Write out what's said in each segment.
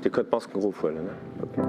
Dir kënnt d'Masken erofhuelen, ne? Okay.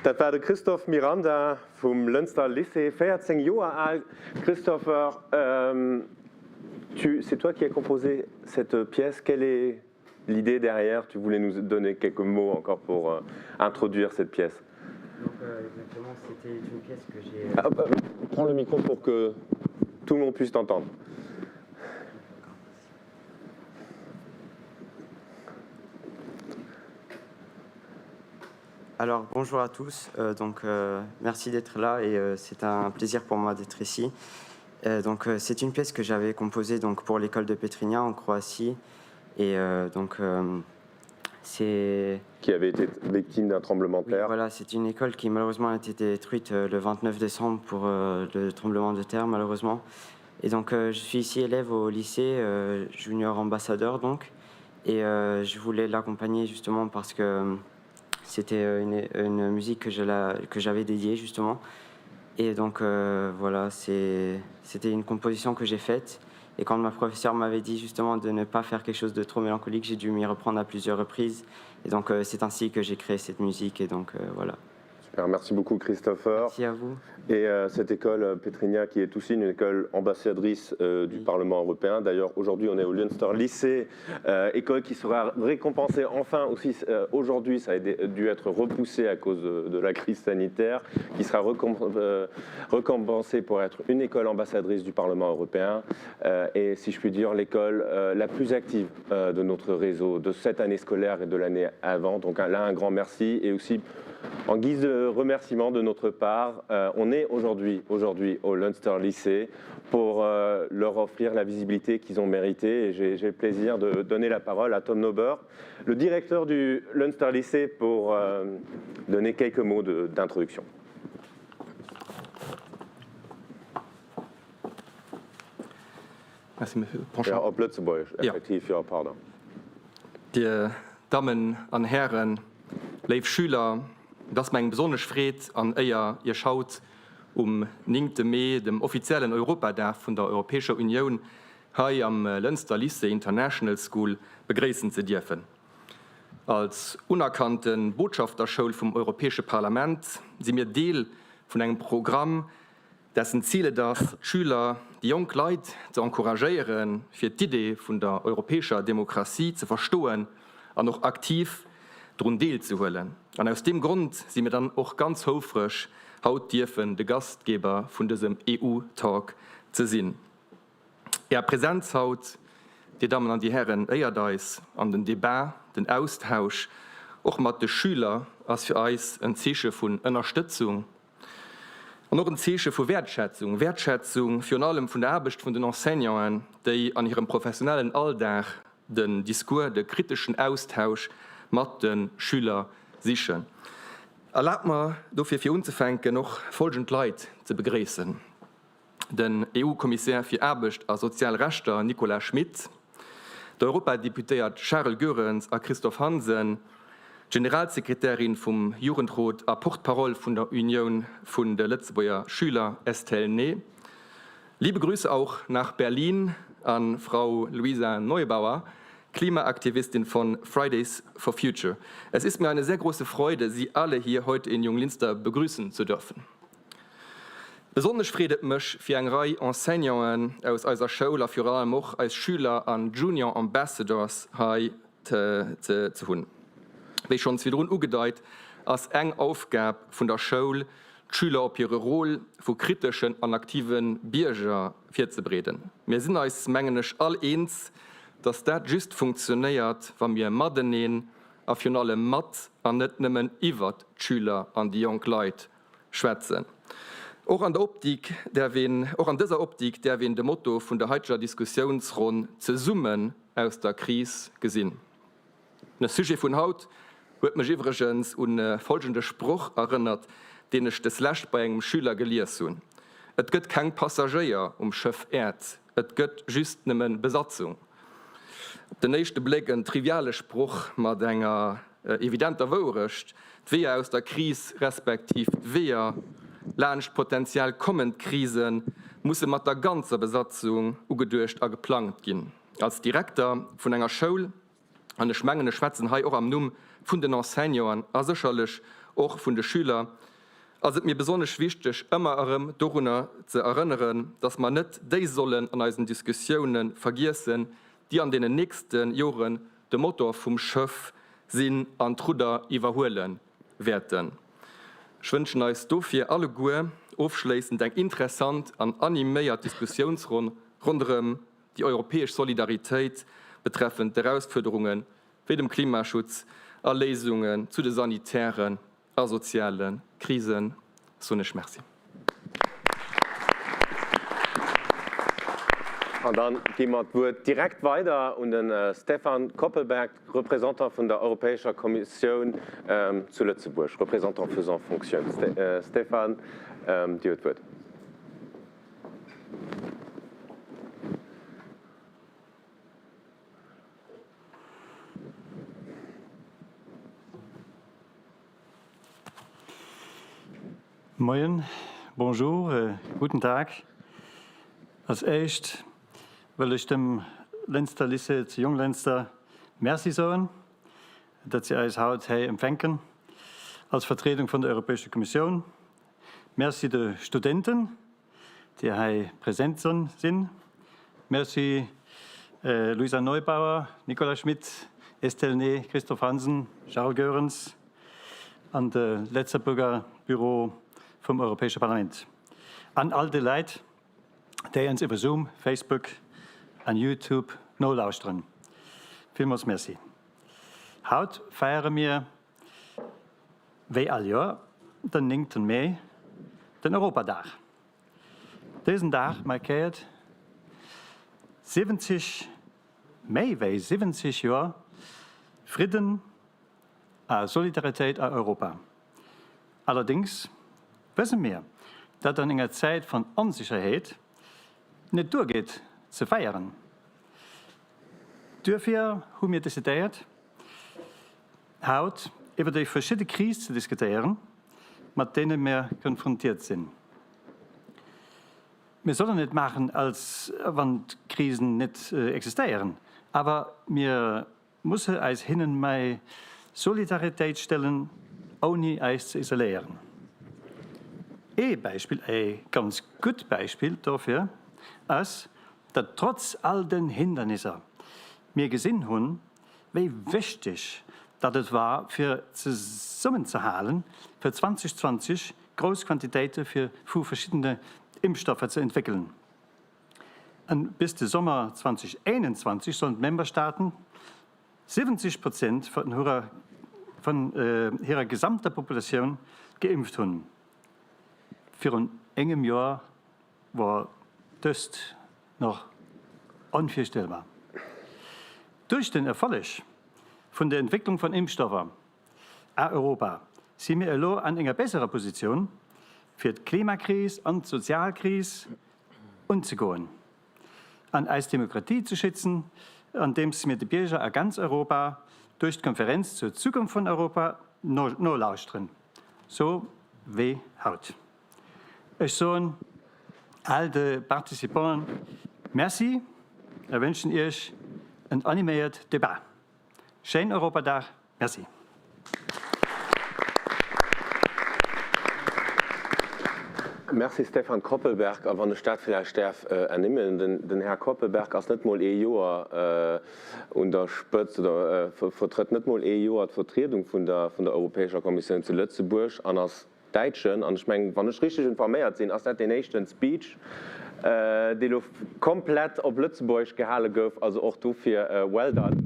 Dat war de Christophe Miranda vum Lënster Lycée, 14 Joer al. Christopher, tu, c'est toi qui as composé cette pièce. Quelle est l'idée derrière? Tu voulais nous donner quelques mots encore pour introduire cette pièce. euh, exactement, c'était une pièce que j'ai. Ah, euh, prends le micro pour que tout le monde puisse t'entendre. Alors bonjour à tous, euh, donc euh, merci d'être là et euh, c'est un plaisir pour moi d'être ici. Euh, donc euh, c'est une pièce que j'avais composée donc pour l'école de Petrinja en Croatie et euh, donc euh, c'est qui avait été victime d'un tremblement de oui, terre. voilà, c'est une école qui malheureusement a été détruite euh, le 29 décembre pour euh, le tremblement de terre malheureusement. Et donc euh, je suis ici élève au lycée euh, junior ambassadeur donc et euh, je voulais l'accompagner justement parce que euh, c'était euh, une, une musique que j'avais dédiée justement. Et donc euh, voilà, c'était une composition que j'ai faite. Et quand ma professeure m'avait dit justement de ne pas faire quelque chose de trop mélancolique, j'ai dû m'y reprendre à plusieurs reprises. Et donc euh, c'est ainsi que j'ai créé cette musique. Et donc euh, voilà. Super, merci beaucoup Christopher. Merci à vous. Et euh, cette école euh, Petrinia qui est aussi une école ambassadrice euh, du Oui. Parlement européen. D'ailleurs, aujourd'hui, on est au Lünster Lycée, euh, école qui sera récompensée enfin aussi euh, aujourd'hui. Ça a dû être repoussé à cause de, de la crise sanitaire, qui sera euh, récompensée pour être une école ambassadrice du Parlement européen euh, et, si je puis dire, l'école euh, la plus active euh, de notre réseau de cette année scolaire et de l'année avant. Donc là, un grand merci et aussi en guise de remerciement de notre part, euh, on est aujourd'hui aujourd'hui au Lünster Lycée pour euh, leur offrir la visibilité qu'ils ont méritée. Et j'ai le plaisir de donner la parole à Tom Nober, le directeur du Lünster Lycée, pour euh, donner quelques mots d'introduction. Merci, Monsieur Ponchon. Ja, op Lëtzebuergesch, Ja. effektiv, ja, pardon. Dir Dammen an Hären, léif Schüler, et ass mer eng besonnesch Freed an Éier, Iech haut um 9 Mee, dem offiziellen Europadag vun der Europäescher Unioun, hei am Lënster Lycée International School begréissen ze dierfen. Als unerkannte Botschafterschoul vum Europäesche Parlament si mir Deel vun engem Programm, dessen Zil et ass, d'Schüler, déi jonk Leit ze encouragéieren, fir d'Idee vun der europäescher Demokratie ze verstoen an och aktiv drun deelzehuelen. An aus deem Grond si mir dann och ganz houfreg, haut dierfen de Gastgeber vun dësem EU-Talk ze sinn. Är Präsenz haut, Dir Dammen an Dir Hären, éiert eis an den Debat, den Austausch och mat de Schüler ass fir eis en Zeeche vun Ënnerstëtzung an och en Zeeche vu Wäertschätzung, Wäertschätzung virun allem vun der Aarbecht vun den Enseignanten, déi an hirem professionellen Alldag den Discours, de kriteschen Austausch mat de Schüler sichen. Erlaabt mer dofir fir unzefänken och folgend Leit ze begréissen. den EU-Kommissär fir Aarbecht a sozial Rechter Nicolas Schmit, d'Europadeputéiert Charel Goerens a Christophe Hansen, d'Generalsekretärin vum Jugendrot a Porte-parole vun der Unioun vun de Lëtzebuerger Schüler Estelle Ney. Liebe Grüße auch nach Berlin an Frau Luisa Neubauer, Klimaaktivistin von Fridays for Future. Es ist mir eine sehr große Freude, Sie alle hier heute in Junglinster begrüßen zu dürfen. Besonnesch freet et mech fir eng Rei Enseignanten aus eiser Schoul a virun allem och eis Schüler an Junior Ambassadors hei ze hunn. Wéi schonns virdrun ugedeit, ass eng Aufgab vun der Schoul, d'Schüler op hire Rôle vu kriteschen an aktive Bierger virzebereeden. Mir sinn eis, mengen ech, all eens, dass dat just funktionéiert, wa mir mateneen a virun allem mat an net nëmmen iwwert d'Schüler an déi jonk Leit schwätzen. Och an der Optik däerf een, och an dëser Optik däerf een de Motto vun der haiteger Diskussiounsronn Zesummen aus der Kris gesinn. De Sujet vun haut huet mech iwwregens un folgende Sproch erënnert, deen ech deslescht bei engem Schüler gelies hunn, Et gëtt keng Passagéier um Schëff Äerd, et gëtt just nëmme Besatzung. Op den éischte Bléck en triviale Sproch mat enger evidenter Wouerecht, D'Weeër aus der Kris, respektiv d'Weeër laanscht potenziell kommend Krise musse mat der ganzer Besatzung ugeduecht a geplangt ginn. Als Direkter vun enger Schoul, an ech mengen ech schwätzen hei och am Numm vun den Enseignanten a sécherlech och vun de Schüler, ass et mir besonnesch wichteg ëmmer erëm dorunner ze erënneren, dass mer net déi sollen an eisen Diskussiounen vergiessen, déi an deenen nächste Joren de Motor vum Schëff sinn an d'Rudder iwwerhuele wäerten. Ech wënschen eis dofir alleguer ofschléissend eng interessant an animéiert Diskussiounsronn ronderëm déi europäesch Solidaritéit betreffend d'Erausfuerderunge wéi dem Klimaschutz a Léisungen zu de sanitären a soziale Krisen. Soen ech Merci. An dann gi mer d'Wuert direkt weider un de Stefan Koppelberg, Représentant vun der Europäescher Kommissioun zu Lëtzebuerg, Représentant faisant fonction. Stefan, Dir hutt d'Wuert. Moien, Bonjour, guten Tag. Als éischt wëll ech dem Lënster Lycée zu Jonglënster Merci soen, datt si eis haut hei empfänken als Vertriedung vun der Europäescher Kommissioun. Merci de Studenten, déi hei present sinn. Merci Luisa Neubauer, Nicolas Schmit, Estelle Ney, Christophe Hansen, Charles Goerens an de Lëtzebuerger Büro vum Europäesche Parlament an all de Leit, déi ons iwwer Zoom, Facebook an YouTube nolauschteren. Villmools Merci. Haut feiere mir wéi all Joer den 9. Mee, den Europadag. Dësen Dag markéiert 70, méi wéi 70 Joer Fridden a Solidaritéit a Europa. Allerdéngs wësse mir, datt an enger Zäit van Onsécherheet net duergeet ze feieren. Duerfir hu mir decidéiert, haut iwwer déi verschidde Kris ze diskutéieren, mat deene mir konfrontiert sinn. Mir sollen net maachen, als wann d'Krisen net existéieren, awer mir musse eis hinnen méi Solidaritéit stellen, ouni eis ze isoléieren. Ee Beispill, ee ganz gutt Beispill dofir ass, datt trotz all den Hindernisser mir gesinn hunn, wéi wichteg datt et war fir zesummenzehalen, fir 2020 grouss Quantitéite fir vu verschiddene Impfstoffer ze entwéckelen. An bis de Sommer 2021 sollen d'Memberstaaten 70 Prozent vun hirer vun hirer gesamter Populatioun geimpft hunn. Virun engem Joer wor dëst nach onvirstellbar. Duerch den Erfolleg vun der Entwécklung von Impfstoffer a Europa si mir elo an enger besserer Positioun, fir d'Klimakris an d'Sozialkris unzegoen an eis Demokratie ze schützen, andeems mir de Bierger a ganz Europa duerch d'Konferenz zur Zukunft vun Europa nolauschteren, sou wéi haut. Ech soen all de Participanten Merci a wënschen Iech en animéiert Debat. Schéin Europadag. Merci. Merci Stefan Koppelberg. A wann ech dat villäicht däerf ernimmen, den Här Koppelberg ass net mol ee Joer un der Spëtzt oder vertrëtt net mol ee Joer d'Vertriedung vun der Europäescher Kommissioun zu Lëtzebuerg an ass Däitschen, an ech mengen, wann ech richteg informéiert sinn, ass dat deen éischten Speech, dee lo komplett op Lëtzebuergesch gehale gouf. Also och dofir well done.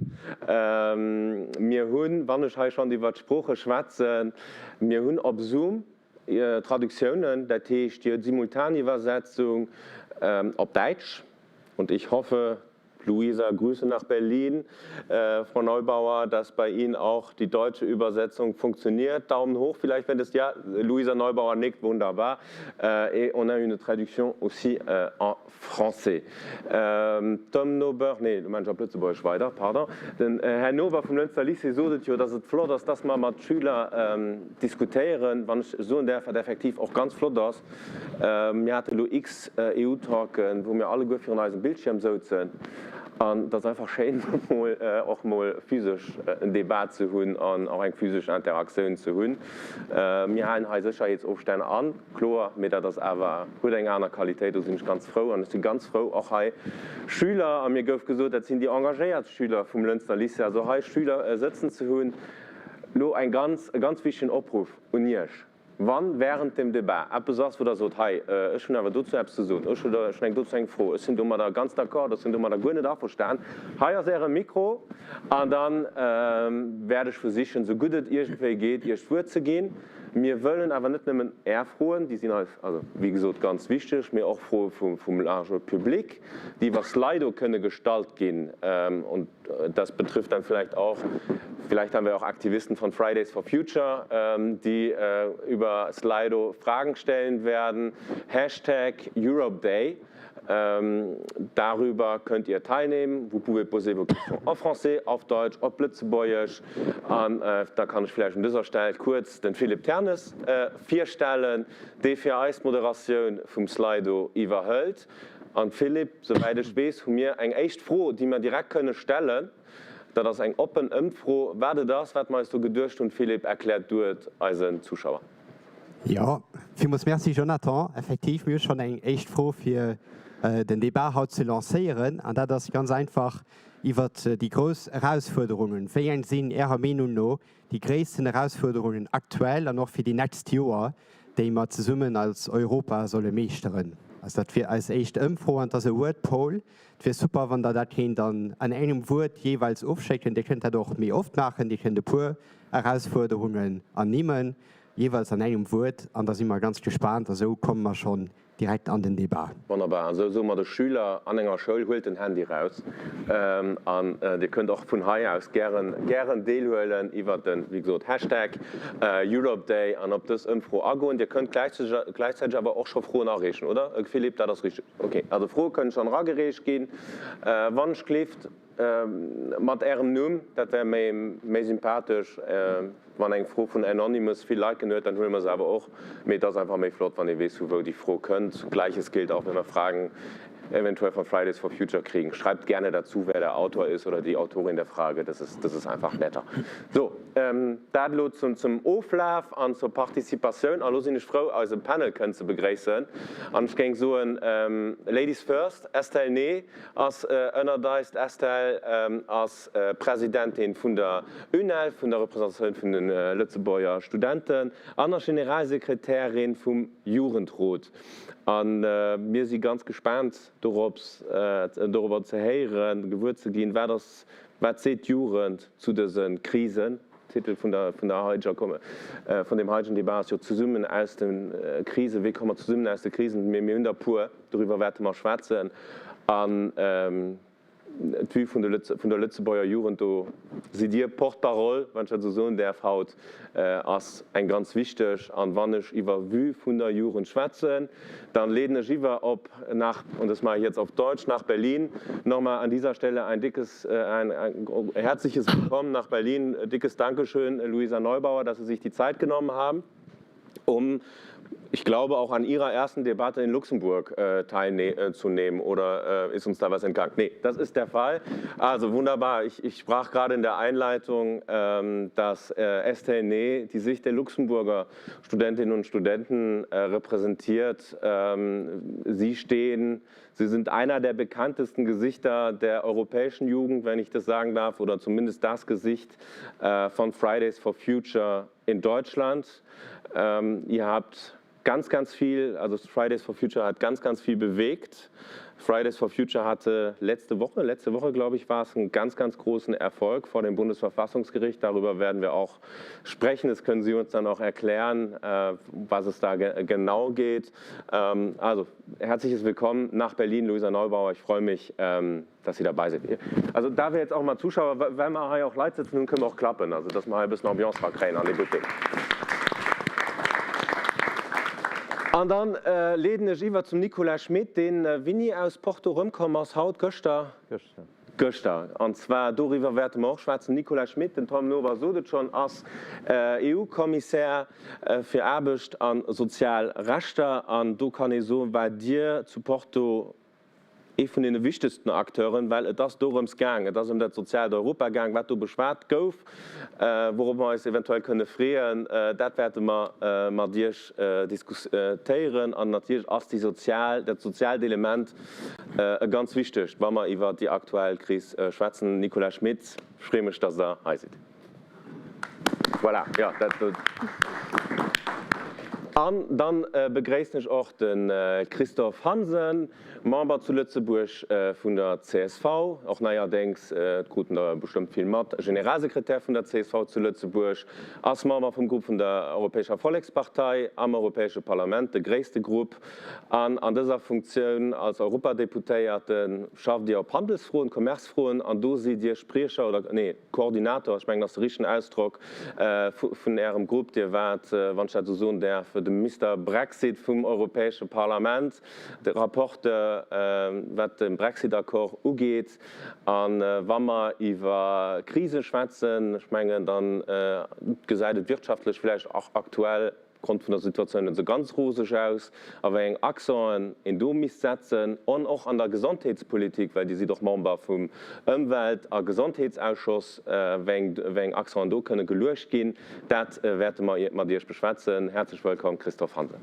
Mir hunn, wann ech hei schonn iwwert d'Sprooche schwätzen, mir hunn op Zoom Traductiounen, dat heescht, Dir hutt Simultaniwwersetzung op Däitsch, und ich hoffe, Luisa, Grüße nach Berlin. Äh, Frau Neubauer, dass bei Ihnen auch die deutsche Übersetzung funktioniert. Daumen hoch vielleicht, wenn das ja. Luisa Neubauer nickt, wunderbar. Äh, et on a une traduction aussi äh, en français. Ähm, Tom Nober, nee, du meinst op Lëtzebuergesch weider, pardon. Den äh, Här Nober vum Lënster Lycée sot et jo, dass et flott ass, dass mer mat Schüler ähm, diskutéieren, wann ech soen däerf, wat effektiv och ganz flott ass. Mir hate elo x EU-Talken, wou mir alleguer virun eisem Bildschierm souzen. An et ass einfach schéin, emol och emol physesch en Debat ze hunn an och eng physesch Interaktioun ze hunn. Mir halen hei Sécherheetsofstänn an, kloer, mee dat ass awer, huet eng aner Qualitéit. Do sinn ech ganz frou. An ech si ganz frou, och hei Schüler, a mir gouf gesot, dat sinn déi engagéiert Schüler vum Lënster Lycée, also hei Schüler sëtzen ze hunn. Elo eng ganz, e ganz wichtegen Opruff un Iech. Wann während dem Debat eppes ass, wou Der sot, hei, ech hunn awer dozou eppes ze soen, ech hunn eng dozou eng Fro, ech sinn domadder ganz d'accord, ech sinn domadder guer net averstan, hei ass Äre Mikro an da wäert ech versichen, esou gutt et iergendwéi geet, Iech d'Wuert ze ginn. Mir wëllen awer net nëmmen Är Froen, déi sinn eis also wéi gesot ganz wichteg, mee och Froe vum large Public, déi iwwer Slido kënne gestallt ginn. Das betrifft dann vielleicht auch, vielleicht haben wir auch Aktivisten von Fridays for Future, die über Slido Fragen stellen werden. Hashtag Europe Day. Darüber könnt ihr teilnehmen. Vous pouvez poser vos questions en français, auf Deutsch, op Lëtzebuergesch. An da kann ech vläicht un dëser Stell kuerz den Philippe Ternes virstellen, dee fir eis d'Moderatioun vum Slido iwwerhëlt. An Philippe, souwäit ech weess, hu mir eng éischt Fro, déi mer direkt kënne stellen. Dat ass eng oppen Ëmfro. Wat et ass, wat mer eis do geduecht hunn, Philippe, erklär du et eisen Zuschauer. Jo, villmools Merci, Jonathan. Effektiv, mir hu schonn eng éischt Fro, fir den Debat haut ze lancéieren. An dat ass ganz einfach iwwert déi grouss Erausfuerderungen. Wéi eng sinn Ärer Meenung no déi gréissten Erausfuerderungen aktuell an och fir déi nächst Joer, déi mer zesummen als Europa solle meeschteren? Also dat wier eis éischt Ëmfro an et ass e Word Poll. Et wier super, wann Der dat kéint an engem Wuert jeeweils ofschécken. Dir kënnt dat och méi oft maachen. Dir kënnt e puer Erausfuerderungen ernimmen, jeeweils an engem Wuert, an da si mer ganz gespaant. A sou komme mer schonn direkt an den Debat. Wonnerbar. An esou soe mer de Schüler an enger Schoul, Huelt den Handy raus an Dir kënnt och vun hei aus gären, gären deelhuelen iwwert den, wéi gesot, Hashtag EuropeDay an op dës Ëmfro agoen. Dir kënnt gläichzäiteg awer och scho Froen areechen, oder Philippe? Dat ass richteg. Ok, also Froe kënnen schonn eragereecht ginn. Wann ech gleeft. Mat ärem Numm, dat wär méi méi sympathesch. Wann eng Fro vun Anonymous vill Liken huet, dann huele mer se awer och. Mee et ass einfach méi flott, wann ee weess, vu wou déi Fro kënnt. Gleiches gilt auch, wenn wir Fragen eventuell von Fridays for Future kriegen. Schreibt gerne dazu, wer der Autor ist oder die Autorin der Frage, das ist, das ist einfach netter. So, dat elo zum, zum Oflaf an zur Participatioun. A lo sinn ech frou, eise Panel kënnen ze begréissen. An ech géing soen, Ladies first, Estelle Née. Ass ënnert eis. D'Estelle ass Presidentin vun der UNEL, vun der Representatioun vun de Lëtzebuerger Studenten, an ass Generalsekretärin vum Jugendrot. A mir si ganz gespaant dorops, dorobber ze héieren, gewuer ze ginn, wat ass, wat seet d'Jugend zu dëse Krisen. Titel vun der, vun der heiteger, vun deem heitegen Debat ass jo Zesummen aus de Krisen. Wéi komme mer zesummen aus de Krisen? Mee mir hunn der e puer. Doriwwer wäerte mer schwätzen. An d'Vue vun der Lëtzebuerger Jugend, do sidd Dir Porte-parole, wann ech dat esou soen däerf haut, ass eng ganz wichteg. An wann ech iwwer Vue vun der Jugend schwätzen, dann leeden ech iwwer op nach, und das mache ich jetzt auf Deutsch, nach Berlin. Nochmal an dieser Stelle ein dickes, ein herzliches Willkommen nach Berlin. Dickes Dankeschön, Luisa Neubauer, dass Sie sich die Zeit genommen haben. um, ich glaube, auch an Ihrer ersten Debatte in Luxemburg äh, teilzunehmen. Oder äh, ist uns da was entgangen? Nee, das ist der Fall. Also wunderbar. Ich, ich sprach gerade in der Einleitung, ähm, dass äh, Estelle Ney die Sicht der Luxemburger Studentinnen und Studenten äh, repräsentiert. Ähm, sie stehen, sie sind einer der bekanntesten Gesichter der europäischen Jugend, wenn ich das sagen darf, oder zumindest das Gesicht äh, von Fridays for Future in Deutschland. Ähm, ihr habt ganz, ganz viel, also Fridays for Future hat ganz, ganz viel bewegt. Fridays for Future hatte letzte Woche, letzte Woche glaube ich, war es einen ganz, ganz großen Erfolg vor dem Bundesverfassungsgericht. Darüber werden wir auch sprechen. Das können Sie uns dann auch erklären, äh, was es da ge genau geht. Ähm, also herzliches Willkommen nach Berlin, Luisa Neubauer. Ich freue mich, ähm, dass Sie dabei sind. Also da wir jetzt auch mal Zuschauer, well mer hei och Leit sëtzen hunn, kënne mer och klappen, also dass mer hei e bëssen Ambiance rakréien an dee Buttek. An dann leeden ech iwwer zum Nicolas Schmit, deen wéini aus Porto erëmkomm ass, haut, gëschter? Gëschter. Gëschter. An zwar, doriwwer wäerte mer och schwätzen, Nicolas Schmit, den Tom Nober sot et schonn, ass EU-Kommissär fir Aarbecht a sozial Rechter. An do kann ee soen, war Dir zu Porto ee vun deene wichtegsten Acteuren, well et ass dorëms gaang, et ass ëm dat soziaalt Europa gaang, wat do beschwat gouf, wourop mer eis eventuell kënne freeën, dat wäerte mer mat Iech diskutéieren. An natierlech ass déi sozial, dat soziaalt Element e ganz wichtegt, wa mer iwwert déi aktuell Kris schwätzen. Nicolas Schmit, ech freeë mech, dass Der hei sidd. Voilà, jo, dat. An dann begréissen ech och de Christophe Hansen, Member zu Lëtzebuerg vun der csv, och neierdéngs, et kruten der bestëmmt vill mat, Generalsekretär vun der csv zu Lëtzebuerg, ass Member vum Grupp vun der Europäescher Vollekspartei am Europäesche Parlament, de gréisste Grupp. An an dëser Funktioun als Europadeputéierte schafft Dir op Handelsfroen, Commercefroen an do sidd Dir Spriecher oder, nee, Koordinator, ech mengen, ass de richtegen Ausdrock, vun Ärem Grupp. Dir waart, wann ech dat esou soen däerf, de Mister Brexit vum Europäesche Parlament, de Rapporteur, wat de Brexit-Accord ugeet. A wa mer iwwer Krise schwätzen, ech mengen, da gesäit et wirtschaftlech vläicht och aktuell opgrond vun der Situatioun net esou ganz roseg aus, a wéi eng Accenten een do misst setzen, an och an der Gesondheetspolitik, well Dir sidd och Member vum Ëmwelt a Gesondheetsausschoss, wéi eng Accenten do kënne geluecht ginn, dat wäerte mer mat Iech beschwätzen. Häerzlech wëllkomm, Christophe Hansen.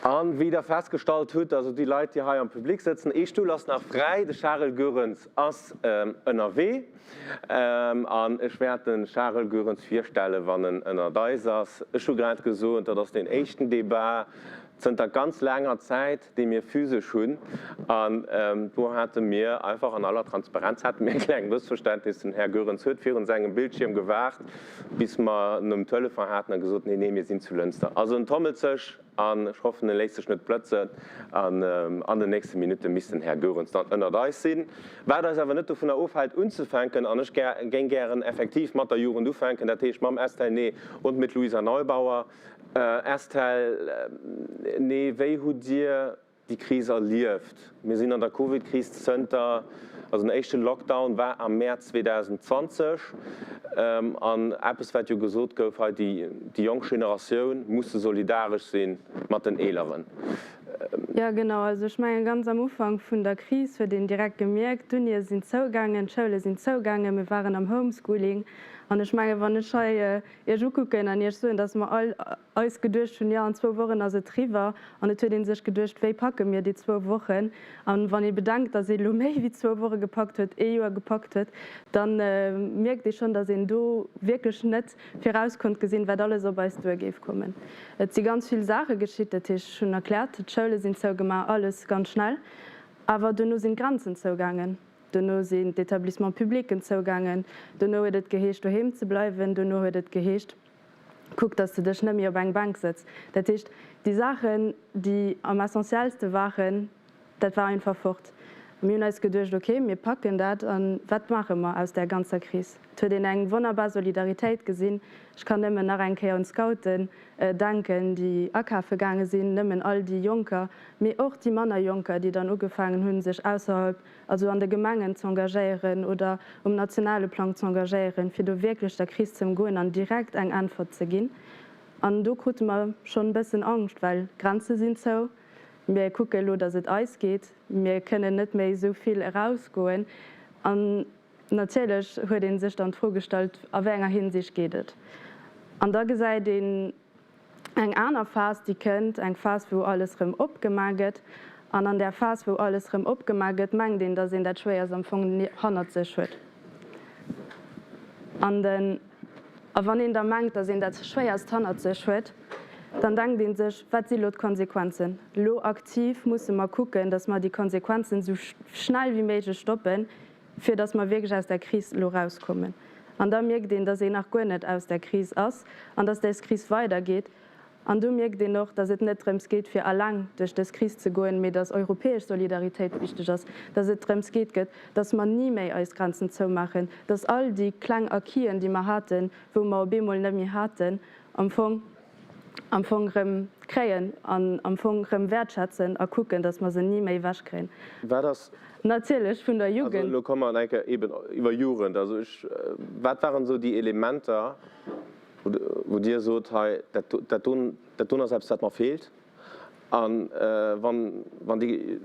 A wéi Der festgestallt hutt, also déi Leit, déi hei am Public sëtzen, ee Stull ass nach fräi, de Charel Goerens ass ënnerwee. An ech wäert de Charel Goerens virstellen, wann en ënnert eis ass. Ech hu grad gesot, dat ass deen éischten Debat zënter ganz laanger Zäit, dee mir physesch hunn. An do hate mir einfach an aller Transparenz hate mir e kleng Mëssverständnis. Den Här Goerens huet virun sengem Bildschierm gewaart, bis mer en um Telefon haten a gesot, Nee, nee, mir sinn zu Lënster. Also en tommelt sech. An ech hoffen, en léisst sech net blëtzen. An an den nächste Minutte misst den Här Goerens dann ënnert eis sinn. Wat eis awer net dovunner ofhält unzefänken, an ech géing gären effektiv mat der Jugend ufänken, dat heescht mam Estelle Nee und mit Luisa Neubauer. Estelle Nee, wéi hutt Dir déi Kris erlieft. Mir sinn an der Covid-Kris zënter, also den éischte Lockdown war am Mäerz 2020. An eppes, wat jo gesot gouf hei, déi jonk Generatioun musse solidaresch si mat den Eeleren. Jo, genau. Also ech mengen, ganz am Ufank vun der Kris huet een direkt gemierkt, d'Unie sinn zougaangen, d'Schoule sinn zougaangen, mir waren am Homeschooling. An ech mengen, wann ech hei Iech ukucken an Iech soen, dass mer all eis geduecht hunn, jo an zwou Wochen ass et riwwer, an et huet ee sech geduecht, wéi packe mir déi zwou Wochen? An wann ee bedenkt, datt ee elo méi wéi zwou Woche gepackt huet, ee Joer gepackt huet, da mierkt ee schonn, datt een do wierklech net viraus konnt gesinn, wat alles op eis duer géif kommen. Et si ganz vill Saache geschitt, dat heescht, ech hunn erkläert, d'Schoule sinn zougemaach, alles ganz schnell, awer duerno sinn d'Grenzen zougaangen. Dono sinn d'Établissements publics zougaangen, dono huet et geheescht doheem ze bleiwen, dono huet et geheescht, kuck dass de dech net méi op eng Bänk sëtz. Dat heescht, déi Saachen, déi am essentiellste waren, dat war einfach fort. Mir hunn eis geduecht, okay, mir packen dat a wat maache mer aus där ganzer Kris? Et huet een eng wonnerbar Solidaritéit gesinn. Ech kann nëmmen nach eng Kéier un d'Scouten denken, déi akafe gaange sinn, nëmmen all déi Jonker, mee och déi manner Jonker, déi dann ugefaangen hunn, sech ausserhalb also an de Gemengen z'engagéieren oder um nationale Plang z'engagéieren, fir do wierklech der Kris ze ëmgoen an direkt eng Äntwert ze ginn. An do krute mer schonn e bëssen Angscht, well d'Grenze sinn zou, mir kucke elo, datt et eis geet, mir kënnen net méi esou vill erausgoen. An natierlech huet ee sech dann d'Fro gestallt, a wéi enger Hinsicht geet et? An da gesäit een, Eng aner Phas, déi kënnt, eng Phas, wou alles erëm opgemaach gëtt. An an där Phas, wou alles erëm opgemaach gëtt, mengt een, datt een dat Schwéierst am Fong hannert sech huet. An den, a wann een da mengt, datt een dat Schwéierst hannert sech huet, dann denkt ee sech, Wat si lo d'Konsequenzen? Elo aktiv musse mer kucken, datt mer déi Konsequenzen esou schnell wéi méiglech stoppen, fir datt mer wierklech aus där Kris elo erauskommen. An da mierkt een, datt een nach guer net aus där Kris ass an datt dës Kris weidergeet. An do mierkt een och, datt et net drëms geet, fir eleng duerch dës Kris ze goen, mee datt europäesch Solidaritéit wichteg ass, datt et drëms geet gëtt, datt mer ni méi eis Grenzen zoumaachen, datt all déi kleng Acquisen, déi mer haten, wou mer op eemol net méi haten, am Fong am Fong erëm kréien an am Fong erëm wäertschätzen a kucken, datt mer se ni méi ewechkréien. Wat ass. Natierlech vun der Jugend. Also elo komme mer eng Kéier eeben iwwer Jugend. Also ech, wat waren esou déi Elementer, wou Dir sot, hei dat do, dat do, dat doen ass eppes, wat mer feelt? A wann, wann déi,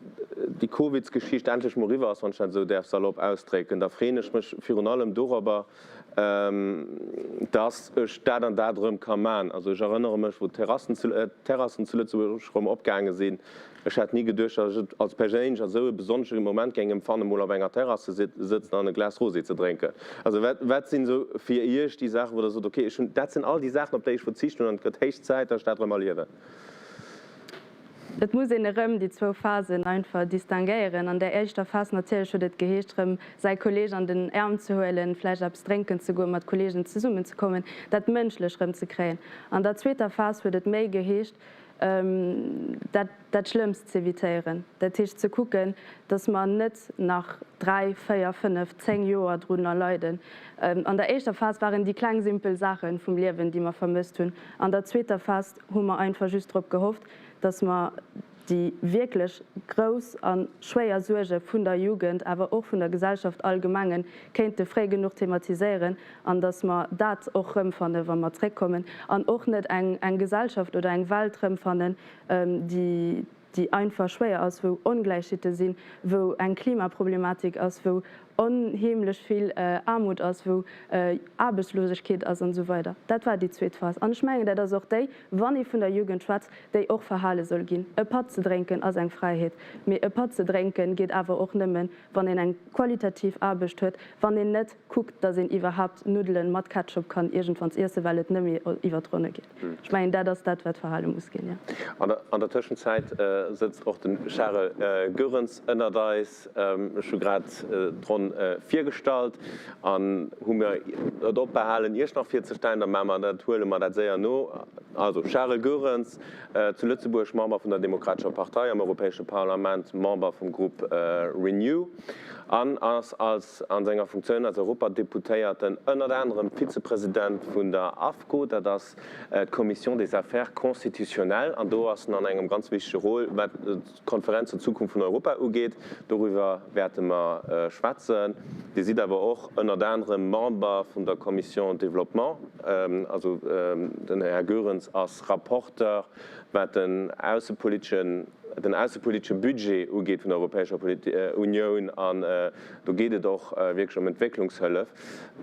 déi Covidsgeschicht endlech mol eriwwer ass, wann ech dat esou däerf salopp ausdrécken, da freeën ech mech virun allem dorobber, dass ech dat an dat erëm ka man. Also ech erënnere mech, wou d'Terrassen zu, d'Terrassen zu Lëtzebuerg erëm opgaange sinn. Ech hätt ni geduecht, datt ech et als perséinlech als esou e besonnesche Moment géing empfannen, mol op enger Terrass ze sëtzen an e Glas Rosé ze drénken. Also wat, wat sinn esou fir Iech déi Saachen, wou Der sot, okay, ech hunn, dat sinn all déi Saachen, op déi ech verzicht hunn an et gëtt héich Zäit, datt ech dat erëm erliewen? Et muss een erëm déi zwou Phasen einfach distinguéieren. An där éischter Phas natierlech huet et geheescht, erëm säi Kolleeg an den Aarm ze huelen, vläicht eppes drénken ze goen, mat Kolleegen zesummenzekommen, dat Mënschlech erëm ze kréien. An der zweeter Phas huet et méi geheescht, dat dat Schlëmmst z'evitéieren, dat heescht ze kucken, datt mer net nach dräi, véier, fënnef, zéng Joer drunner leiden. An der éischter Phas waren déi kleng simpel Saache vum Liewen, déi mer vermësst hunn. An der zweeter Phas hu mer einfach just drop gehofft, dass mer déi wierklech grouss a schwéier Suerge vun der Jugend, awer och vun der Gesellschaft allgemengen, kéinte fréi genuch thematiséieren an dass mer dat och rëmfanne wa mer zréckkommen an och net eng eng Gesellschaft oder eng Welt rëmfannen, déi déi einfach schwéier ass, wou Ongläichheete sinn, wou eng Klimaproblematik ass, wou onheemlech vill Aarmut ass, wou Aarbechtslosegkeet ass an esou weider. Dat war déi zweet Phas. An ech mengen, dat ass och déi, wann ee vun der Jugend schwätzt, déi och verhale soll ginn. E Patt ze drénken ass eng Fräiheet, mee e Patt ze drénken geet awer och nëmmen, wann een eng qualitativ Aarbecht huet, wann een net kuckt, datt een iwwerhaapt Nuddelen mat Ketchup kann iergendwanns iessen, well et net méi iwwer d'Ronne geet. Ech mengen, dat ass dat, wat verhale muss ginn, jo. An der Tëschenzäit sëtzt och de Charel Goerens ënnert eis. Ech hu grad d'Ronn virgestallt an hu mir et opbehalen, Iech nach virzestellen. Da maache mer dat, huele mer dat séier no. Also, Charel Goerens, zu Lëtzebuerg Member vun der Demokratescher Partei, am Europäesche Parlament Member vum Grupp Renew an ass als an senger Funktioun als Europadeputéierten ënnert anerem Vizepresident vun der AFCO, dat ass d'Commission des Affaires constitutionnelles, an do ass en an engem ganz wichtege Rôle, wat d'Konferenz zur Zukunft vun Europa ugeet. Doriwwer wäerte mer schwätzen. Dir sidd awer och ënnert anerem Member vun der Commission Développement. Also den Här Goerens ass Rapporteur, wat den aussepoliteschen, den aussepolitesche Budget ugeet vun der Europäescher Unioun. An do geet et och wierklech ëm Entwécklungshëllef.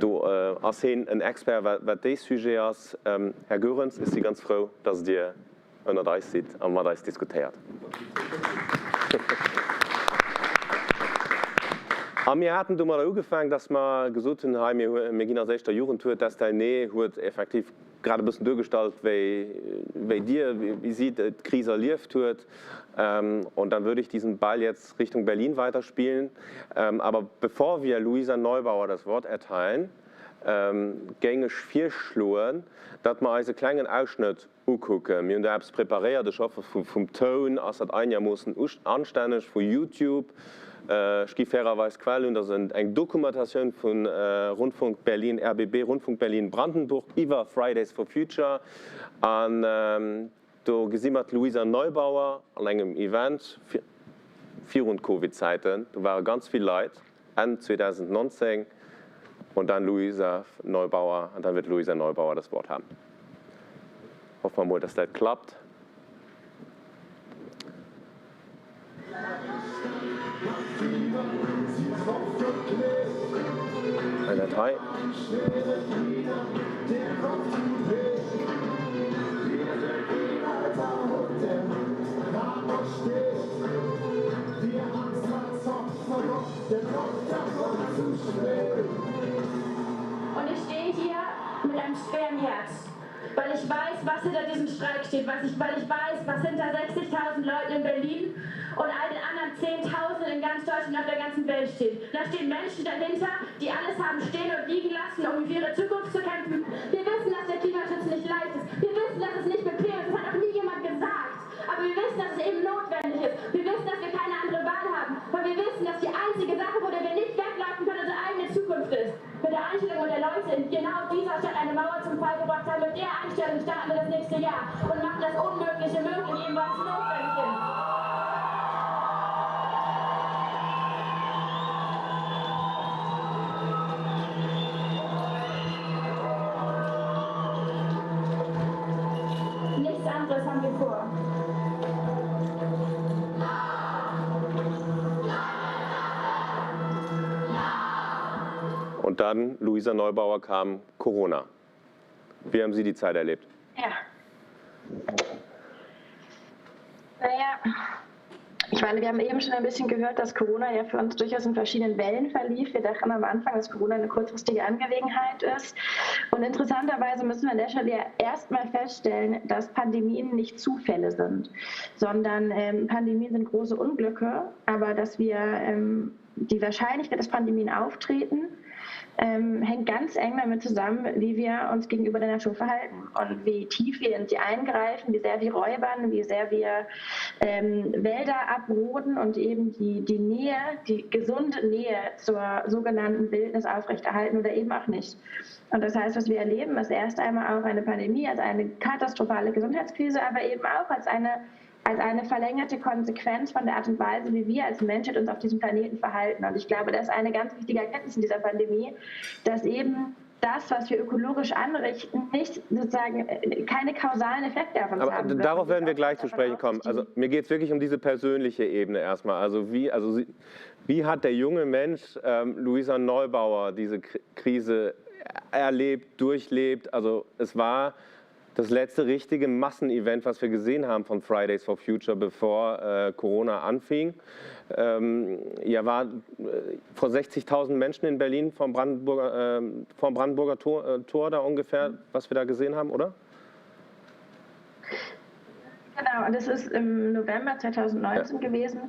Do ass heen en Expert, wat dee Sujet ass. Här Goerens, ech si ganz frou, dass Dir ënnert eis sidd a mat eis diskutéiert. A mir haten domadder ugefaangen, dass mer gesot hunn, hei, mir, mir ginn als éischt der Jugend d'Wuert. D'Estelle Née huet effektiv grad e bëssen duergestallt, wéi, wéi Dir, wéi si d'Kris erlieft huet. Und dann würde ich diesen Ball jetzt Richtung Berlin weiterspielen. Aber bevor wir Luisa Neubauer das Wort erteilen, géing ech virschloen, datt mer eis e klengen Ausschnëtt Ukucken. Mir hunn do eppes preparéiert, ech hoffe vum Toun ass dat einermoossen anstänneg, vu Youtube. Ech gi fairerweis d'Quell un, dat ass eng Dokumentatioun vu Rundfunk Berlin, RBB, Rundfunk Berlin Brandenburg, iwwer Fridays for Future. An do gesi mer d'Luisa Neubauer an engem Event virun d'Covid-Zäiten. Do ware ganz vill Leit. Enn 2019 und dann Luisa Neubauer an dann wird Luisa Neubauer das Wort haben. Hoffen wir mol, dass dat klappt. Hei dat hei. Und ich stehe hier mit einem schweren Herz, weil ich weiß, was hinter diesem Streik steht, was ich, weil ich weiß, was hinter 60.000 Leuten in Berlin und all den anderen Zehntausenden in ganz Deutschland und auf der ganzen Welt steht. Da stehen Menschen dahinter, die alles haben stehen und liegen lassen, um für ihre Zukunft zu kämpfen. Wir wissen, dass der Klimaschutz nicht leicht ist. Wir wissen, dass es nicht bequem ist. Das hat auch nie jemand gesagt. Aber wir wissen, dass es eben notwendig ist. Wir wissen, dass wir keine andere Wahl haben. Weil wir wissen, dass die einzige Sache, wo wir nicht weglaufen können, unsere eigene Zukunft ist. Mit der Einstellung der Leute in genau dieser Stadt eine Mauer zum Fall gebracht haben, mit der Einstellung starten wir das nächste Jahr und machen das Unmögliche möglich, eben weil es notwendig ist. Nichts anderes haben wir vor. Und dann, Luisa Neubauer, kam Corona. Wie haben Sie die Zeit erlebt? Ja. Naja. Ich meine, wir haben eben schon ein bisschen gehört, dass Corona ja für uns durchaus in verschiedenen Wellen verlief. Wir dachten am Anfang, dass Corona eine kurzfristige Angelegenheit ist. Und interessanterweise müssen wir an der Stelle ja erstmal feststellen, dass Pandemien nicht Zufälle sind, sondern ähm, Pandemien sind große Unglücke, aber dass wir ähm, die Wahrscheinlichkeit, dass Pandemien auftreten, ähm, hängt ganz eng damit zusammen, wie wir uns gegenüber der Natur verhalten und wie tief wir in sie eingreifen, wie sehr wir räubern, wie sehr wir ähm, Wälder abroden und eben die, die Nähe, die gesunde Nähe zur sogenannten Wildnis aufrechterhalten oder eben auch nicht. Und das heißt, was wir erleben, ist erst einmal auch eine Pandemie als eine katastrophale Gesundheitskrise, aber eben auch als eine als eine verlängerte Konsequenz von der Art und Weise, wie wir als Menschheit uns auf diesem Planeten verhalten. Und ich glaube, das ist eine ganz wichtige Erkenntnis in dieser Pandemie, dass eben das, was wir ökologisch anrichten, nicht sozusagen äh, keine kausalen Effekte auf uns Aber haben. Darauf werden wir gleich zu sprechen kommen. Also mir geht es wirklich um diese persönliche Ebene erstmal. Also wie, also wie hat der junge Mensch ähm, Luisa Neubauer diese Krise erlebt, durchlebt? Also es war das letzte richtige Massenevent, was wir gesehen haben von Fridays for Future, bevor äh, Corona anfing. Ähm, ja, war äh, vor 60.000 Menschen in Berlin vom Brandenburger, äh, vom Brandenburger Tor, äh, Tor da ungefähr, was wir da gesehen haben, oder? Genau, und das ist im November 2019 ja. gewesen.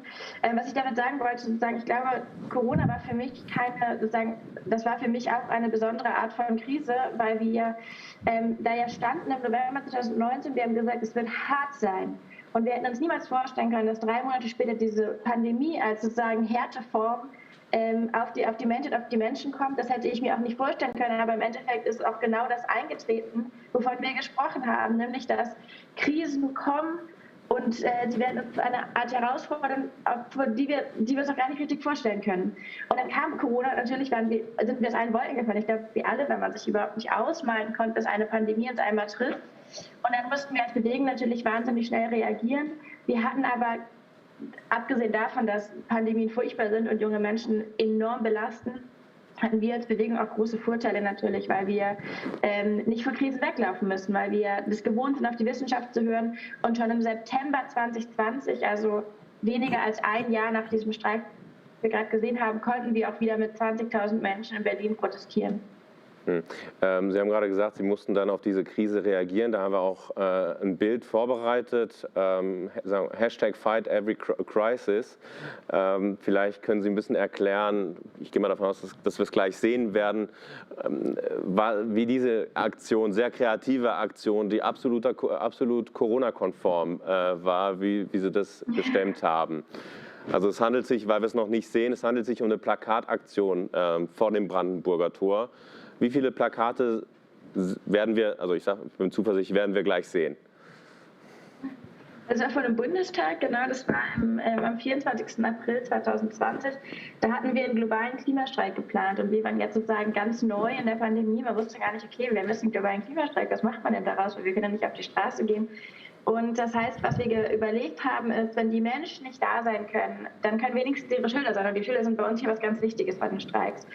Ähm, was ich damit sagen wollte, sozusagen, ich glaube, Corona war für mich keine, sozusagen, das war für mich auch eine besondere Art von Krise, weil wir ähm, da ja standen im November 2019, wir haben gesagt, es wird hart sein. Und wir hätten uns niemals vorstellen können, dass drei Monate später diese Pandemie als sozusagen Härteform ähm, auf, die, auf die Menschheit, auf die Menschen kommt. Das hätte ich mir auch nicht vorstellen können. Aber im Endeffekt ist auch genau das eingetreten, wovon wir gesprochen haben, nämlich dass Krisen kommen und äh, die werden uns eine Art herausfordern, auf die wir, die wir uns auch gar nicht richtig vorstellen können. Und dann kam Corona, natürlich waren wir, sind wir aus allen Wolken gefallen. Ich glaube, wir alle, wenn man sich überhaupt nicht ausmalen konnte, dass eine Pandemie uns einmal trifft. Und dann mussten wir als Bewegung natürlich wahnsinnig schnell reagieren. Wir hatten aber abgesehen davon, dass Pandemien furchtbar sind und junge Menschen enorm belasten, hatten wir als Bewegung auch große Vorteile natürlich, weil wir ähm, nicht vor Krisen weglaufen müssen, weil wir es gewohnt sind, auf die Wissenschaft zu hören. Und schon im September 2020, also weniger als ein Jahr nach diesem Streik, den wir gerade gesehen haben, konnten wir auch wieder mit 20.000 Menschen in Berlin protestieren. Hm. Ähm, Sie haben gerade gesagt, Sie mussten dann auf diese Krise reagieren. Da haben wir auch äh, ein Bild vorbereitet. Ähm, Hashtag Fight Every Crisis. Ähm, vielleicht können Sie ein bisschen erklären, ich gehe mal davon aus, dass, dass wir es gleich sehen werden, ähm, wie diese Aktion, sehr kreative Aktion, die absoluter, absolut Corona-konform äh, war, wie, wie Sie das gestemmt haben. Also es handelt sich, weil wir es noch nicht sehen, es handelt sich um eine Plakataktion äh, vor dem Brandenburger Tor. Wie viele Plakate werden wir, also ich sage, ich bin zuversichtlich, werden wir gleich sehen? Das war vor dem Bundestag, genau, das war im, ähm, am 24. April 2020. Da hatten wir einen globalen Klimastreik geplant und wir waren jetzt sozusagen ganz neu in der Pandemie. Man wusste gar nicht, okay, wir müssen einen globalen Klimastreik, was macht man denn daraus? Weil wir können ja nicht auf die Straße gehen. Und das heißt, was wir überlegt haben, ist, wenn die Menschen nicht da sein können, dann können wenigstens ihre Schilder sein. Und die Schilder sind bei uns hier was ganz Wichtiges bei den Streiks.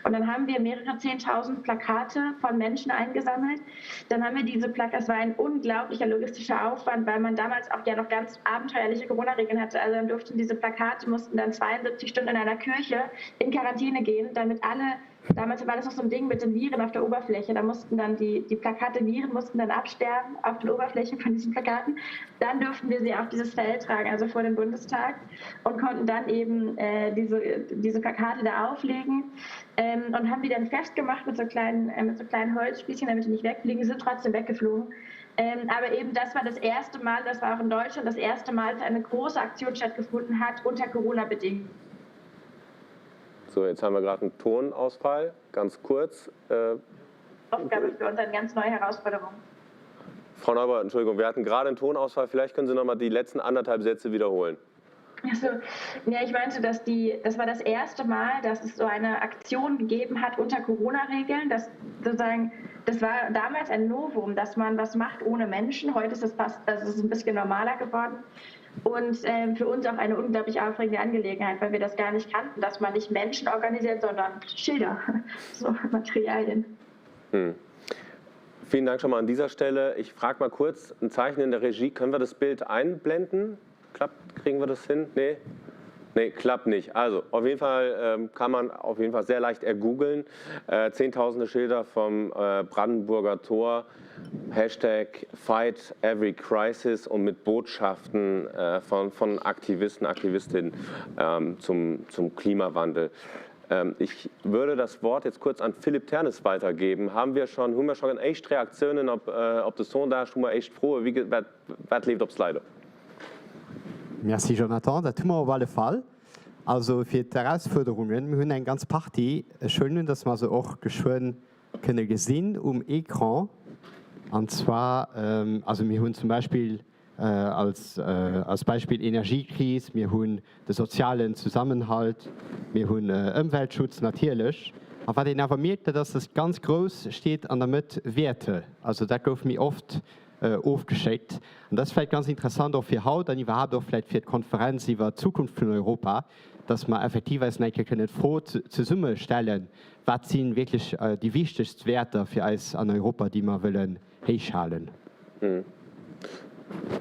Und dann haben wir mehrere 10.000 Plakate von Menschen eingesammelt. Dann haben wir diese Plakate, es war ein unglaublicher logistischer Aufwand, weil man damals auch ja noch ganz abenteuerliche Corona-Regeln hatte. Also dann durften diese Plakate, mussten dann 72 Stunden in einer Kirche in Quarantäne gehen, damit alle Damals war das noch so ein Ding mit den Viren auf der Oberfläche. Da mussten dann die, die Plakate Viren mussten dann absterben auf den Oberflächen von diesen Plakaten. Dann durften wir sie auf dieses Feld tragen, also vor dem Bundestag und konnten dann eben äh, diese, diese Plakate da auflegen ähm, und haben die dann festgemacht mit so kleinen, äh, mit so kleinen Holzspießchen, damit die nicht wegfliegen. Sie sind trotzdem weggeflogen. Ähm, aber eben das war das erste Mal, das war auch in Deutschland das erste Mal, dass eine große Aktion stattgefunden hat unter Corona-Bedingungen. So, jetzt haben wir gerade einen Tonausfall, ganz kurz. Äh, Aufgabe für uns eine ganz neue Herausforderung. Frau Neubauer, Entschuldigung, wir hatten gerade einen Tonausfall. Vielleicht können Sie noch mal die letzten anderthalb Sätze wiederholen. Also, ja, ich meinte, dass die, das war das erste Mal, dass es so eine Aktion gegeben hat unter Corona-Regeln. Dass sozusagen, das war damals ein Novum, dass man was macht ohne Menschen. Heute ist es fast, also es ist ein bisschen normaler geworden. Und ähm, für uns auch eine unglaublich aufregende Angelegenheit, weil wir das gar nicht kannten, dass man nicht Menschen organisiert, sondern Schilder, so Materialien. Hm. Vielen Dank schon mal an dieser Stelle. Ich frage mal kurz ein Zeichen in der Regie. Können wir das Bild einblenden? Klappt, kriegen wir das hin? Nee? Nee, klappt nicht. Also, auf jeden Fall ähm, kann man auf jeden Fall sehr leicht ergoogeln. Äh, Zehntausende Schilder vom äh, Brandenburger Tor, Hashtag Fight Every Crisis und mit Botschaften äh, von, von Aktivisten, Aktivistinnen ähm, zum, zum Klimawandel. Ähm, ich würde das Wort jetzt kurz an Philipp Ternes weitergeben. Haben wir schon, hu mer schonn éischt Reaktiounen op, äh, op de Sondage? Hu mer éischt Froen? Wéi, wat, wat leeft op Slido? Merci Jonathan, dat hu mer op alle Fall. Also fir d'Erausfuerderungen, mir hunn eng ganz Partie. Ech huelen un, datt mer se och geschwënn kënne gesinn um Ecran. An zwar, also mir hunn zum Beispill als als Beispill Energiekris, mir hunn de sozialen Zusammenhalt, mir hunn Ëmweltschutz natierlech. A wat een awer mierkt, dat ass, datt ganz grouss steet an der Mëtt Wäerte. Also dat gouf méi oft ofgeschéckt. An dat ass vläicht ganz interessant och fir haut an iwwerhaapt och vläicht fir d'Konferenz iwwert d'Zukunft vun Europa, dass mer effektiv eis nach eng Kéier kënnen d'Fro zesumme stellen, Wat si wierklech déi wichtegst Wäerter fir eis an Europa, déi mer wëllen héichhalen?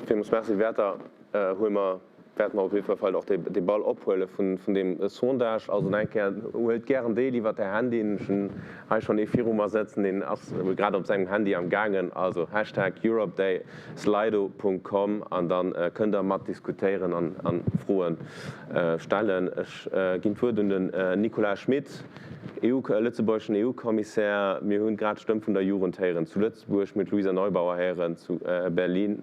Villmools Merci. Wäerter huele mer wäerte mer op jiddwer Fall och dee Ball ophuele vun deem Sondage. Also nach eng Kéier, huelt gären deel iwwert Är Handyen. Ech hunn hei schonn ee viru mer sëtzen, deen ass grad op sengem Handy am gaangen. Also Hashtag EuropeDay, slido.com an da kënnt Der mat diskutéieren an Froe stellen. Ech ginn d'Wuert un den Nicolas Schmit, EU, lëtzebuergeschen EU-Kommissär. Mir hunn grad d'Stëmm vun der Jugend héieren zu Lëtzebuerg, mir hunn d'Luisa Neubauer héieren zu Berlin.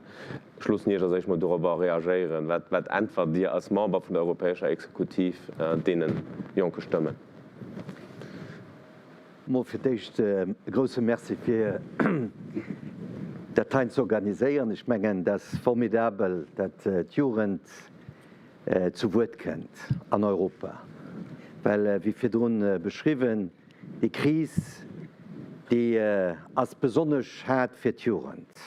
Ech loossen Iech als éischt mol dorobber reagéieren. Wat, wat äntwert Dir als Member vun der europäescher Exekutiv deene jonke Stëmmen? Mol fir d'éischt e grousse Merci fir dat heien ze organiséieren. Ech mengen, dat ass formidabel, dat d'Jugend zu Wuert kënnt an Europa, well wéi virdrun beschriwwen, déi Kris, déi ass besonnesch haart fir d'Jugend.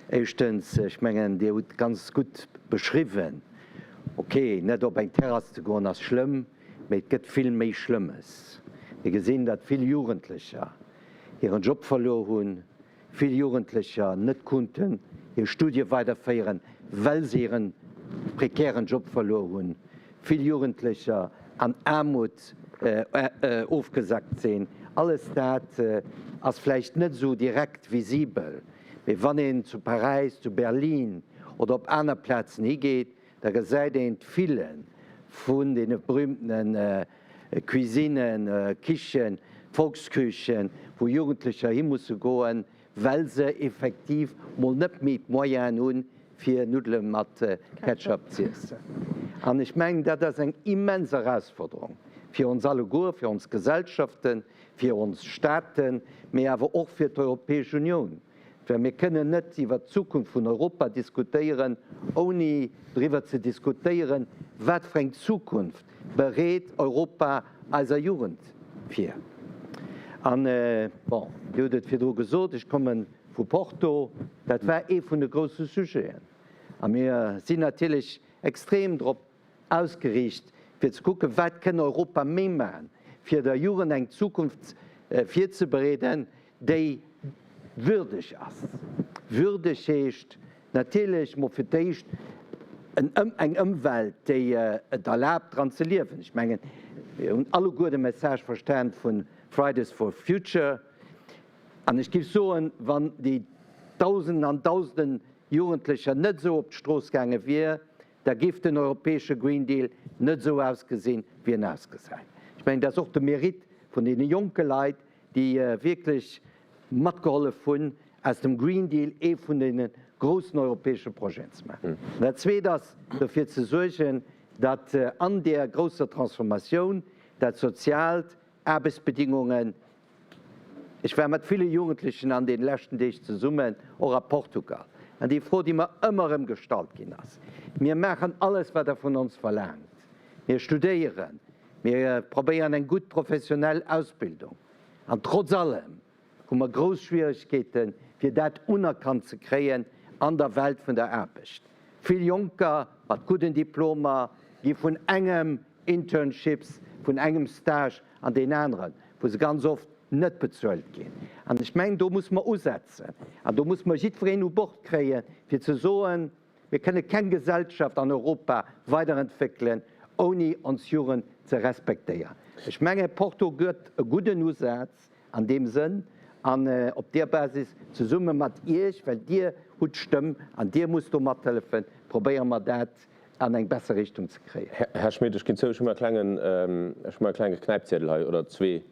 Éischtens, ech mengen, Dir hutt ganz gutt beschriwwen, okay, net op eng Terrass ze goen ass schlëmm, mee et gëtt vill méi Schlëmmes. Mir gesinn, datt vill Jugendlecher hiren Job verluer hunn, vill Jugendlecher net kunnten hir Studie weiderféieren, well se hiren prekären Job verluer hunn, vill Jugendlecher an Aarmut ofgesackt sinn. Alles dat ass vläicht net esou direkt visibel, mee wann een zu Paräis, zu Berlin oder op aner Plazen higeet, da gesäit een d'File vun deene berühmtene Cuisinen, Kichen, Volksküchen, wou Jugendlecher hi musse goen, well se effektiv mol net méi d'Moyenen hunn, fir Nuddele mat Ketchup z'iessen. An ech mengen, dat ass eng immens Erausforderung fir ons alleguer, fir ons Gesellschaften, fir ons Staaten, mee awer och fir d'Europäesch Unioun. Well mir kënnen net iwwert d'Zukunft vun Europa diskutéieren, ouni driwwer ze diskutéieren, wat fir eng Zukunft bereet Europa eiser Jugend vir. An, bon, Dir hutt et virdru gesot, ech komme vu Porto, dat war ee vun de grousse Sujeten. A mir sinn natierlech extrem drop ausgeriicht, fir ze kucken, wat kënn Europa méi maachen, fir der Jugend eng Zukunft virzebereeden, déi würdeg ass. Würdeg heescht natierlech mol fir d'éischt eng Ëmwelt, déi et erlaabt, dran ze liewen. Ech mengen, mir hunn alleguer de Message verstan vu Fridays for Future. An ech géif soen, wann déi Dausenden an Dausenden Jugendlecher net esou op d'Strooss gaange wier, da géif den europäesche Green Deal net esou ausgesinn, wéi en ausgesäit. Ech mengen, dat ass och de Mérite vun deene jonke Leit, déi wierklech matgehollef hunn, aus dem Green Deal ee vun deene groussen europäesche Projeten ze maachen. An dat Zweet ass, dofir ze suergen, datt an där grousser Transformatioun dat Soziaalt, Aarbechtsbedingungen, Ech war mat ville Jugendlechen an deene leschten Deeg zesummen, och a Portugal, an déi Fro, déi mer ëmmer erëm gestallt ginn ass, Mir maachen alles, wat Der vun ons verlaangt, mir studéieren, mir probéieren eng gutt professionell Ausbildung, an trotz allem hu mer grouss Schwieregkeeten, fir dat unerkannt ze kréien an der Welt vun der Aarbecht. Vill Jonker mat gudden Diplomer gi vun engem Internships vun engem Stage an deen aneren, wou se ganz oft net bezuelt ginn. An ech mengen, do muss mer usetzen an do muss mer jiddwereen u Bord kréien, fir ze soen, Mir kënne keng Gesellschaft an Europa weiderentwéckelen, ouni ons Jugend ze respektéieren. Ech menge Porto gëtt e gudden Usaz an deem Sënn an op deer Basis, zesumme mat Iech, well Dir hutt d'Stëmm an Dir musst do mathëllefen, probéiere mer dat an eng besser Richtung ze kréien. Här Schmit, ech ginn zou, ech hu mer e klengen, ech hu mer e klenge Knäipziedel hei oder zwee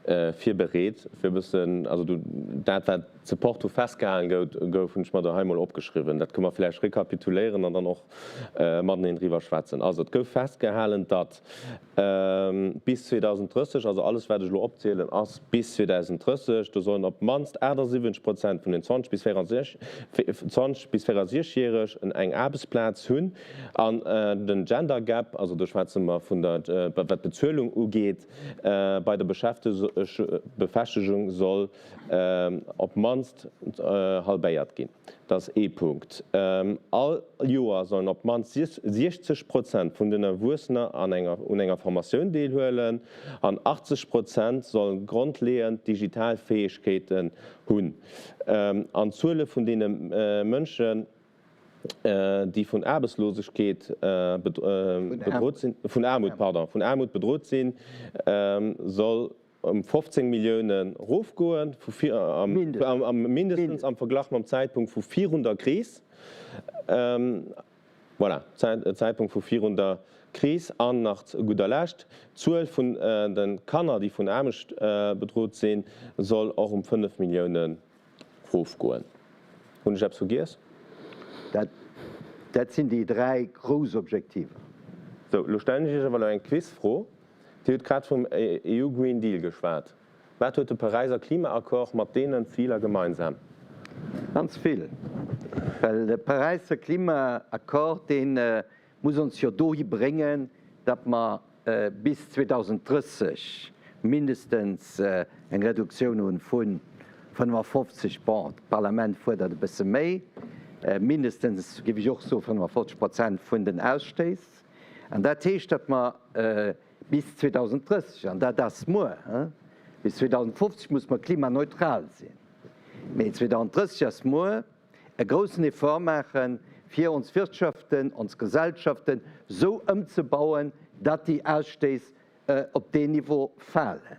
virbereet, fir e bëssen, also du, dat wat zu Porto festgehalen gouf, hunn ech mer da hei emol opgeschriwwen. Dat kënne mer vläicht rekapituléieren an dann och mateneen driwwer schwätzen. Also, et gouf festgehalen, datt bis 2030, also alles wat ech elo opzielen ass bis 2030, do sollen op d'mannst 78 Prozent vun den 20 bis 64 20 bis 64 Järeg eng Aarbechtsplaz hunn. An den Gender Gap, also do schwätze mer vun der, wat d'Bezuelung ugeet, bei der Befeschtegung soll op d'mannst halbéiert ginn. Dat ass ee Punkt. All Joer sollen op d'mannst 60 Prozent vun den Erwuessener un enger Formatioun deelhuelen an 80 Prozent solle grondleeënd digital Fäegkeeten hunn. An d'Zuele vun deene Mënschen, déi vun Aarbechtslosegkeet bedrot sinn, vun Aarmut, pardon, vun Aarmut bedrot sinn, soll ëm 15 Millioune rofgoen, mindestens am Verglach mam Zäitpunkt vu virun der Kris. Voilà, Zäitpunkt vu virun der Kris. An nach zu gudder Lescht, d'Zuel vun de Kanner, déi vun Aarmucht bedrot sinn, soll och ëm 5 Millioune rofgoen. Hunn ech eppes vergiess? Dat, dat sinn déi dräi grouss Objektiver. Sou, elo stellen ech Iech awer elo eng Quizfro. Dir hutt grad vum EU Green Deal geschwat. Wat huet de Paräiser Klimaaccord mat deenen Ziler gemeinsam? Ganz vill. Well de Paräisser Klimaaccord, dee muss ons jo dohi bréngen, datt mer bis 2030 mindestens eng Reduktioun hu vu 55, bon, d'Parlament fuerdert e bësse méi, mindestens, géif ech och soen, 55 Prozent vun den Ausstéiss. An dat heescht, datt mer bis 2030, an dat ass muer, bis 2050 muss mer klimaneutral sinn, mee 2030 ass muer, e groussen Effort maachen, fir ons Wirtschaften, ons Gesellschaften esou ëmzebauen, datt déi Ausstéiss op deen Niveau falen.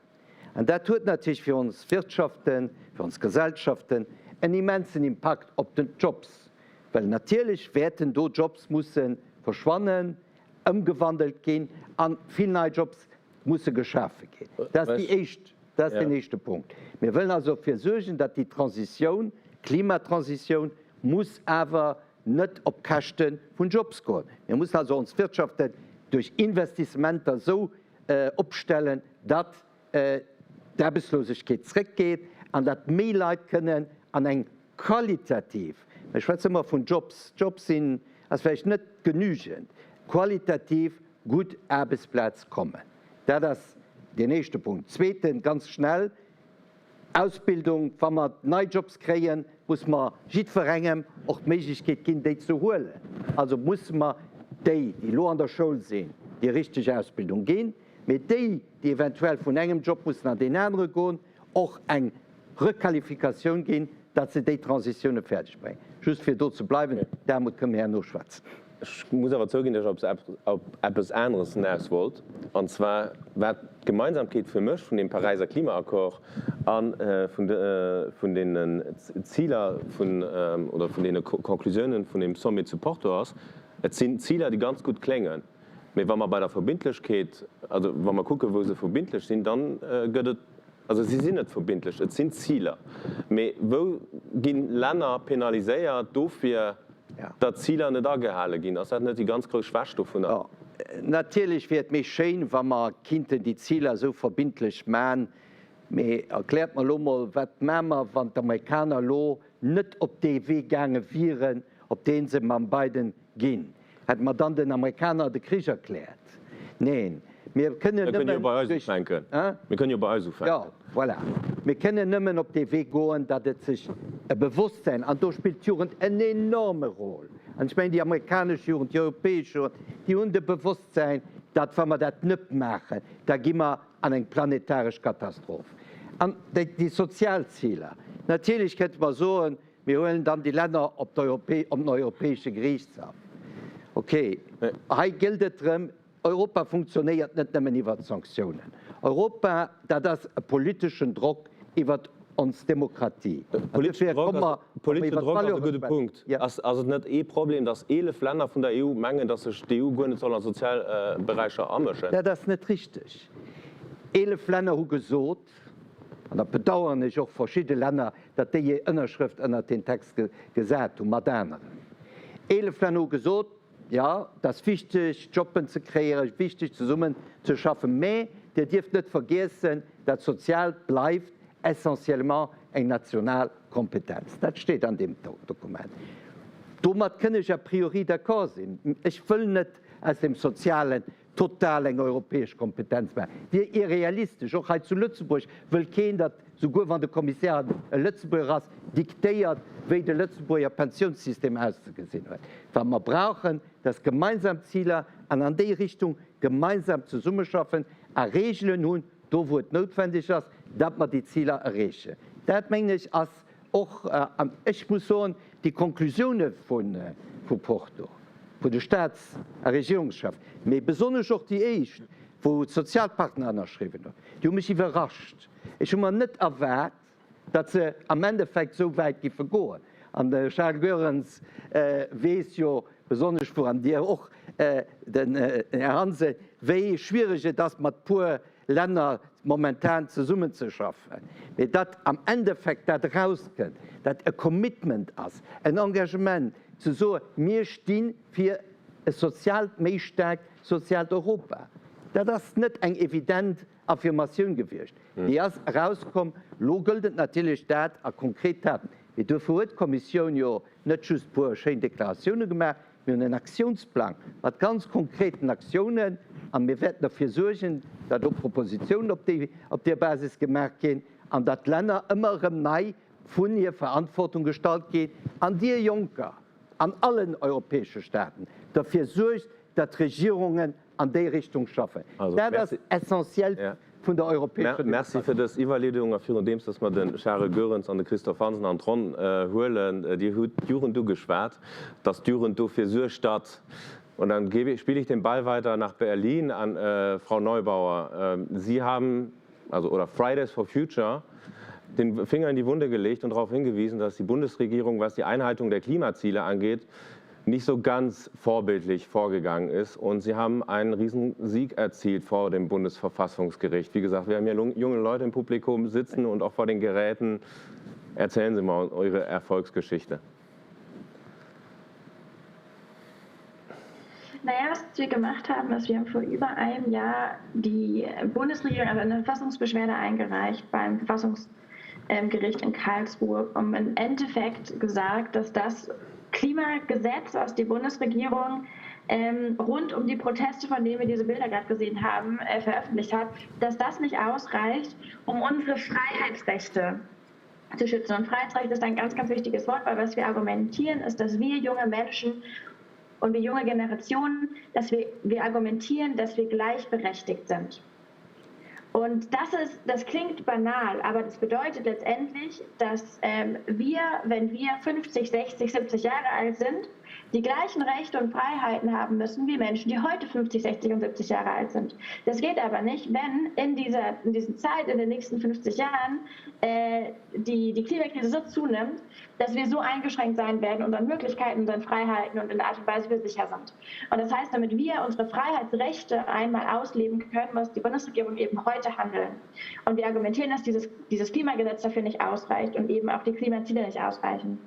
An dat huet natierlech fir ons Wirtschaften, fir ons Gesellschaften en immensen Impakt op den d'Jobs, well natierlech wäerten do Jobs musse verschwannen, ëmgewandelt ginn a vill nei Jobs musse geschafe ginn. Dat ass déi éischt, dat ass deen éischte Punkt. Mir wëllen also derfir suergen, datt déi Transitioun, d'Klimatransitioun muss awer net op Käschte vun Jobs goen. Mir mussen also ons Wirtschaften duerch Investissementer esou opstellen, datt d'Aarbechtslosegkeet zréckgeet an datt méi Leit kënnen an eng qualitativ, ech schwätze ëmmer vun Jobs, Jobs sinn, ass vläicht net genügend, qualitativ gutt Aarbechtsplaz kommen. Dat ass deen éischte Punkt. Zweeten, ganz schnell, Ausbildung. Wa mer nei Jobs kréien, muss mer jiddwerengem och d'Méiglechkeet ginn, déi ze huelen. Also musse mer déi, déi elo an der Schoul sinn, déi richteg Ausbildung ginn, mee déi, déi eventuell vun engem Job mussen an deen anere goen, och eng Requalifikatioun ginn, datt se déi Transitioune fäerdeg bréngen. Just fir do ze bleiwen, d'Aarmut kënne mir herno schwätzen. Ech muss awer zouginn, datt ech op eppes aneres hinaus wollt, an zwar wat d'Gemeinsamkeet fir mech vun deem Paräiser Klimaaccord a vun deenen Ziler vun oder vun deene Conclusiounen vun deem Sommet zu Porto ass. Et sinn Ziler, déi ganz gutt kléngen, mee wa mer bei der Verbindlechkeet, also wa mer kucken, wou se verbindlech sinn, da gëtt et, also si sinn net verbindlech, et sinn Ziler, mee wou gi Länner penaliséiert dofir, datt Ziler net agehale ginn? Ass dat net déi ganz grouss Schwächt dovunner? Jo, natierlech wier et méi schéin, wa mer kinnten déi Ziler esou verbindlech man. Mee erkläert mer elo mol, wat maa mer, wann d'Amerikaner elo net op dee Wee gaange wieren, op dee se mam Biden ginn? Hätte mer dann den Amerikaner de Krich erkläert? Neen, mir kënnen Mir kënnen jo nëmmen bei eis duerch, ufänken. Hein? Mir kënnen jo bei eis ufänken. Jo, voilà. Mir kënnen nëmmen op dee Wee goen, datt et sech e Bewosstsäin, an do spillt d'Jugend en enorme Rôle, an ech mengen déi amerikanesch Jugend, déi europäesch Jugend, déi hunn de Bewosstsäin, datt wa mer dat net maachen, da gi mer an eng planetaresch Katastroph. An déi, déi sozial Ziler, natierlech kënnte mer soen, Mir huelen dann déi Länner op den Europäesche Geriichtshaff. Okay, hei gëllt et drëm, Europa funktionéiert net nëmmen iwwert Sanktiounen. Europa, dat ass e politeschen Drock iwwert ons Demokratie. Politeschen Drock ass e gudde Punkt. Ass et net ee Problem, datt 11 Länner vun der EU mengen, datt sech d'EU guer net soll a sozial Beräicher amëschen? Dat ass net richteg. 11 Länner hu gesot, an dat bedauern ech och verschidde Länner, datt déi hir Ënnerschrëft ënnert deen Text gesat hunn, mat aneren. 11 Länner hu gesot, Jo, et ass wichteg, Jobben ze kreéieren, wichteg zesummen ze schaffen, mä Dir dierft net vergiessen, dat Soziaalt bleift essentiellement eng national Kompetenz. Dat steet an deem Dokument. Domat kënn ech a priori d'accord sinn. Ech wëll net aus dem Sozialen total eng europäesch Kompetenz maachen, wier irrealistesch. Och hei zu Lëtzebuerg wëll keen, datt, souguer wann de Kommissär e Lëtzebuerger ass, diktéiert, wéi de Lëtzebuerger Pensiounssystem auszegesinn huet. Wat mer brauchen, dat ass gemeinsam Ziler an an déi Richtung gemeinsam zesummeschaffen a Reegelen hunn, do wou et noutwendeg ass, datt mer déi Ziler erreechen. Dat, mengen ech, ass Och, an ech muss soen, déi Konklusioune vu Porto, vun de Staats a Regierungscheffen, mee besonnesch och déi éischt, wou d'Sozialpartner ënnerschriwwen hunn, déi hu mech iwwerrascht. Ech hu mer net erwaart, datt se am Endeffekt esou wäit giffe goen. An de Charles Goerens weess jo besonnesch, wou, an Dir och, den Här Hansen, wéi schwiereg et ass mat puer Länner momentan zesummenzeschaffen, mee datt am Endeffekt dat erauskënnt, datt e Commitment ass, en Engagement, ze soen, mir sti fir e soziaalt, méi staarkt soziaalt Europa, dat ass net eng evident Affirmatioun gewiescht. Déi ass erauskomm. Elo gëllt et natierlech, dat a konkret Taten, mee duerfir huet d'Kommissioun jo net just e puer schéin Deklaratioune gemaach, Mir hunn en Aktiounsplang mat ganz konkreten Aktiounen a mir wäerten derfir suergen, datt och Propositionen op déi, op där Basis gemaach ginn an datt d'Länner ëmmer erëm nei vun hir Verantwortung gestallt ginn an Dir Jonker an allen europäesche Staaten derfir suergt, datt d'Regierungen an déi Richtung schaffen. Dat ass essentiell vun der europäescher Demokratie. Merci fir dës Iwwerleedung. A virun deems, dass mer de Charel Goerens an de Christophe Hansen an d'Ronn huelen, Dir hutt d'Jugend ugeschwat, dass d'Jugend dofir suergt, datt, und dann spiele ich den Ball weiter nach Berlin an Frau Neubauer, Sie haben, also oder Fridays for Future, den Finger in die Wunde gelegt und darauf hingewiesen, dass die Bundesregierung, was die Einhaltung der Klimaziele angeht, nicht so ganz vorbildlich vorgegangen ist. Und sie haben einen Riesensieg erzielt vor dem Bundesverfassungsgericht. Wie gesagt, wir haben hier junge Leute im Publikum sitzen und auch vor den Geräten. Erzählen Sie mal eure Erfolgsgeschichte. Naja, was wir gemacht haben, ist, wir haben vor über einem Jahr die Bundesregierung, also eine Verfassungsbeschwerde eingereicht beim Verfassungsgericht in Karlsruhe, um im Endeffekt gesagt, dass das Klimagesetz, was die Bundesregierung ähm, rund um die Proteste, von denen wir diese Bilder gerade gesehen haben, äh, veröffentlicht hat, dass das nicht ausreicht, um unsere Freiheitsrechte zu schützen. Und Freiheitsrecht ist ein ganz, ganz wichtiges Wort, weil was wir argumentieren, ist, dass wir junge Menschen und wir junge Generationen, dass wir, wir argumentieren, dass wir gleichberechtigt sind. Und das ist, das klingt banal, aber das bedeutet letztendlich, dass ähm, wir, wenn wir 50, 60, 70 Jahre alt sind, die gleichen Rechte und Freiheiten haben müssen wie Menschen, die heute 50, 60 und 70 Jahre alt sind. Das geht aber nicht, wenn in dieser, in dieser Zeit, in den nächsten 50 Jahren, äh, die, die Klimakrise so zunimmt, dass wir so eingeschränkt sein werden, unseren Möglichkeiten, unseren Freiheiten und in der Art und Weise, wie wir sicher sind. Und das heißt, damit wir unsere Freiheitsrechte einmal ausleben können, muss die Bundesregierung eben heute handeln. Und wir argumentieren, dass dieses, dieses Klimagesetz dafür nicht ausreicht und eben auch die Klimaziele nicht ausreichen.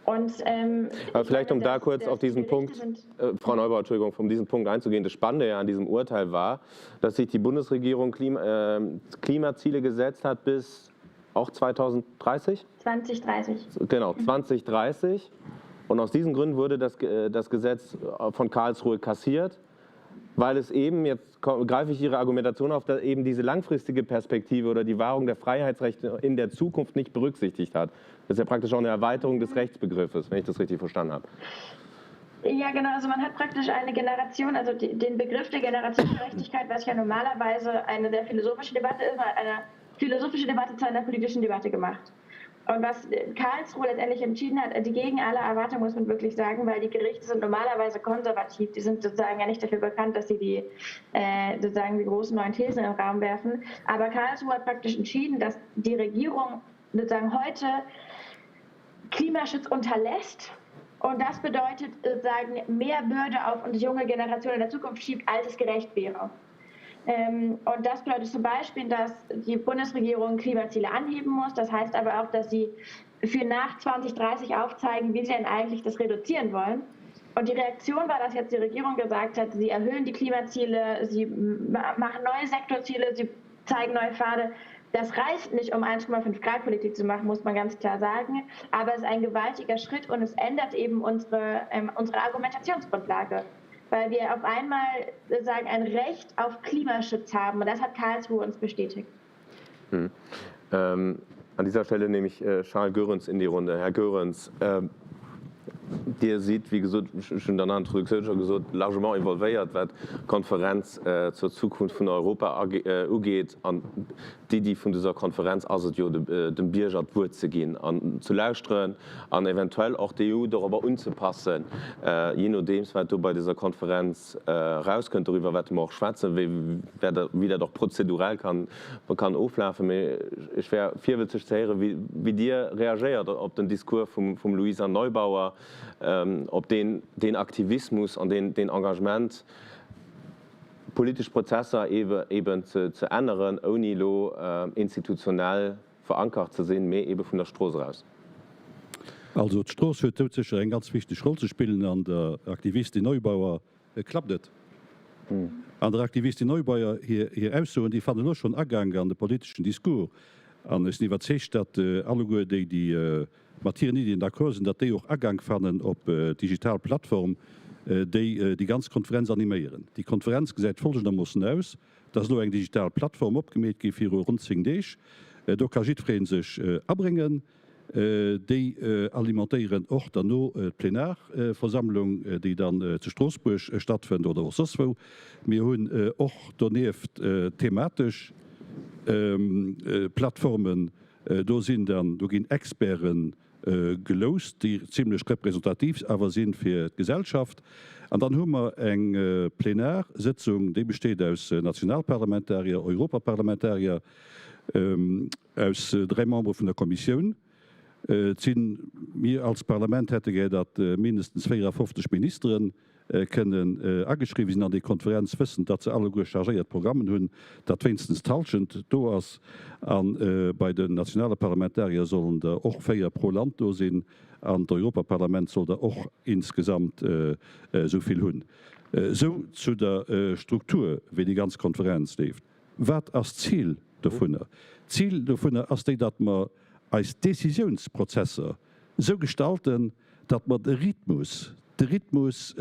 Und, ähm, Aber vielleicht um da kurz auf diesen Punkt, äh, Frau Neubauer, Entschuldigung, um diesen Punkt einzugehen, das Spannende ja an diesem Urteil war, dass sich die Bundesregierung Klima, äh, Klimaziele gesetzt hat bis auch 2030? 2030. Genau, 2030. Und aus diesen Gründen wurde das, äh, das Gesetz äh, von Karlsruhe kassiert, weil es eben, jetzt greife ich Ihre Argumentation auf, dass eben diese langfristige Perspektive oder die Wahrung der Freiheitsrechte in der Zukunft nicht berücksichtigt hat. Das ist ja praktisch auch eine Erweiterung des Rechtsbegriffes, wenn ich das richtig verstanden habe. Ja, genau. Also man hat praktisch eine Generation, also die, den Begriff der Generationengerechtigkeit, was ja normalerweise eine sehr philosophische Debatte ist, eine philosophische Debatte zu einer politischen Debatte gemacht. Und was Karlsruhe letztendlich entschieden hat, entgegen aller Erwartung muss man wirklich sagen, weil die Gerichte sind normalerweise konservativ, die sind sozusagen ja nicht dafür bekannt, dass sie die äh, sozusagen die großen neuen Thesen in den Raum werfen. Aber Karlsruhe hat praktisch entschieden, dass die Regierung sozusagen heute Klimaschutz unterlässt. Und das bedeutet sozusagen mehr Bürde auf unsere junge Generation in der Zukunft schiebt, als es gerecht wäre. Ähm, und das bedeutet zum Beispiel, dass die Bundesregierung Klimaziele anheben muss. Das heißt aber auch, dass sie für nach 2030 aufzeigen, wie sie denn eigentlich das reduzieren wollen. Und die Reaktion war, dass jetzt die Regierung gesagt hat, sie erhöhen die Klimaziele, sie machen neue Sektorziele, sie zeigen neue Pfade. Das reicht nicht, um 1,5 Grad Politik zu machen, muss man ganz klar sagen. Aber es ist ein gewaltiger Schritt und es ändert eben unsere, ähm, unsere Argumentationsgrundlage weil wir auf einmal sagen ein Recht auf Klimaschutz haben und das hat Karlsruhe uns bestätigt. Hm. Ähm, an dieser Stelle nehme ich äh, Charles Görens in die Runde. Herr Görens, äh, Dir sidd, wéi gesot, ech hunn et an der Introduktioun scho gesot, largement involvéiert, wat d'Konferenz zur Zukunft vun Europa ugeet. An d'Iddi vun dëser Konferenz ass et jo, dem Bierger d'Wuert ze ginn an ze lauschteren an eventuell och d'EU dorobber unzepassen, jee nodeems wat do bei dëser Konferenz erauskënnt. Doriwwer wäerte mer och schwätzen, wéi dat och prozedurell kann oflafen. Mee ech wär virwëtzeg ze héieren, wéi Dir reagéiert op den Discours vum Luisa Neubauer, op deen Aktivismus an deen Engagement, politesch Prozesser eben ze änneren, ouni elo institutionell verankert ze sinn, mee ebe vun der Strooss eraus. Also d'Strooss huet doudsécher eng ganz wichteg Roll ze spillen an der Aktivistin Neubauer klappt et. An der Aktivistin Neubauer hir Aussoen, déi fannen elo schonn Agank an de politeschen Discours. An ech sinn iwwerzeegt, datt alleguer déi, déi mat hiren Iddien d'accord sinn, datt déi och Agank fannen op d'digital Plattform, déi déi ganz Konferenz animéieren. Déi Konferenz gesäit folgendermoossen aus, Et ass elo eng digital Plattform opgemeet gi viru ronn 10 Deeg. Do ka jiddweree sech abréngen. Déi alimentéieren och derno d'Plenarversammlung, déi dann zu Stroossbuerg stattfënnt oder och soss wou. Mir hunn och donieft thematesch Plattformen. Do sinn dann, do ginn Experten geloust, déi zimlech representativ awer si fir d'Gesellschaft. An dann hu mer eng Plenarsëtzung, déi besteet aus Nationalparlamentarier, Europaparlamentarier, aus dräi Membere vun der Kommissioun. Et sinn, mir als Parlament hätte gär, datt mindestens 54 Ministeren kënnen ageschriwwen sinn an déi Konferenz, wëssend, datt se alleguer chargéiert Programmen hunn, datt wéinstens d'Hallschent do ass. A bei den nationale Parlamentarier sollen der och 4 pro Land do sinn an d'Europaparlament soll der och insgesamt esou vill hunn. Esou zu der Struktur, wéi déi ganz Konferenz leeft. Wat ass d'Zil dovunner? D'Zil dovunner ass déi, datt mer eis Décisiounsprozesser esou gestalten, datt mer de Rhythmus, de Rhythmus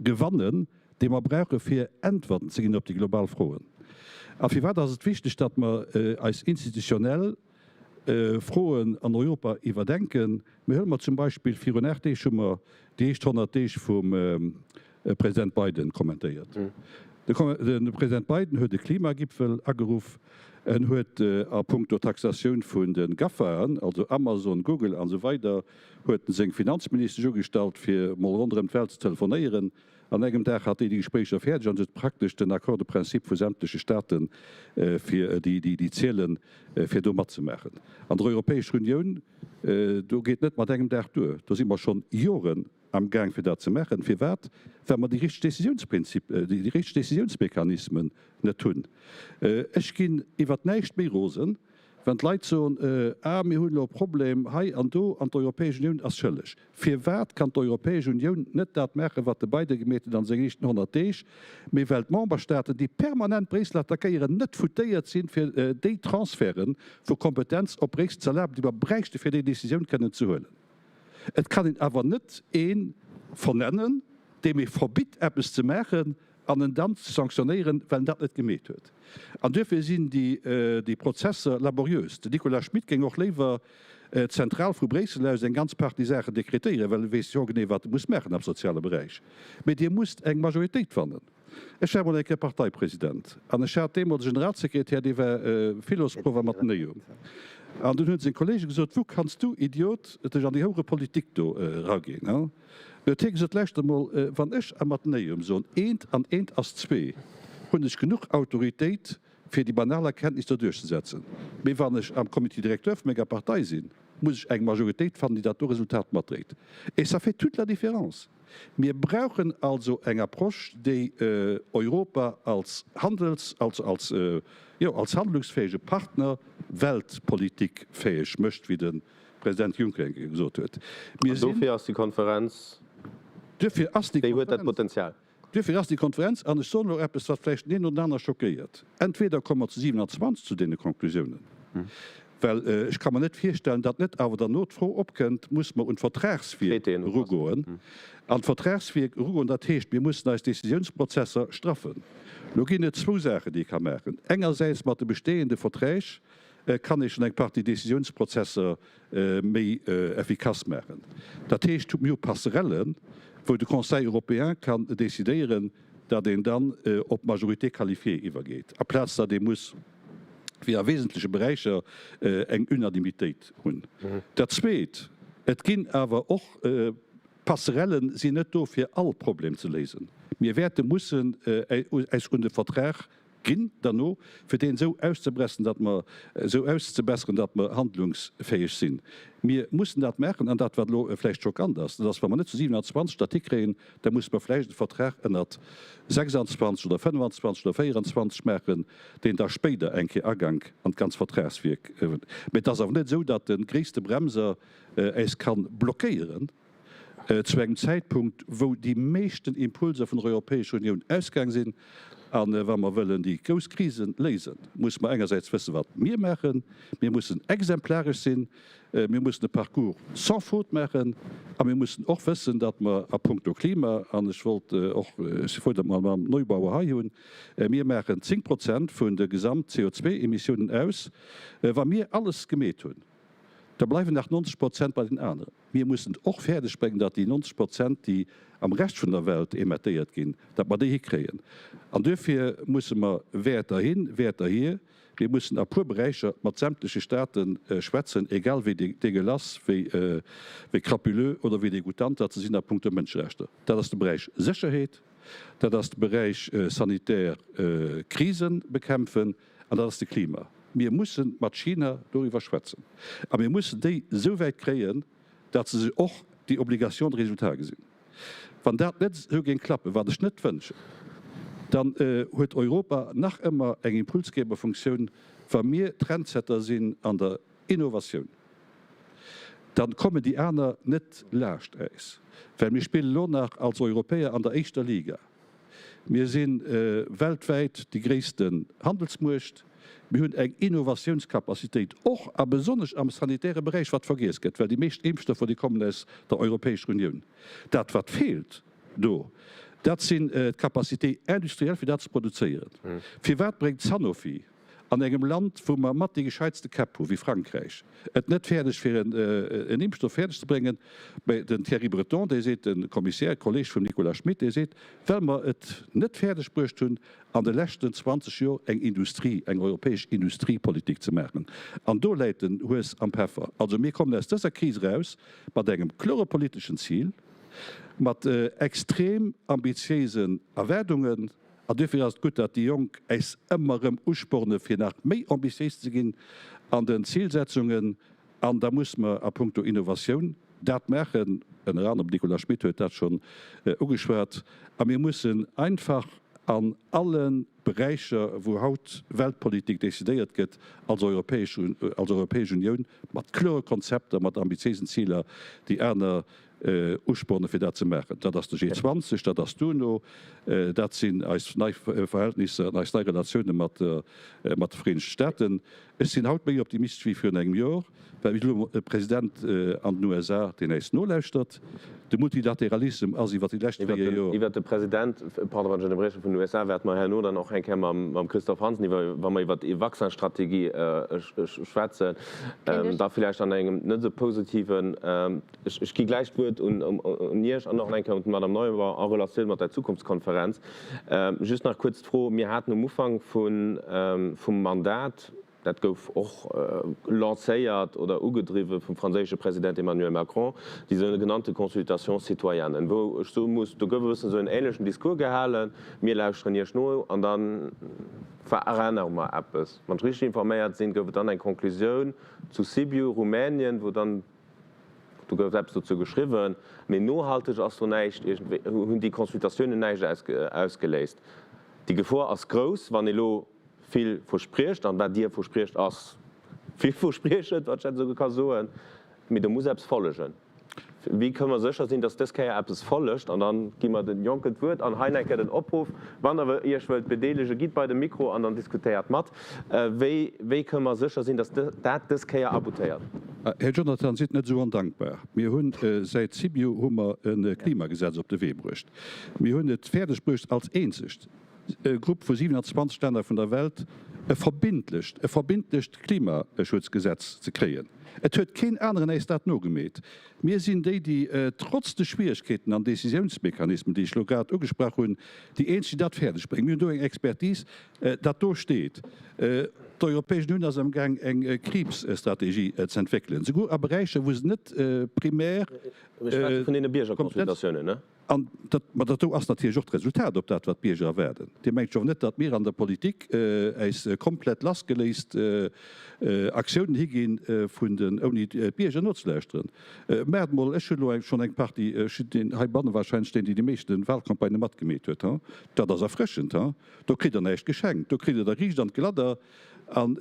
gewannen, dee mer brauche fir Äntwerten ze ginn op déi global Froen. A firwat ass et wichteg, datt mer eis institutionell Froen an Europa iwwerdenken? Mir huele mer zum Beispill, virun 8 Deeg hu mer déi éischt 100 Deeg vum President Biden kommentéiert. De President Biden huet e Klimagipfel ageruff. En huet a puncto Taxatioun vun de GAFAen, also Amazon, Google an esou weider, huet en seng Finanzministesch ugestallt, fir mol ronderëm d'Welt ze telefonéieren. An engem Dag hat déi déi Gespréicher fäerdeg an huet praktesch den Accord de principe vu sämtleche Staaten, fir déi zielen, fir do matzemaachen. An der Europäescher Unioun, do geet net mat engem Dag duer, do si mer schonn Joren am Gaang fir dat ze maachen. Firwat? Well mer déi richteg Décisiounsprinzip, déi richteg Décisiounsmechanismen net hunn. Ech ginn iwwert näischt méi rosen, wann d'Leit soen, Ah, mir hunn elo e Problem hei an do an d'Europäesch Unioun ass schëlleg. Firwat kann d'Europäesch Unioun net dat maachen, wat de Biden gemeet huet an sengen éischten 100 Deeg? Mee well d'Memberstaaten, déi permanent Bréissel attackéieren, net foutéiert sinn, fir déi Transferte vu Kompetenz op Bréissel ze erlaben, déi mer bräichte fir déi Décisioun kënnen ze huelen. Et kann een awer net ee vernennen, deem ee verbitt eppes ze maachen an en dann ze sanktionéieren, well en dat net gemeet huet. An duerfir sinn déi Prozesser laboriös. Den Nicolas Schmit géing och léiwer zentral vu Bréissel aus eng ganz Partie Saachen dekretéieren, well e weess jo genee, wat e muss maachen am soziale Beräich. Mee Dir musst eng Majoritéit fannen. Ech war mol eng Kéier Parteipresident an ech hat deemools e Generalsekretär, dee war Philosproff a Mathenéium. An dunn hunn seng Kollege gesot, Wou kanns du, Idiot, dech an déi Hourepolitik do eraginn? Du huet hie gesot, Lauschter emol, wann ech am Athenäum soen, eent an eent ass zwee, hunn ech genuch Autoritéit, fir déi banal Erkenntnis do duerchzesetzen. Mee wann ech am Comité directeur vu menger Partei sinn, muss ech eng Majoritéit fannen, déi dat do Resultat matdréit. Et ça fait toute la différence. Mir brauchen also eng Approche, déi Europa als Handels-, also als, jo, als handlungsfäege Partner weltpolitikfäeg mécht, wéi de President Juncker eng Kéier gesot huet. Mir sinn. An dofir ass déi Konferenz, Duerfir ass déi déi huet dat Potenzial. Duerfir ass déi Konferenz, an ech soen elo eppes, wat vläicht den een oder den anere schockéiert, entweder komme mer zu 27 zu deene Konklusiounen, well ech ka mer net virstellen, datt net awer derno d'Fro opkënnt, Musse mer un d'Vertragswierk erugoen? An d'Vertragswierk erugoen, dat heescht, mir mussen eis Décisiounsprozesser straffen. Elo ginn et zwou Saachen, déi ee ka maachen. Engersäits mat de bestehende Verträg kann ee schonn eng Partie Décisiounsprozesser méi effikass maachen. Dat heescht, mir hu Passerellen, wou de Conseil européen kann decidéieren, datt een dann op d'Majorité qualifiée iwwergeet, aplaz datt ee muss, wéi a wesentleche Beräicher, eng Unanimitéit hunn. Dat Zweet, et ginn awer och Passerellen sinn net do, fir all Problem ze léisen. Mir wäerte mussen äis un de Vertrag Ginn derno, fir deen esou auszebressen, datt mer, esou auszebesseren, datt mer handlungsfäeg sinn. Mir mussen dat maachen. An dat, wat elo vläicht schockant ass, dat ass, wa mer net zu 27 dat hikréien, da musse mer vläicht e Vertrag ënnert 26 oder 25 oder 24 maachen, deen da spéider eng Kéier Agank an d'ganz Vertragswierk huet. Mä et ass awer net esou, datt de gréisste Bremser äis ka blockéieren. zu engem Zäitpunkt, wou déi meeschten Impulser vun der Europäescher Unioun ausgaang sinn. A wa mer wëllen déi grouss Krisen léisen, musse mer engersäits wëssen, wat mir maachen. Mir mussen exemplaresch sinn. Mir mussen e Parcours sans faute maachen. A mir mussen och wëssen, datt mer a puncto Klima, an ech wollt och, ech si frou, datt mer d'Madame Neubauer hei hunn, mir maachen 10 Prozent vun de Gesamt-CO2-Emissiounen aus. Wa mir alles gemeet hunn, da bleiwen nach 90 Prozent bei den aneren. Mir mussen et och fäerdeg bréngen, datt déi 90 Prozent, déi am Rescht vun der Welt emettéiert ginn, datt mer déi hikréien. An duerfir musse mer Wäerter hin, Wäerter hier. Mir mussen a puer Beräicher mat sämtleche State schwätzen, egal wéi dégueulasse, wéi crapuleux oder wéi dégoutant datt se sinn a puncto Mënscherechter. Dat ass de Beräich Sécherheet, dat ass de Beräich sanitär Krisen bekämpfen an dat ass de Klima. Mir musse mat China doriwwer schwätzen a mir mussen déi esou wäit kréien, datt se sech och déi Obligation de résultat gesinn. Wann dat net esou géing klappen, wat ech net wënschen, dann huet Europa nach ëmmer eng Impulsgeberfunktioun, wa mir Trendsetter sinn an der Innovatioun, dann kommen déi aner net laascht äis, well mir spillen elo nach als Europäer an der éischter Liga. Mir si weltwäit déi gréissten Handelsmuecht. Mir hunn eng Innovatiounscapacitéit, och a besonnesch am sanitäre Beräich, wat vergiess gëtt, well déi meescht Impfstoffer, déi kommen aus der Europäescher Unioun. Dat, wat feelt do, dat sinn d'Capacités industrielles, fir dat ze produzéieren. Firwat bréngt Sanofi an engem Land, wou mer mat déi gescheitste Käpp hu wéi Frankräich, et net fäerdeg fir en Impfstoff fäerdeg ze bréngen. Mä den Thierry Breton, dee seet, de Kommissär, Kolleeg vum Nicolas Schmit, dee seet, well mer et net fäerdeg bruecht hunn, an de leschten 20 Jor eng Industrie, eng europäesch Industriepolitik ze maachen. An do läit den Hues am Peffer. Also mir kommen aus dëser Kris eraus mat engem klore politeschen Zil, mat extrem ambitiéisen Erwaardungen, An duerfir ass et gutt, datt déi Jonk äis ëmmer erëm usporne fir nach méi ambitiéis ze ginn an den Zilsetzungen. An da musse mer a puncto Innovatioun dat maachen, ënner anerem, Nicolas Schmit huet dat schonn ugeschwat, a mir mussen einfach an alle Beräicher, wou haut Weltpolitik decidéiert gëtt, als Europäesch, als Europäesch Unioun mat klore Konzepter, mat ambitiéisen Ziler déi aner Uspornen, fir dat ze maachen. Dat ass de G20, dat ass d'UNO, dat sinn eis nei Verhältnisser an eis nei Relatioune mat de Vereenegte Staaten. Ech sinn haut méi optimistesch wéi virun engem Jor, well mir elo e President an den USA, deen äis nolauschtert. De Multilateralissem ass iwwer déi lescht 4 Jor. Iwwert de President, pardon, wann ech ënnerbriechen, vun den USA wäerte mer herno dann och eng Kéier mam Christophe Hansen iwwer, wa mer iwwer d'Vaccin-Strategie schwätzen, da villäicht an engem net esou positiven. Ech gi gläich d'Wuert un Iech an och nach eng Kéier un d'Madame Neuber en Relatioun mat der Zukunftskonferenz. Just nach kuerz d'Fro, Mir haten um Ufank vum Mandat. Dat gouf och lancéiert oder ugedriwwe vum franséische President Emmanuel Macron, déi sougenannte Consultation citoyenne, wou ech soe muss, do gouf e bëssen esou en ähnlechen Discours gehalen, Mir lauschteren Iech no an da verännere mer eppes. Wann ech richteg informéiert sinn, gouf et dann eng Conclusioun zu Sibiu, Rumänien, wou dann, do gouf eppes dozou geschriwwen, mee nohalteg ass do näischt, iergendwéi hunn déi Consultatiounen näischt ausgeléist. Déi Gefor ass grouss, wann elo vill verspriecht, an wat Dir verspriecht ass vill verspriechend, wann ech dat esou ka soen, mee do muss eppes follegen. Wéi kënne mer sécher sinn, datt dës Kéier eppes follegt? An da gi mer den Jonken d'Wuert an hei nach eng Kéier den Opruff, wann Der Iech wëllt bedeelegen, gitt bei de Mikro an dann diskutéiert mat. Wéi, wéi kënne mer sécher sinn, datt dat dës Kéier aboutéiert? Här Jonathan, sidd net esou ondankbar. Mir hunn säit Sibiu hu mer e Klimagesetz op de Wee bruecht. Mir hunn et fäerdeg bruecht als eenzegt, e Grupp vu 27 Länner vun der Welt e verbindlecht, e verbindlecht Klimaschutzgesetz ze kréien. Et huet keen aneren äis dat nogemeet. Mir sinn déi, déi trotz de Schwieregkeeten an Décisiounsmechanismen, déi ech elo grad ugesprach hunn, déi eenzeg, déi dat fäerdeg bréngen. Mir hunn do eng Expertise, dat do steet. D'Europäesch Unioun ass amgaang eng Kriibsstrategie ze entwéckelen, souguer a Beräicher, wou se net primär. Mir schwätze vun deene Biergerconsultatiounen, ne? An dat, ma dat do ass natierlech och d'Resultat op dat, wat d'Bierger erwaarden. Dir mengt jo net, datt mir an der Politik äis komplett lassgeléist Aktiounen higinn vun den, ouni d'Bierger nozelauschteren. Maacht emol, ech hunn elo schonn eng Partie, ech sinn deen heibanne wahrscheinlech deen, deen déi meeschte Wahlcampagnë matgemeet huet, ha. Dat ass erfrëschend, ha. Do kritt Der näischt geschenkt, do kritt Der der riicht an d'Gladder an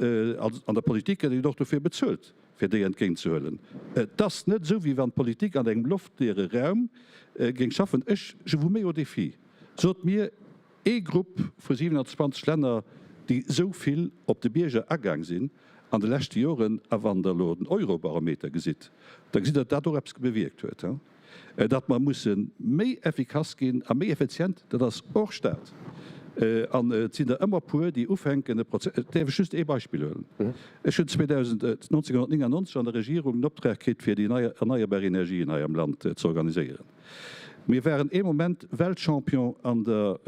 an der Politik gëtt een och dofir bezuelt. fir déi entgéintzehuelen. Et ass net esou, wéi wann d'Politik an engem loftleere Raum géing schaffen. Ech, je vous mets au défi, sot mir ee Grupp vu 27 Länner, déi esou vill op de Bierger agaang sinn an de leschte Joren. A wann Der elo den Eurobarometer gesitt, da gesitt Der, datt dat och eppes bewierkt huet. Datt mer musse méi effikass ginn a méi effizient, dat ass hors stade. An et sinn der ëmmer puer, déi ufänken e Prozess. Däerf ech just ee Beispill huelen? Ech hunn 1999 an der Regierung den Optrag kritt, fir déi erneierbar Energien hei am Land ze organiséieren. Mir waren ee Moment Weltchampion an der,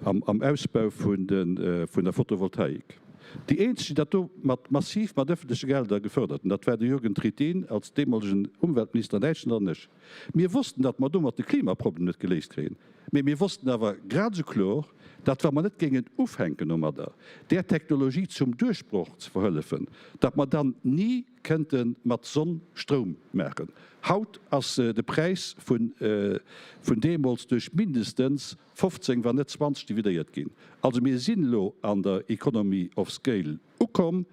am Ausbau vun der Photovoltaik. Déi eenzeg, déi dat do mat massiv mat öffentleche Gelder gefördert hunn, dat war de Jürgen Trittin als deemolegen Umweltminister an Däitschland an ech. Mir wossten, datt mer domat de Klimaproblem net geléist kréien, mee mir wossten awer grad esou kloer, datt wa mer net géingen ufänken domadder, där Technologie zum Duerchbroch ze verhëllefen, datt mer dann ni kënnte mat Sonn Stroum maachen. Haut ass de Präis vun deemools duerch mindestens 15, wann net 20 dividéiert ginn. Also mir sinn elo an der Economy of Scale ukomm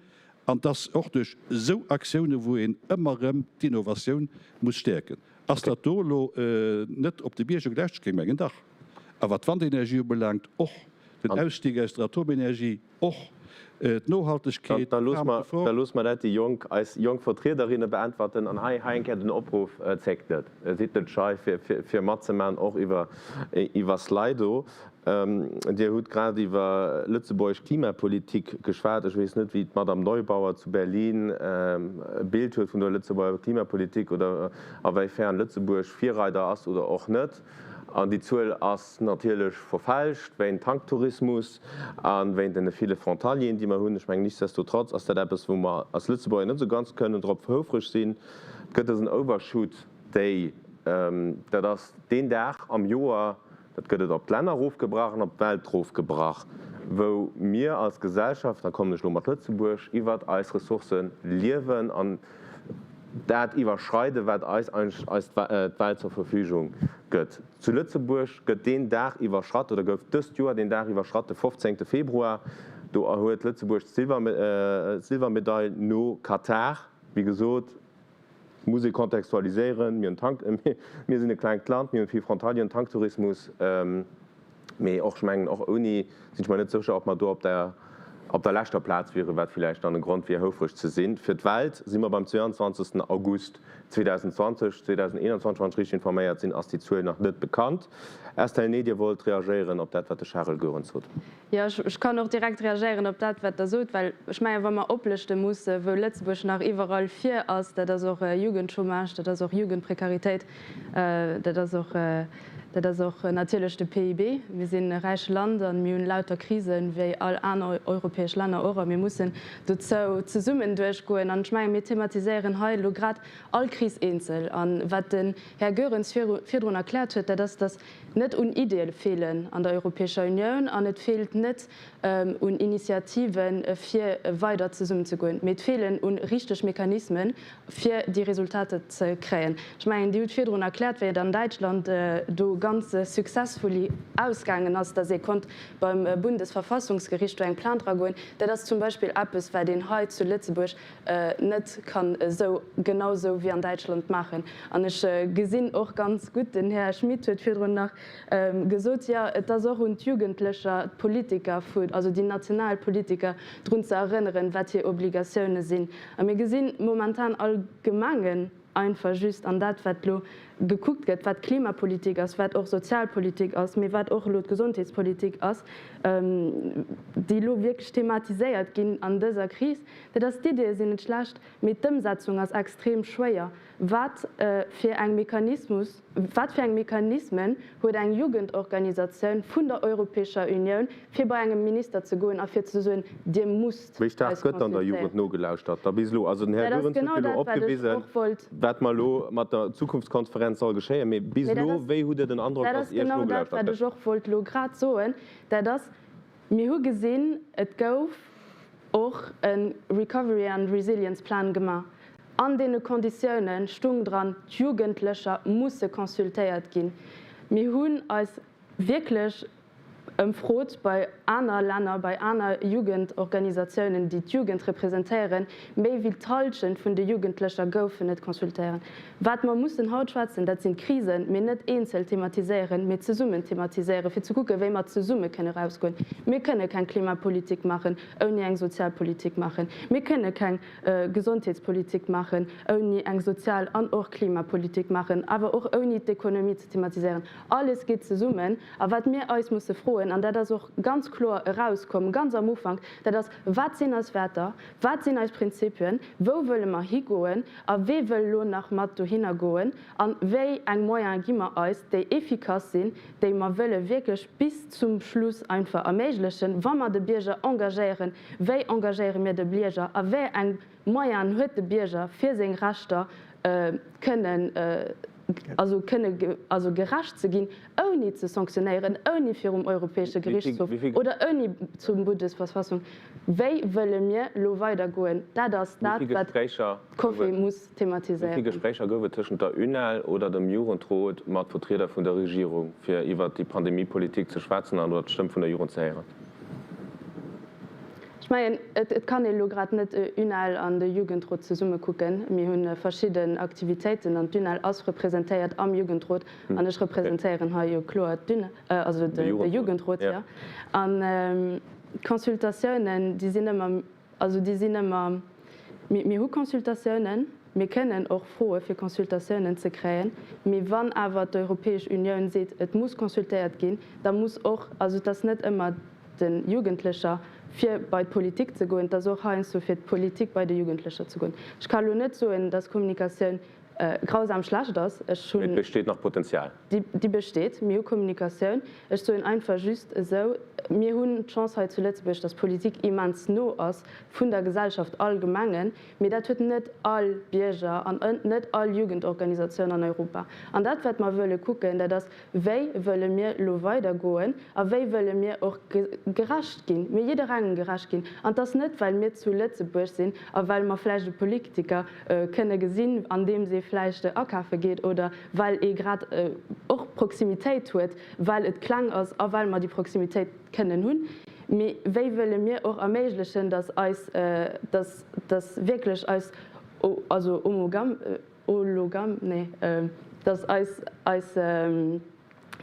an et ass och duerch esou Aktiounen, wou een ëmmer erëm d'Innovatioun muss stäerken. Ass dat do elo net op de Bierger gerecht? Ech géing mengen, dach. A wat d'Wandenergie ubelaangt, och den Ausstig aus der Atomenergie, Och d'Nohaltegkeet, Da loosse mer dat déi jonk, eis jonk Vertriederinne beäntwerten. An hei, hei eng Kéier den Opruff, Zéckt net, sidd net schei, fir matzemaachen, och iwwer Slido. Dir hutt grad iwwer lëtzebuergesch Klimapolitik geschwat. Ech weess net, wéi d'Madame Neubauer zu Berlin e Bild huet vun der Lëtzebuerger Klimapolitik oder awéifern Lëtzebuerg Virreider ass oder och net. An déi Zuel ass natierlech verfälscht wéint Tanktourismus a wéint deene ville Frontalieren, déi mer hunn. Ech mengen, nichtsdestotrotz ass dat eppes, wou mer als Lëtzebuerger net esou ganz kënnen drop houfreg sinn. Et gëtt dësen Overshoot Day, dat ass deen Dag am Joer, dat gëtt et op d'Länner erofgebrach an op d'Welt erofgebrach, wou mir als Gesellschaft, da kommen ech elo mat Lëtzebuerg, iwwert eis Ressourcë liewen an dat iwwerschreiden, wat eis eigentlech eis d'Welt zur Verfügung gëtt. Zu Lëtzebuerg gëtt deen Dag iwwerschratt oder gouf dëst Joer deen Dag iwwerschratt, de 15. Februar. Do huet Lëtzebuerg d'Silwermedail no Katar. Wéi gesot, muss ee kontextualiséieren, mir hunn Tank, mir sinn e klengt Land, mir hunn vill Frontalieren, Tanktourismus. Mee och, ech mengen, och ouni sinn ech mer net sécher, ob mer do op der, op der leschter Plaz wieren, wat villäicht dann e Grond wier, houfreg ze sinn. Fir d'Welt si mer beim 22. August 2020. 2021, wann ech richteg informéiert sinn, ass déi Zuel nach net bekannt. Estelle Nee, Dir wollt reagéieren op dat, wat de Charel Goerens sot. Jo, ech kann och direkt reagéieren op dat, wat Der sot, well ech mengen, wa mer oplëschte musse, wou Lëtzebuerg nach iwwerall vir ass, dat ass och Jugendchômage, dat ass och Jugendprekaritéit, dat ass och. Dat ass och natierlech de PIB. Mir sinn e räiche Land a mir hunn lauter Krisen, wéi all aner europäesch Länner och, a mir mussen dozou zesummen duerchgoen. An ech mengen, mir thematiséieren hei elo grad all Kris eenzel. A wat den Här Goerens virdrun erkläert huet, dat ass, datt net un Ideeë feelen an der Europäescher Unioun an et feelt net un Initiativen, fir weider zesummenzegoen, mee et feelen u richteg Mechanismen, fir déi Resultater ze kréien. Ech mengen, Dir hutt virdrun erkläert, wéi et an Däitschland do ganz successfully ausgaangen ass, datt ee konnt beim Bundesverfassungsgericht do eng Plainte eragoen. Dat ass zum Beispill eppes, wat een hei zu Lëtzebuerg net kann esou, genau esou wéi an Däitschland maachen. An ech gesinn och ganz gutt, den Här Schmit huet virdrun nach gesot, jo, et ass och un d'Jugendlecher, d'Politiker vun, also déi national Politiker drun ze erënneren, wat hir Obligatioune sinn. A mir gesinn momentan all Gemengen einfach just an dat, wat elo gekuckt gëtt, wat Klimapolitik ass, wat och Sozialpolitik ass, mee wat och elo d'Gesondheetspolitik ass, déi elo wierklech thematiséiert ginn an dëser Kris, dat ass, d'Iddie sinn net schlecht, mee d'Ëmsetzung ass extrem schwéier. Wat fir eng Mechanismus, wat fir eng Mechanismen huet eng Jugendorganisatioun vun der Europäescher Unioun, fir bei engem Minister ze goen a fir ze soen, Dir musst Wéi staark eis gëtt dann der Jugend consultéieren? nogelauschtert da bis elo? Also den Här Dat ass Goerens huet genau jo elo dat, wat ech opgewisen, och wollt. wat mer elo mat der Zukunftskonferenz soll geschéien. Mee bis Mee dat elo, ass, wéi hutt Dir den Androck, dat datt ass Iech genau dat, nogelauschtert wat gëtt? ech och wollt elo grad soen. Dat ass, mir hu gesinn, et gouf och e Recovery and Resilience Plan gemaach. An deene Konditioune stung dran, d'Jugendlecher musse consultéiert ginn. Mir hunn eis wierklech ëmfrot bei aner Länner, bei aner Jugendorganisatiounen, déi d'Jugend representéieren. Méi wéi d'Hallschent vun de Jugendlecher goufen net consultéieren. Wat mer mussen haut schwätzen, dat sinn d'Krisen, mee net eenzel thematiséieren, mee zesummen thematiséieren, fir ze kucken, wéi mer zesumme kënne erausgoen. Mir kënne keng Klimapolitik maachen, ouni eng Sozialpolitik maachen. Mir kënne keng Gesondheetspolitik maachen, ouni eng Sozial an och Klimapolitik maachen, awer och ouni d'Ekonomie ze thematiséieren. Alles geet zesummen. A wat mir eis musse froen, an dat ass och ganz kloer erauskomm ganz am Ufank, dat ass, Wat sinn eis Wäerter? Wat sinn eis Prinzipien? Wou wëlle mer higoen? A wee wëll elo nach mat dohinner goen? A wéi eng Moyene gi mer eis, déi efficace sinn, déi mer wëlle wierklech bis zum Schluss einfach erméiglechen, wa mer de Bierger engagéieren? Wéi engagéiere mir de Bierger? A wéi eng Moyenen huet de Bierger, fir seng Rechter kënnen, also kënne, also gerecht ze ginn, ouni ze sanktionéieren, ouni virum Europäesche Gerichtshof oder ouni zum Bundesverfassung. Wéi wëlle mir elo weidergoen? Dat ass dat, wat d'Coffe muss thematiséieren. Wéi vill Gespréicher gouf et tëschent der UNEL oder dem Jugendrot mat Vertrieder vun der Regierung, fir iwwert déi Pandemiepolitik ze schwätzen an oder d'Stëmm vun der Jugend ze héieren? Ech mengen, et kann ee elo grad net UNEL an de Jugendrot zesumme kucken. Mir hu verschidden Aktivitéiten an d'UNEL ass representéiert am Jugendrot an ech representéieren hei jo kloer d'UNEL, also de Jugendrot, jo. An d'Consultatiounen, déi sinn ëmmer, also déi sinn ëmmer, mir hu Consultatiounen, Mir kënnen och froe fir Consultatiounen ze kréien, mee wann awer d'Europäesch Unioun seet, et muss consultéiert ginn, da muss och, also et ass net ëmmer de Jugendlecher fir bei d'Politik ze goen, et ass och heiansdo fir d'Politik bei de Jugendlecher ze goen. Ech ka elo net soen, datt d'Kommunikatioun grausam schlecht ass. Ech hunn. Mee et besteet nach Potenzial. Déi besteet. Mir hu Kommunikatioun. Ech soen einfach just esou, Mir hunn d'Chance hei zu Lëtzebuerg, datt d'Politik immens no ass vun der Gesellschaft allgemengen. Mee dat huet net all Bierger an net all Jugendorganisatioun an Europa. An dat, wat mer wëlle kucken, dat ass, Wéi wëlle mir elo weidergoen a wéi wëlle mir och gerecht ginn, mir jidderengem gerecht ginn? An 't ass net, well mir zu Lëtzebuerg sinn a well mer vläicht e Politiker kënne gesinn, andeems ee vläicht akafe geet oder well ee grad och Proximitéit huet, well et kleng ass a well mer déi Proximitéit kënnen hunn. Mee wéi wëlle mir och erméiglechen, dass eis, dass, dass wierklech eis, also homogam, hologam, nee, dass eis, eis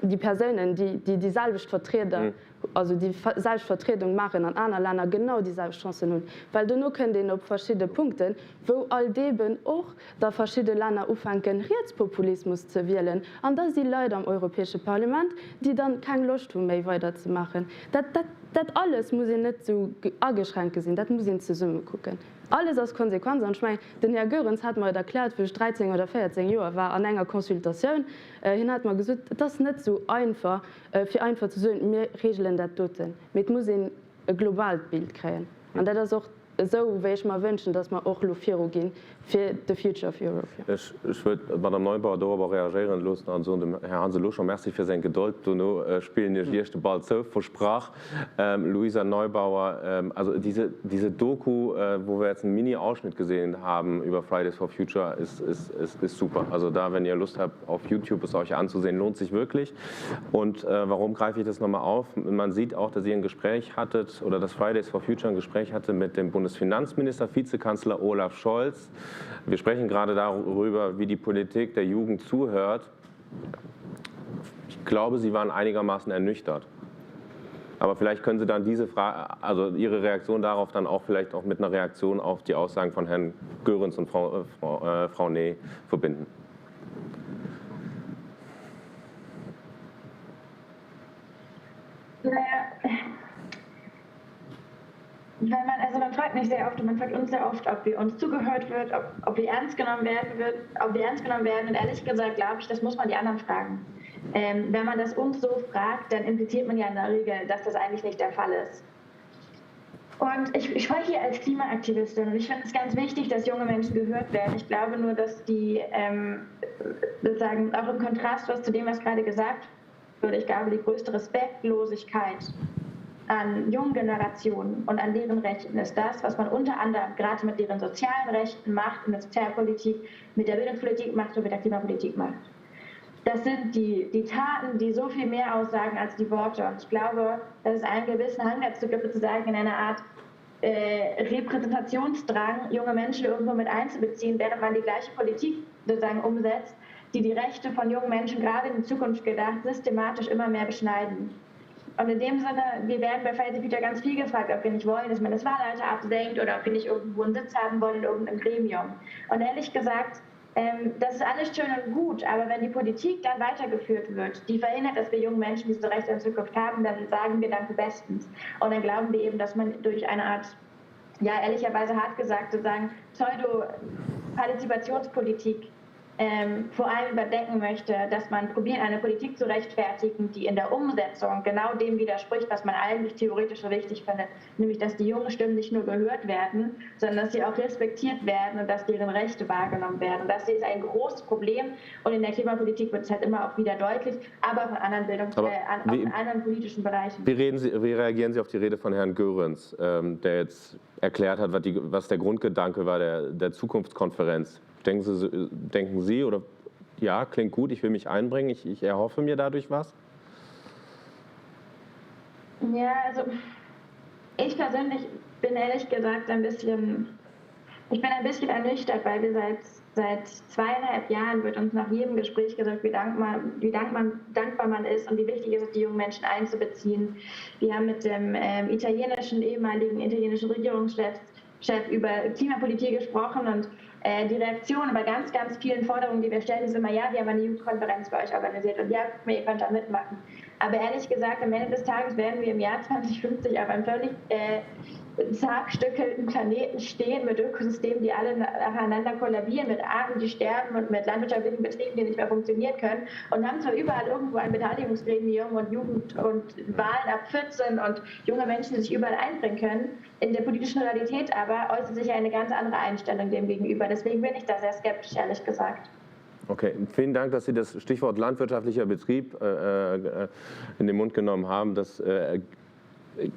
déi Persounen, déi, déi déi selwecht Vertrieder, also déi selwecht Vertriedung maachen an aner Länner, genau déi selwecht Chancen hunn. Well dono kënnt een op verschidde Punkten, wou alt eeben och da verschidde Länner ufänken, Rietspopulismus ze wielen, an da si Leit am Europäesche Parlament, déi dann keng Loscht hu méi weiderzemaachen. Dat, dat. Dat alles muss een net esou ageschränkt gesinn, dat muss een zesumme kucken. Alles ass Konsequenz. An ech mengen, den Här Goerens hat mer et erkläert, wou ech 13 oder 14 Joer war, an enger Consultatioun. Hien hat mer gesot, et ass net esou einfach, fir einfach ze soen, mir regelen dat doten, mee et muss een e globaalt Bild kréien. An dat ass och esou, wéi ech mer wënschen, datt mer och elo viruginn fir the future of Europe. Ech wëll d'Madame Neubaur dorobber reagéieren loossen an soen dem Här Hans elo scho Merci fir seng Gedold. Dono spillen ech Iech de Ball zou, versprach. Luisa Neubauer, also diese, diese Doku, wo wir jetzt einen Mini-Ausschnitt gesehen haben über Fridays for Future, ist, ist, ist, ist super. Also da, wenn ihr Lust habt, auf YouTube es euch anzusehen, lohnt sich wirklich. Und äh, warum greife ich das nochmal auf? Man sieht auch, dass ihr ein Gespräch hattet oder dass Fridays for Future ein Gespräch hatte mit dem Bundesfinanzminister, Vizekanzler Olaf Scholz. Wir sprechen gerade darüber, wie die Politik der Jugend zuhört. Ich glaube, Sie waren einigermaßen ernüchtert. Aber vielleicht können Sie dann diese Frage, also Ihre Reaktion darauf dann auch vielleicht auch mit einer Reaktion auf die Aussagen von Herrn Görens und Frau, äh, Frau, äh, Frau Ney verbinden. Naja, wenn man, also man fragt mich sehr oft und man fragt uns sehr oft, ob wir uns zugehört wird, ob, ob wir ernst genommen werden wird, ob wir ernst genommen werden. Und ehrlich gesagt glaube ich, das muss man die anderen fragen. Ähm, wenn man das uns so fragt, dann impliziert man ja in der Regel, dass das eigentlich nicht der Fall ist. Und ich, ich spreche hier als Klimaaktivistin und ich finde es ganz wichtig, dass junge Menschen gehört werden. Ich glaube nur, dass die ähm, sozusagen auch im Kontrast was zu dem, was gerade gesagt wurde, ich glaube, die größte Respektlosigkeit an jungen Generationen und an deren Rechten ist das, was man unter anderem gerade mit deren sozialen Rechten macht, in der Sozialpolitik, mit der Bildungspolitik macht und mit der Klimapolitik macht. Das sind die, die Taten, die so viel mehr aussagen als die Worte. Und ich glaube, dass es einen gewissen Hang dazu gibt, sozusagen in einer Art äh, Repräsentationsdrang, junge Menschen irgendwo mit einzubeziehen, während man die gleiche Politik sozusagen umsetzt, die die Rechte von jungen Menschen gerade in die Zukunft gedacht systematisch immer mehr beschneiden. Und in dem Sinne, wir werden bei Fridays for Future ganz viel gefragt, ob wir nicht wollen, dass man das Wahlalter absenkt oder ob wir nicht irgendwo einen Sitz haben wollen in irgendeinem Gremium. Und ehrlich gesagt, ähm, das ist alles schön und gut, aber wenn die Politik dann weitergeführt wird, die verhindert, dass wir jungen Menschen diese Rechte in Zukunft haben, dann sagen wir danke bestens. Und dann glauben wir eben, dass man durch eine Art, ja ehrlicherweise hart gesagt, sozusagen Pseudo-Partizipationspolitik ähm, vor allem überdenken möchte, dass man probiert, eine Politik zu rechtfertigen, die in der Umsetzung genau dem widerspricht, was man eigentlich theoretisch so wichtig findet, nämlich dass die jungen Stimmen nicht nur gehört werden, sondern dass sie auch respektiert werden und dass deren Rechte wahrgenommen werden. Das ist ein großes Problem und in der Klimapolitik wird es halt immer auch wieder deutlich, aber auch in anderen, Bildungs aber äh, an, wie, auch in anderen politischen Bereichen. Wie, reden Sie, wie reagieren Sie auf die Rede von Herrn Goerens, ähm, der jetzt erklärt hat, was, die, was der Grundgedanke war der, der Zukunftskonferenz? Denken Sie, denken Sie oder ja, klingt gut, ich will mich einbringen, ich, ich erhoffe mir dadurch was? Ja, also ich persönlich bin ehrlich gesagt ein bisschen, ich bin ein bisschen ernüchtert, weil wir seit, seit zweieinhalb Jahren wird uns nach jedem Gespräch gesagt, wie dankbar, wie dankbar, dankbar man ist und wie wichtig es ist, die jungen Menschen einzubeziehen. Wir haben mit dem ähm, italienischen, ehemaligen italienischen Regierungschef Chef über Klimapolitik gesprochen und äh, die Reaktion bei ganz, ganz vielen Forderungen, die wir stellen, ist immer, ja, wir haben eine Jugendkonferenz bei euch organisiert und ja, ihr könnt da mitmachen. Aber ehrlich gesagt, am Ende des Tages werden wir im Jahr 2050 auf einem völlig äh, zerstückelten Planeten stehen mit Ökosystemen, die alle nacheinander kollabieren, mit Arten, die sterben und mit landwirtschaftlichen Betrieben, die nicht mehr funktionieren können und haben zwar überall irgendwo ein Beteiligungsgremium und Jugend und Wahlen ab 14 und junge Menschen, die sich überall einbringen können. In der politischen Realität aber äußert sich eine ganz andere Einstellung dem gegenüber. Deswegen bin ich da sehr skeptisch, ehrlich gesagt. Okay, vielen Dank, dass Sie das Stichwort landwirtschaftlicher Betrieb äh, äh, in den Mund genommen haben. Das äh,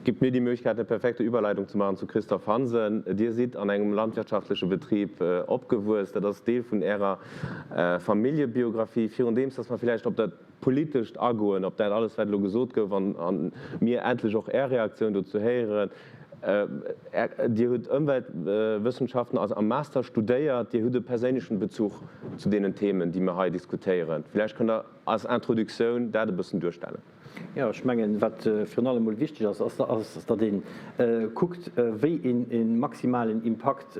gibt mir die Möglichkeit, eine perfekte Überleitung zu machen zu Christoph Hansen. Dir sidd an engem landwirtschaftleche Betrib äh, opgewuess. Dat ass Deel vun Ärer äh, Familljebiografie. Virun deems, dass mer villäicht op dat Politescht agoen, op dat alles, wat elo gesot gouf, an, an mir endlech och Är Reaktioun dozou héieren. Dir hutt Ëmweltwëssenschaften also am Master studéiert. Dir hutt e perséinlechen Bezuch zu deenen Themen, déi mir hei diskutéieren. Vläicht kënnt Der als Introduktioun dat e bëssen duerstellen. Jo, ech mengen, wat virun allem emol wichteg ass, ass, datt ee kuckt, wéi een e maximalen Impakt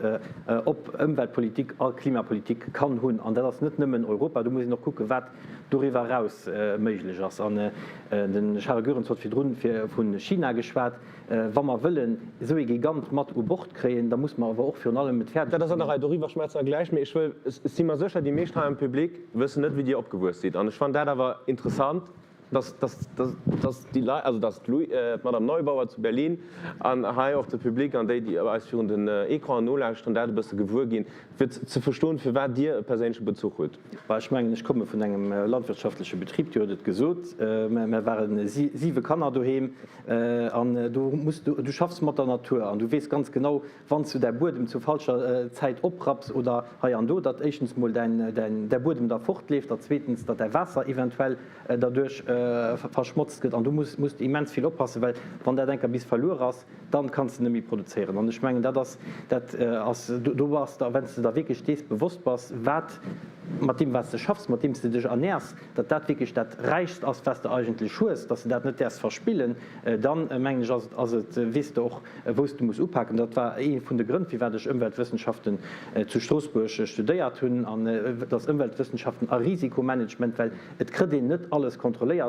op Ëmweltpolitik a Klimapolitik kann hunn. An dat ass net nëmmen Europa, do muss een och kucken, wat doriwwer eraus méiglech ass. An de Charles Goerens huet virdrun vu China geschwat. Wa mer wëllen esou ee Gigant mat u Bord kréien, da muss mer awer och virun allem et fäerdeg Dat ass an der Rei, doriwwer schwätze mer gläich. Mee ech wëll, ech si mer sécher, déi meescht hei am Public wëssen net, wéi Dir opgewuess sidd. An ech fannen dat awer interessant, dass, dass, dass, dass déi Leit, also dass d'Madame Neubauer zu Berlin an hei och de Public an déi, déi eis virun den Ecranen nolauschteren, dat e bësse gewuer ginn, fir ze verstoen, firwat Dir e perséinleche Bezuch hutt. Bah, ech mengen, ech komme vun engem landwirtschaftleche Betrib, Dir hutt et gesot, mer ware siwe Kanner doheem an do muss du, du schaffs mat der Natur an du weess ganz genau, wann s du däi Buedem zur falscher Zäit oprapps oder hei an do, datt éischtens mol däin, däin, däi Buedem da fortleeft, datt zweetens, datt däi Waasser eventuell derduerch verschmotzt gëtt an do muss, muss de immens vill oppassen, well wann dat eng Kéier bis verluer ass, dann kanns de net méi produzéieren. An ech mengen, dat ass, dat ass, do bass de, wann s de der wierklech dees bewosst bass, wat mat deem, wat s de schaffs, mat deem s de dech ernährs, datt dat wierklech dat Räichst ass, wat s de eigentlech hues, datt s de dat net däerfs verspillen, dann, mengen ech, ass et, ass et, weess de och, wou s de muss upaken. Dat war ee vun de Grënn, firwat ech Ëmweltwëssenschaften zu Stroossbuerg studéiert hunn, an et ass Ëmweltwëssenschaften a Risikomanagement, well et kritt een net alles kontrolléiert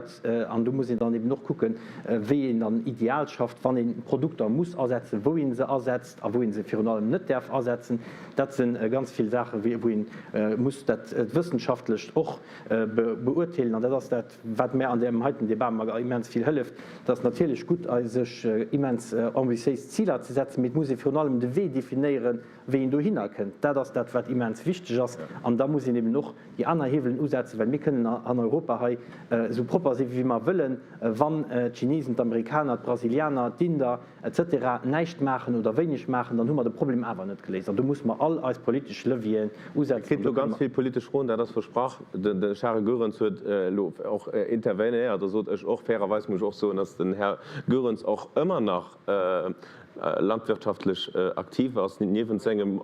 an do muss een dann eben och kucken, wéi een dann ideal schafft, wann ee Produkter muss asetzen, wou ee se asetzt a wou ee se virun allem net däerf asetzen. Dat si ganz vill Saachen, wou ee muss dat wëssenschaftlecht och beurteelen an dat ass dat, Wat mär an deem heiten Debat mer immens vill hëlleft, et ass natierlech gutt, sech immens ambitiéis Ziler ze setzen, mee et muss ee virun allem de Wee definéieren, wéi een dohinner kënnt. Dat ass dat, wat immens wichteg ass. An da muss een eben och déi aner Hiewelen usetzen, well mir kënnen an Europa hei esou propper sinn, wéi mer wëllen, wann d'Chinesen, d'Amerikaner, d'Brasilianer, d'Inder, etc. Näischt maachen oder wéineg maachen, dann hu mer de Problem awer net geléist. An do musse mer all eis politesch Levieren usetzen. Dir kritt elo ganz vill politesch Froen, dat ass versprach. De Charel Goerens huet elo och intervenéiert a sot, ech och. Fairerweis muss ech och soen, datt den Här Goerens och ëmmer nach landwirtschaftlech aktiv ass, niewent sengem,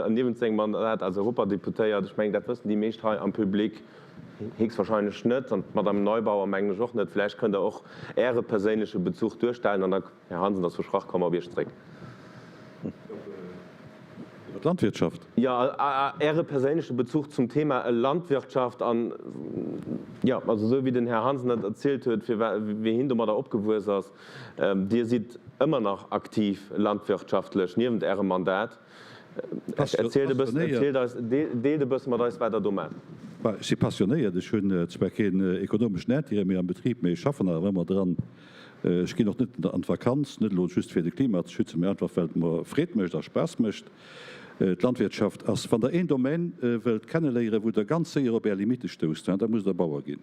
niewent sengem Mandat als Europadeputéiert. Ech mengen, dat wëssen déi meescht hei am Public héchstwahrscheinlech net an d'Madame Neubauer mengen ech och net. Vläicht kënnt Der och Äre perséinleche Bezuch duerstellen an da, Här Hansen, ass versprach, komme mer op Iech zréck. Iwwer d'Landwirtschaft? Jo, Äre perséinleche Bezuch zum Thema Landwirtschaft an, jo, also esou wéi den Här Hansen dat erzielt huet, fir wéi hien domadder opgewuess ass. Dir sidd ëmmer nach aktiv landwirtschaftlech niewent Ärem Mandat. Erzielt e bëssen, erzielt eis, deelt e bësse mat eis, wat Der do maacht. Ech si passionéiert. Ech hunn zwar keen ekonomeschen Intérêt méi am Betrib, mee ech schaffen awer ëmmer dran. Ech ginn och net an d'Vakanz, net elo just fir de Klima ze schützen, mee einfach well et mer Freed mécht a Spaass mécht. D'Landwirtschaft ass, wann Der een Domaine wëllt kenneléieren, wou Der ganz séier op Är Limitte stousst, da musst Der Bauer ginn.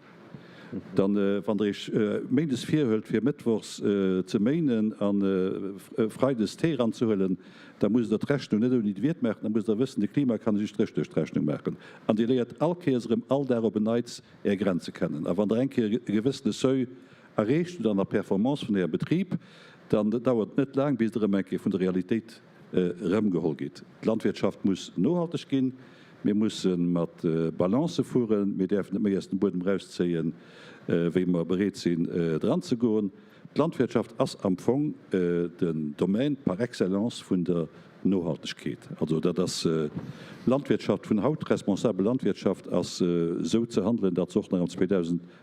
Dann, wann Der Iech méindes virhëlt, fir mëttwochs ze méinen a freides d'Hee eranzehuelen, da musst Der d'Rechnung net ouni de Wiert maachen, da musst Der wëssen, de Klima kann ech e Stréch duerch d'Rechnung maachen. An Dir léiert all Kéiers erëm all Dag op en Neits Är Grenze kennen. A wann Der eng Kéier e gewëssene Seuil erreecht hutt an der Performance vun Ärem Betrib, dann dauert et net laang, bis Der erëm eng Kéier vun der Realitéit erëmgeholl gitt. D'Landwirtschaft muss nohalteg ginn. Mir musse mat Balance fueren. Mir däerfen net méi aus dem Buedem erauszéien, wéi mer bereet sinn dranzegoen. D'Landwirtschaft ass am Fong den Domaine par excellence vun der Nohaltegkeet. Also dat ass Landwirtschaft vun haut. Responsabel Landwirtschaft ass esou ze handelen, datt se och nach am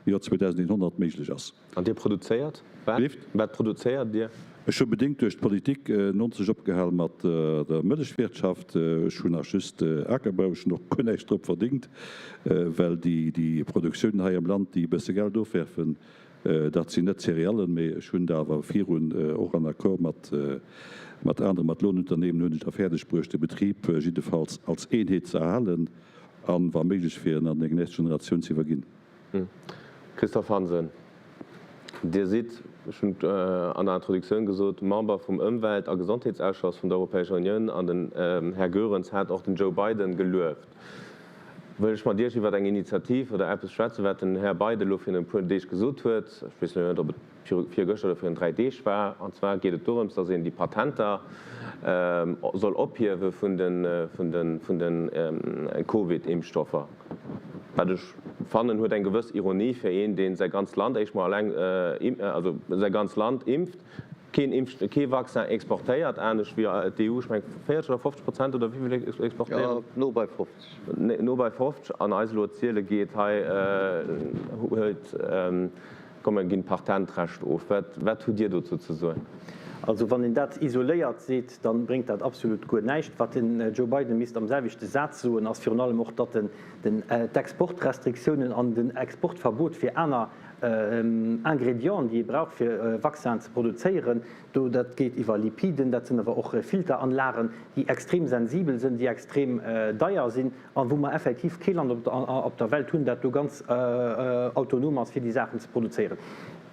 Joer 2100 méiglech ass. An Dir produzéiert wat? Wat produzéiert Dir? Ech hu bedéngt duerch d'Politik 90 opgehal mat der Mëllechwirtschaft. Ech hunn nach just Akerbau. Ech hunn och guer näischt drop verdéngt, well déi Produktiounen hei am Land, déi e bësse Geld ofwerfen, dat sinn net Céréallen. Mee ech hunn da awer virun, och an Accord mat anere, mat Lohnunternehmen, hunn ech da fäerdeg bruecht, de Betrib jiddefalls als Eenheet ze erhalen an, wa méiglech, fir en an eng nächst Generatioun ze iwwerginn. Christophe Hansen, Dir sidd, ech hunn et an der Introduktioun gesot, Member vum Ëmwelt a Gesondheetsausschoss vun der Europäescher Unioun an den Här Goerens hat och den Joe Biden gelueft. Wëll ech mat Iech iwwer eng Initiativ oder eppes schwätzen, wat den Här Biden elo virun e puer Deeg gesot huet. Ech weess elo net, ob et. virgëschter oder virun 3 Deeg war. An zwar geet et dorëms, datt een déi Patenter soll ophiewe vun de Covid-Impfstoffer. Wat ech fannen, huet eng gewëss Ironie fir een, dee säi ganzt Land éischt mol alleng, also säi ganzt Land impft, keen Impf, kee Vaccin exportéiert, anescht wéi d'EU, ech mengen 40 oder 50 Prozent oder wéi vill exportéieren? Jo, no bei 50. No bei 50 an eis elo ziele geet, hei huelt. Komm mer ginn d'Patentrecht of. Wat, wat hutt Dir dozou ze soen? Also wann een dat isoléiert seet, da bréngt dat absolut guer näischt. Wat den Joe Biden misst am selwechte Saz soen, ass virun allem och, datt en den d'Exportrestriktiounen an den Exportverbot fir aner Ingredienten, déi ee brauch fir Vaccinen ze produzéieren, do dat geet iwwer Lipiden, dat sinn awer och Filteranlagen, déi extrem sensibel sinn, déi extrem deier sinn, a wou mer effektiv kee Land op der Welt hunn, dat do ganz autonom ass, fir déi Saachen ze produzéieren.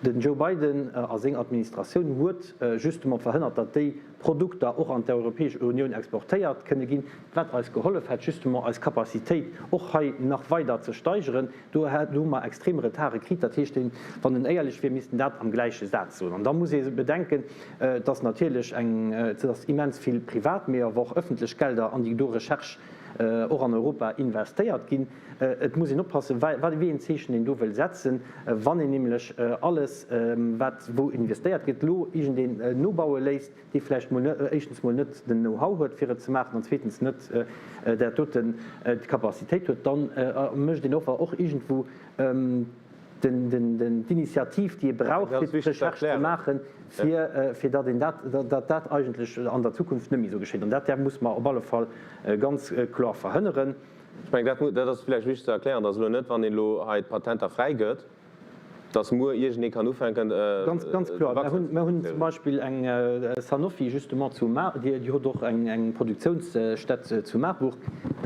Den Joe Biden a seng Administratioun huet justement verhënnert, datt déi Produkter och an d'Europäesch Unioun exportéiert kënne ginn, wat eis gehollef hätt, justement eis Capacitéit och hei nach weider ze steigeren. Do hu mer extrem Retarde kritt. Dat heescht, wann en éierlech wier, misst en dat am gläiche Saz soen. An da muss ee bedenken, datt natierlech eng, datt immens vill privat, mee awer och ëffentlech Gelder an déi do Recherche och an Europa investéiert ginn. Et muss een oppassen, wéi een Zeechen een do wëll setzen. Wann een nämlech alles, wat wou investéiert gëtt, elo iergendeen nobaue léisst, dee vläicht mol éischtens mol net den Know-how huet, fir et ze maachen, an zweetens net dat doten d'Capacitéit huet, da mécht een och och iergendwou d'Initiativ, déi ee brauch, fir d'Recherche ze maachen, fir datt een dat, datt dat eigentlech an der Zukunft net méi esou geschéit. An dat muss mer op alle Fall ganz kloer verhënneren. Ech mengen, dat, dat ass vläicht wichteg ze erklären, datt elo net, wann een elo hei d'Patenter fräigëtt, datt muer iergendee kann ufänken, Ganz, ganz kloer. Mer hunn, mer hunn zum Beispill eng Sanofi justement zu Mar, déi huet och eng, eng Produktionsstätt zu Marburg.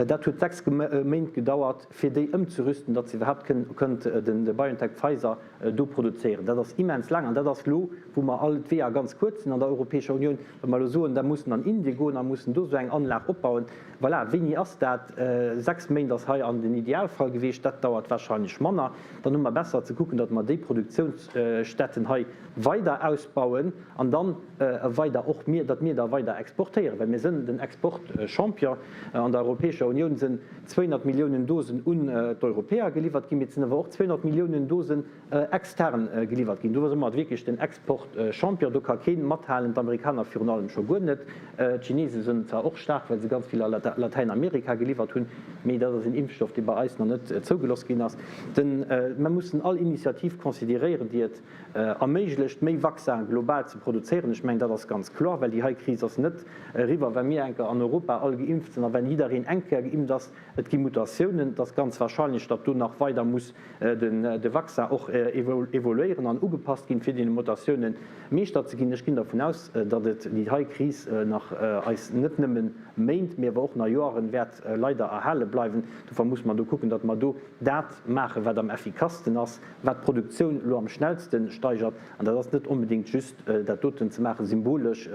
Dat huet 6 Méint gedauert, fir déi ëmzerüsten, datt se iwwerhaapt kënnt de BioNTech-Pfizer do produzéieren. Dat ass immens laang an dat ass elo, wou mer all d'Weeër ganz kuerz sinn an der Europäescher Unioun, wa mer elo soen, da mussen an Indien goen a mussen do esou eng Anlag opbauen. Voilà, wéini ass dat? 6 Méint ass hei an den Idealfall gewiescht, dat dauert wahrscheinlech manner. Dann hu mer besser ze kucken, datt mer déi Produktionsstätten hei weider ausbauen an dann weider och mir, datt mir da weider exportéieren, well mir sënn den Exportchampion. An der Europäescher Unioun sënn 200 Milliounen Dosen un d'Europäer geliwwert ginn, mee et sinn awer och 200 Milliounen Dosen extern geliwwert ginn. Do si mer wierklech den Exportchampion. Do ka kee mathalen, d'Amerikaner virun allem scho guer net. D'Chinese sinn zwar och staark, well se ganz vill a Latäinamerika geliwwert hunn, mee dat ass en Impfstoff, dee bei eis nach net zougeloss ginn ass. Mer mussen all Initiativ consideréieren, déi et erméiglecht, méi Vaccin global ze produzéieren. Ech mengen, dat ass ganz kloer, well déi hei Kris ass net eriwwer, wa mir enker an Europa all geimpft sinn a wenn jiddereen eng Kéier geimpft ass. Et gi Mutatiounen, et ass ganz wahrscheinlech, datt do nach weider muss de Vaccin och evoluéieren an ugepasst ginn, fir deene Mutatioune Meeschter ze ginn. Ech ginn dervun aus, datt et déi hei Kris nach eis net nëmme Méint, mee awer och nach Joeren wäert leider erhale bleiwen. Dofir muss mer do kucken, datt mer do dat maachen, wat am effikassten ass, wat d'Produktioun elo am schnellste steigert. An dat ass net onbedéngt just dat doten ze maachen. Symbolesch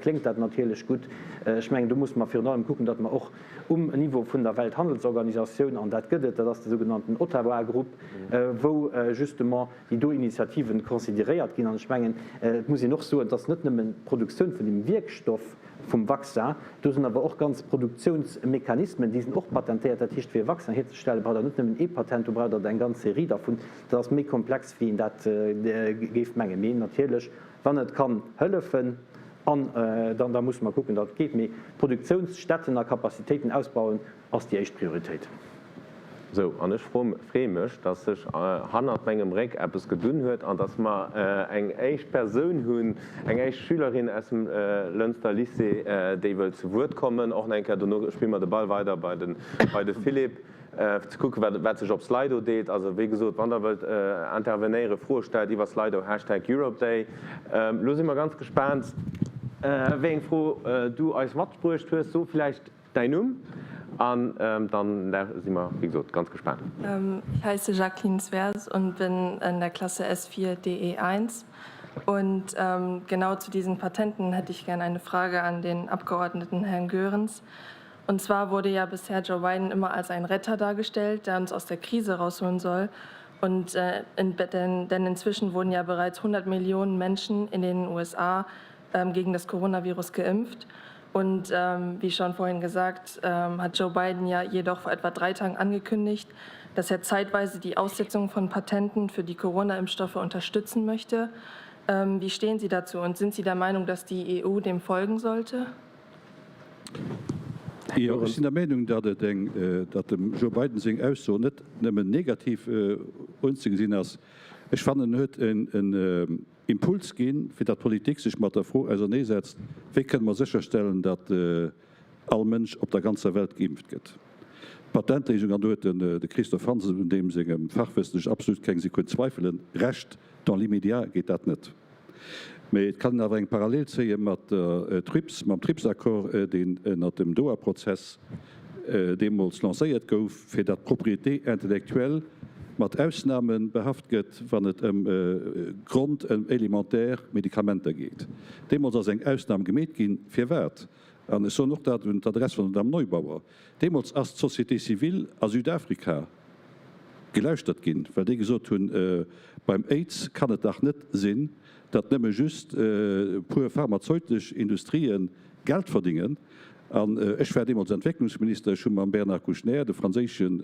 kléngt dat natierlech gutt. Ech mengen, do musse mer virun allem kucken, datt mer och um Niveau vun der Welthandelsorganisatioun, an dat gëtt et, dat ass de sougenannten Ottawa Group, wou justement déi do Initiativen consideréiert ginn. An ech mengen, et muss een och soen, et ass net nëmmen d'Produktioun vun dem Wierkstoff vum Vaccin, do sinn awer och ganz Produktionsmechanismen, déi sinn och patentéiert. Dat heescht, fir e Vaccin hierzestellen, braucht Der net nëmmen ee Patent, do braucht Der eng ganz Serie dervun. Dat ass méi komplex, wéi een dat géif mengen. Mee natierlech, wann et kann hëllefen, an dann da musse mer kucken, datt et geet. Mee Produktionsstätten a Capacitéiten ausbauen ass déi éischt Prioritéit. Sou, an ech freeë mech, datt sech hannert mengem Réck eppes gedunn huet an datt mer eng éischt Persoun hunn, eng éischt Schülerin aus dem Lënster Lycée, déi wëllt zu Wuert kommen. Och nach eng Kéier, dono spille mer de Ball weider bei de Philippe. Fir ze kucken, wat wat sech op Slido deet. Also wéi gesot, wann Der wëllt intervenéieren, Froe stellt iwwer Slido, Hashtag Europe Day. Elo si mer ganz gespaant, wéi eng Fro du eis matbruecht hues. So villäicht däin Numm an dann si mer, wéi gesot, ganz gespaant. Ich heiße Jacqueline Zwers und bin in der Klasse S4 DE1. Und genau zu diesen Patenten hätte ich gerne eine Frage an den Abgeordneten Herrn Goerens. Und zwar wurde ja bisher Joe Biden immer als ein Retter dargestellt, der uns aus der Krise rausholen soll. Und äh, in, denn, denn inzwischen wurden ja bereits 100 Millionen Menschen in den USA ähm, gegen das Coronavirus geimpft. Und ähm, wie schon vorhin gesagt, ähm, hat Joe Biden ja jedoch vor etwa drei Tagen angekündigt, dass er zeitweise die Aussetzung von Patenten für die Corona-Impfstoffe unterstützen möchte. Ähm, wie stehen Sie dazu und sind Sie der Meinung, dass die EU dem folgen sollte? Jo, ech sinn der Meenung, datt et eng, datt dem Joe Biden seng Ausso net nëmmen negativ unzegesinn ass. Ech fannen, en huet en Impuls ginn, fir datt d'Politik sech mat der Fro auserneesetzt, Wéi kënne mer sécherstellen, datt all Mënsch op der ganzer Welt geimpft gëtt? D'Patentléisung, an do huet de Christophe Hansen, un deem sengem Fachwëssen ech absolut keng Sekunn zweifelen, Recht, dans l'immédiat geet dat net. Mee et kann een awer eng Parallel zéie mat der TRIPS, mam TRIPS-Accord, deen ënnert dem Doha-Prozess deemools lancéiert gouf, fir datt d'Propriété intellectuelle mat Ausname behaft gëtt, wann et ëm Grond-, ëm élémentaire Medikamenter geet. Deemools ass eng Ausnam gemeet ginn. Firwat? An ech soen och dat un d'Adress vun der Dame Neubauer, Deemools ass d'Société civile a Südafrika gelauschtert ginn, well déi gesot hunn, Beim Aids kann et dach net sinn, datt nëmme just e puer pharmazeutesch Industrië Geld verdingen. An ech war deemools Entwécklungsminister, ech hu mam Bernard Kouchner, de franséischen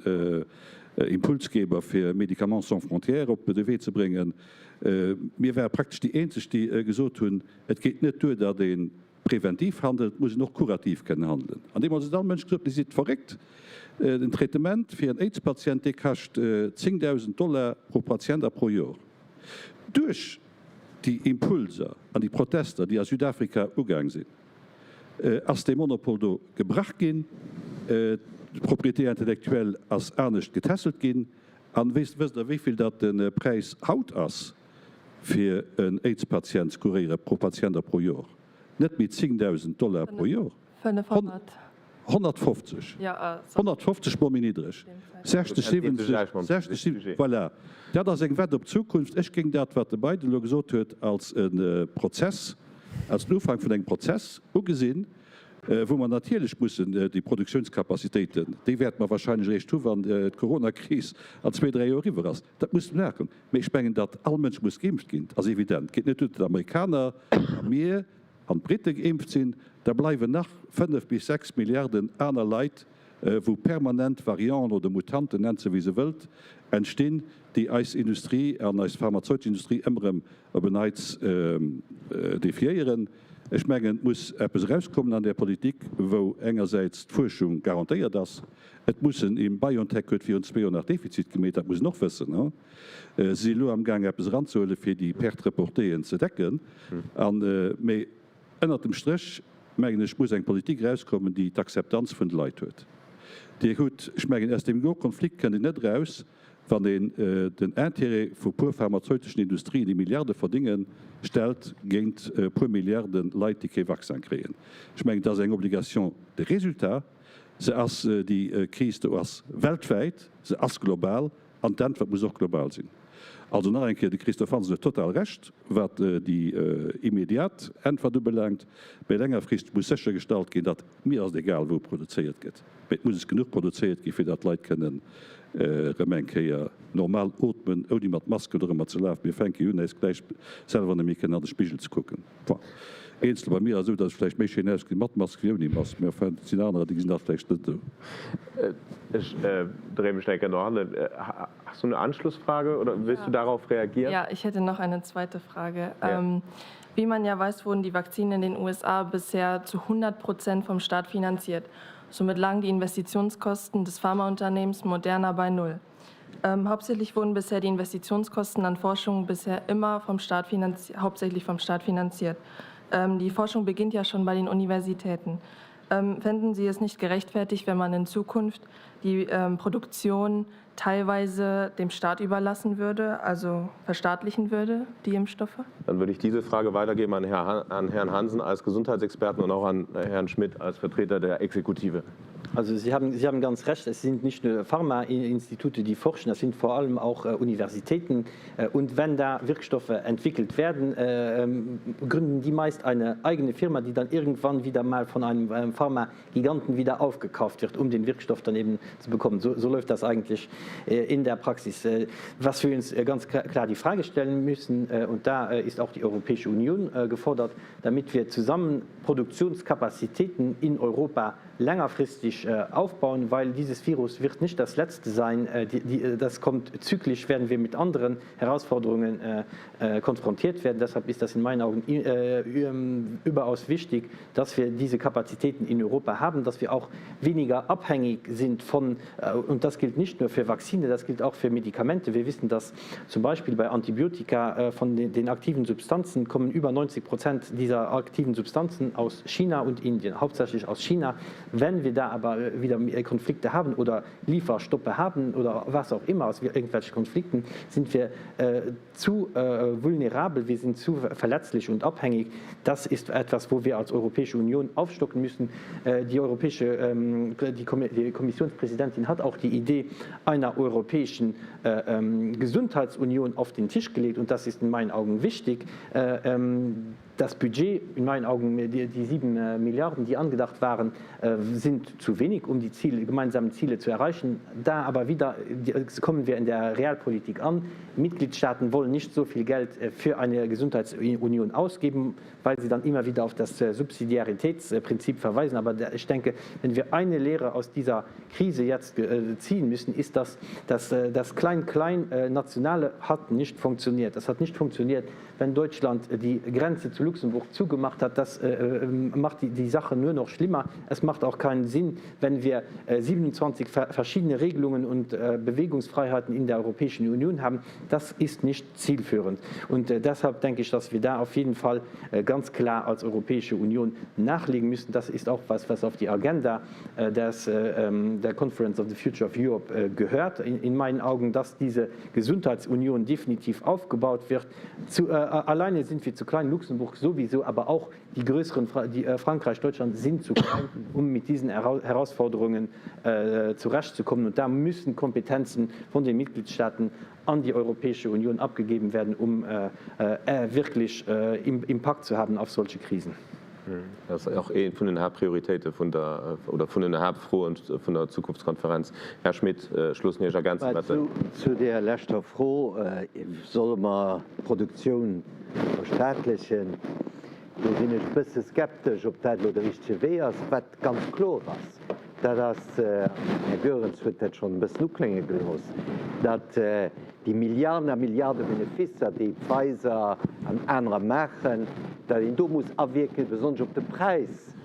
Impulsgeber fir Médicaments sans frontières op de Wee ze bréngen, mir ware praktesch déi eenzeg, déi gesot hunn, Et geet net duer, datt ee Preventiv handelt, muss een och kurativ kënnen handelen. An deemools huet all Mënsch gesot, Dir sidd verréckt, den Traitement fir en Aids-Patient, dee kascht 10.000 Dollar pro Patient a pro Jor. Duerch déi Impulser an déi Protester, déi a Südafrika ugaang sinn, ass dee Monopol do gebrach ginn, d'Propriété intellectuelle ass anescht getässelt ginn. An wësst Der, wéi vill datt de Präis haut ass? fir en Aids-Patient ze kuréieren, pro Patient a pro Jor, net méi 10.000 Dollar pro Jor, 150, 150 mol méi niddreg, 60, 70, 60, 70, voilà. Dat ass eng Wett op d'Zukunft. Ech géing dat, wat de Biden elo gesot huet, als e Prozess, als den Ufank vun engem Prozess ugesinn, wou mer natierlech mussen déi Produktiounscapacitéiten, déi wäerte mer wahrscheinlech eréischt hu wann d'Coronakris an zwee, dräi Joer eriwwer ass, dat musse maachen. Mee ech mengen, datt all Mënsch muss geimpft ginn, ass evident. Et geet net duer, datt d'Amerikaner a mir an d'Brite geimpft sinn. Da bleiwen nach 5 bis 6 Milliarden aner Leit, wou permanent Varianten oder Mutanten, nennt se wéi se wëllt, entstinn, déi eis Industrie an eis pharmazeutesch Industrie ëmmer erëm op en Neits defiéieren. Ech mengen, et muss eppes erauskommen an där Politik, wou engersäits d'Fuerschung garantéiert ass, Et muss en, een BioNTech huet virun zwee Joer nach Defizit gemeet, dat muss en och wëssen. Se si elo amgaang eppes eranzehuelen, fir déi Perte reportéeën ze decken. An, mee ënnert dem Stréch, mengen ech, muss eng Politik erauskommen, déi d'Akzeptanz vun de Leit huet. Dir hutt, ech mengen, aus deem Konflikt kënnt een net eraus, wann een den Intérêt vu puer pharmazeuteschen Industrien, déi Milliarde verdingen, stellt géint e puer Milliarde Leit, déi kee Vaccin kréien. Ech mengen, et ass eng Obligation de résultat. Se ass, déi Kris do ass weltwäit, se ass global an d'Äntwert muss och global sinn. Also nach eng Kéier, de Christophe Hansen huet total Recht, wat déi immediat Äntwert ubelaangt, mä längerfristeg muss séchergestallt ginn, datt, mir ass et egal wou produzéiert gëtt, mä et muss es genuch produzéiert ginn, fir datt d'Leit kënnen erëm eng Kéier normal ootmen, ouni mat Masken dorëmmer ze lafen. Mir fänke jo un, äis gläich selwer net méi kënnen an de Spigel ze kucken. Enfin, eenzel bei mir ass esou, datt ech vläicht méi schéin ausgesinn mat Mask wéi ouni Mask, mee enfin, et sinn anerer, déi gesinn dat vläicht net esou. Ech dréie mech nach eng Kéier no hannen. Hast du eine Anschlussfrage oder willst du darauf reagieren? Ja, ich hätte noch eine zweite Frage. Wie man ja weiß, wurden die Vakzinen in den USA bisher zu 100 Prozent vom Staat finanziert. Somit lagen die Investitionskosten des Pharmaunternehmens Moderna bei Null. Ähm, hauptsächlich wurden bisher die Investitionskosten an Forschung bisher immer vom Staat hauptsächlich vom Staat finanziert. Ähm, die Forschung beginnt ja schon bei den Universitäten. Ähm, fänden Sie es nicht gerechtfertigt, wenn man in Zukunft die ähm, Produktion teilweise dem Staat überlassen würde, also verstaatlichen würde, die Impfstoffe? Dann würde ich diese Frage weitergeben an, Herr, an Herrn Hansen als Gesundheitsexperten und auch an Herrn Schmidt als Vertreter der Exekutive. Also Sie haben, Sie haben ganz recht, es sind nicht nur Pharmainstitute, die forschen, das sind vor allem auch äh, Universitäten. Äh, und wenn da Wirkstoffe entwickelt werden, äh, ähm, gründen die meist eine eigene Firma, die dann irgendwann wieder mal von einem Pharmagiganten wieder aufgekauft wird, um den Wirkstoff dann eben zu bekommen. So, so läuft das eigentlich. in der Praxis. Was wir uns ganz klar die Frage stellen müssen, und da ist auch die Europäische Union gefordert, damit wir zusammen Produktionskapazitäten in Europa längerfristig aufbauen, weil dieses Virus wird nicht das letzte sein, das kommt zyklisch, werden wir mit anderen Herausforderungen konfrontiert werden. Deshalb ist das in meinen Augen überaus wichtig, dass wir diese Kapazitäten in Europa haben, dass wir auch weniger abhängig sind von, und das gilt nicht nur für Vakzine, das gilt auch für Medikamente. Wir wissen, dass zum Beispiel bei Antibiotika von den aktiven Substanzen kommen über 90 Prozent dieser aktiven Substanzen aus China und Indien, hauptsächlich aus China. Wenn wir da aber wieder Konflikte haben oder Lieferstoppe haben oder was auch immer aus irgendwelchen Konflikten, sind wir zu vulnerabel, wir sind zu verletzlich und abhängig. Das ist etwas, wo wir als Europäische Union aufstocken müssen. Die europäische die Kommissionspräsidentin hat auch die Idee einer europäischen Gesundheitsunion auf den Tisch gelegt, und das ist in meinen Augen wichtig. Das Budget, in meinen Augen die 7 Milliarden, die angedacht waren, sind zu wenig, um die Ziele, gemeinsamen Ziele zu erreichen. Da aber wieder kommen wir in der Realpolitik an. Mitgliedstaaten wollen nicht so viel Geld für eine Gesundheitsunion ausgeben, weil sie dann immer wieder auf das Subsidiaritätsprinzip verweisen. Aber ich denke, wenn wir eine Lehre aus dieser Krise jetzt ziehen müssen, ist, dass das Klein-Klein-Nationale hat nicht funktioniert. Das hat nicht funktioniert, wenn Deutschland die Grenze zu Luxemburg zugemacht hat. Das macht die Sache nur noch schlimmer. Es macht auch keinen Sinn, wenn wir 27 verschiedene Regelungen und Bewegungsfreiheiten in der Europäischen Union haben. Das ist nicht zielführend. Und deshalb denke ich, dass wir da auf jeden Fall ganz klar als Europäische Union nachlegen müssen. Das ist auch was, was auf die Agenda des, der Conference of the Future of Europe gehört. In meinen Augen, dass diese Gesundheitsunion definitiv aufgebaut wird. Zu, alleine sind wir zu klein, Luxemburg sowieso, aber auch die größeren, die, Frankreich, Deutschland sind zu klein, um mit diesen Herausforderungen zurechtzukommen. Und da müssen Kompetenzen von den Mitgliedstaaten an die Europäische Union abgegeben werden, um wirklich Impact zu haben auf solche Krisen. Dat ass och ee vun den Haaptprioritéite vun der, oder vun den Haaptfroen vun der Zukunftskonferenz. Här Schmit, ech loossen Iech ergänzen, wat den. Zu där leschter Fro, Solle mer d'Produktioun verstaatlechen? Do sinn ech e bësse skeptesch, ob dat elo de richtege Wee ass. Wat ganz kloer ass, dat ass, an den Här Goerens huet dat schonn e bëssen uklénge gelooss, datt déi Milliarden a Milliarde Beneficer, déi Pfizer an anerer maachen, datt een do muss awierken, besonnesch op de Präis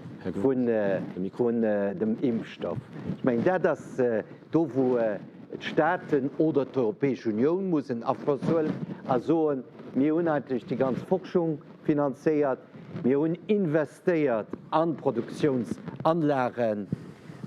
vun dem Impfstoff. Ech mengen, dat ass do, wou d'Staaten oder d'Europäesch Unioun muss en Afloss huelen a soen, Mir hunn eigentlech déi ganz Forschung finanzéiert, mir hunn investéiert an Produktiounsanlagen.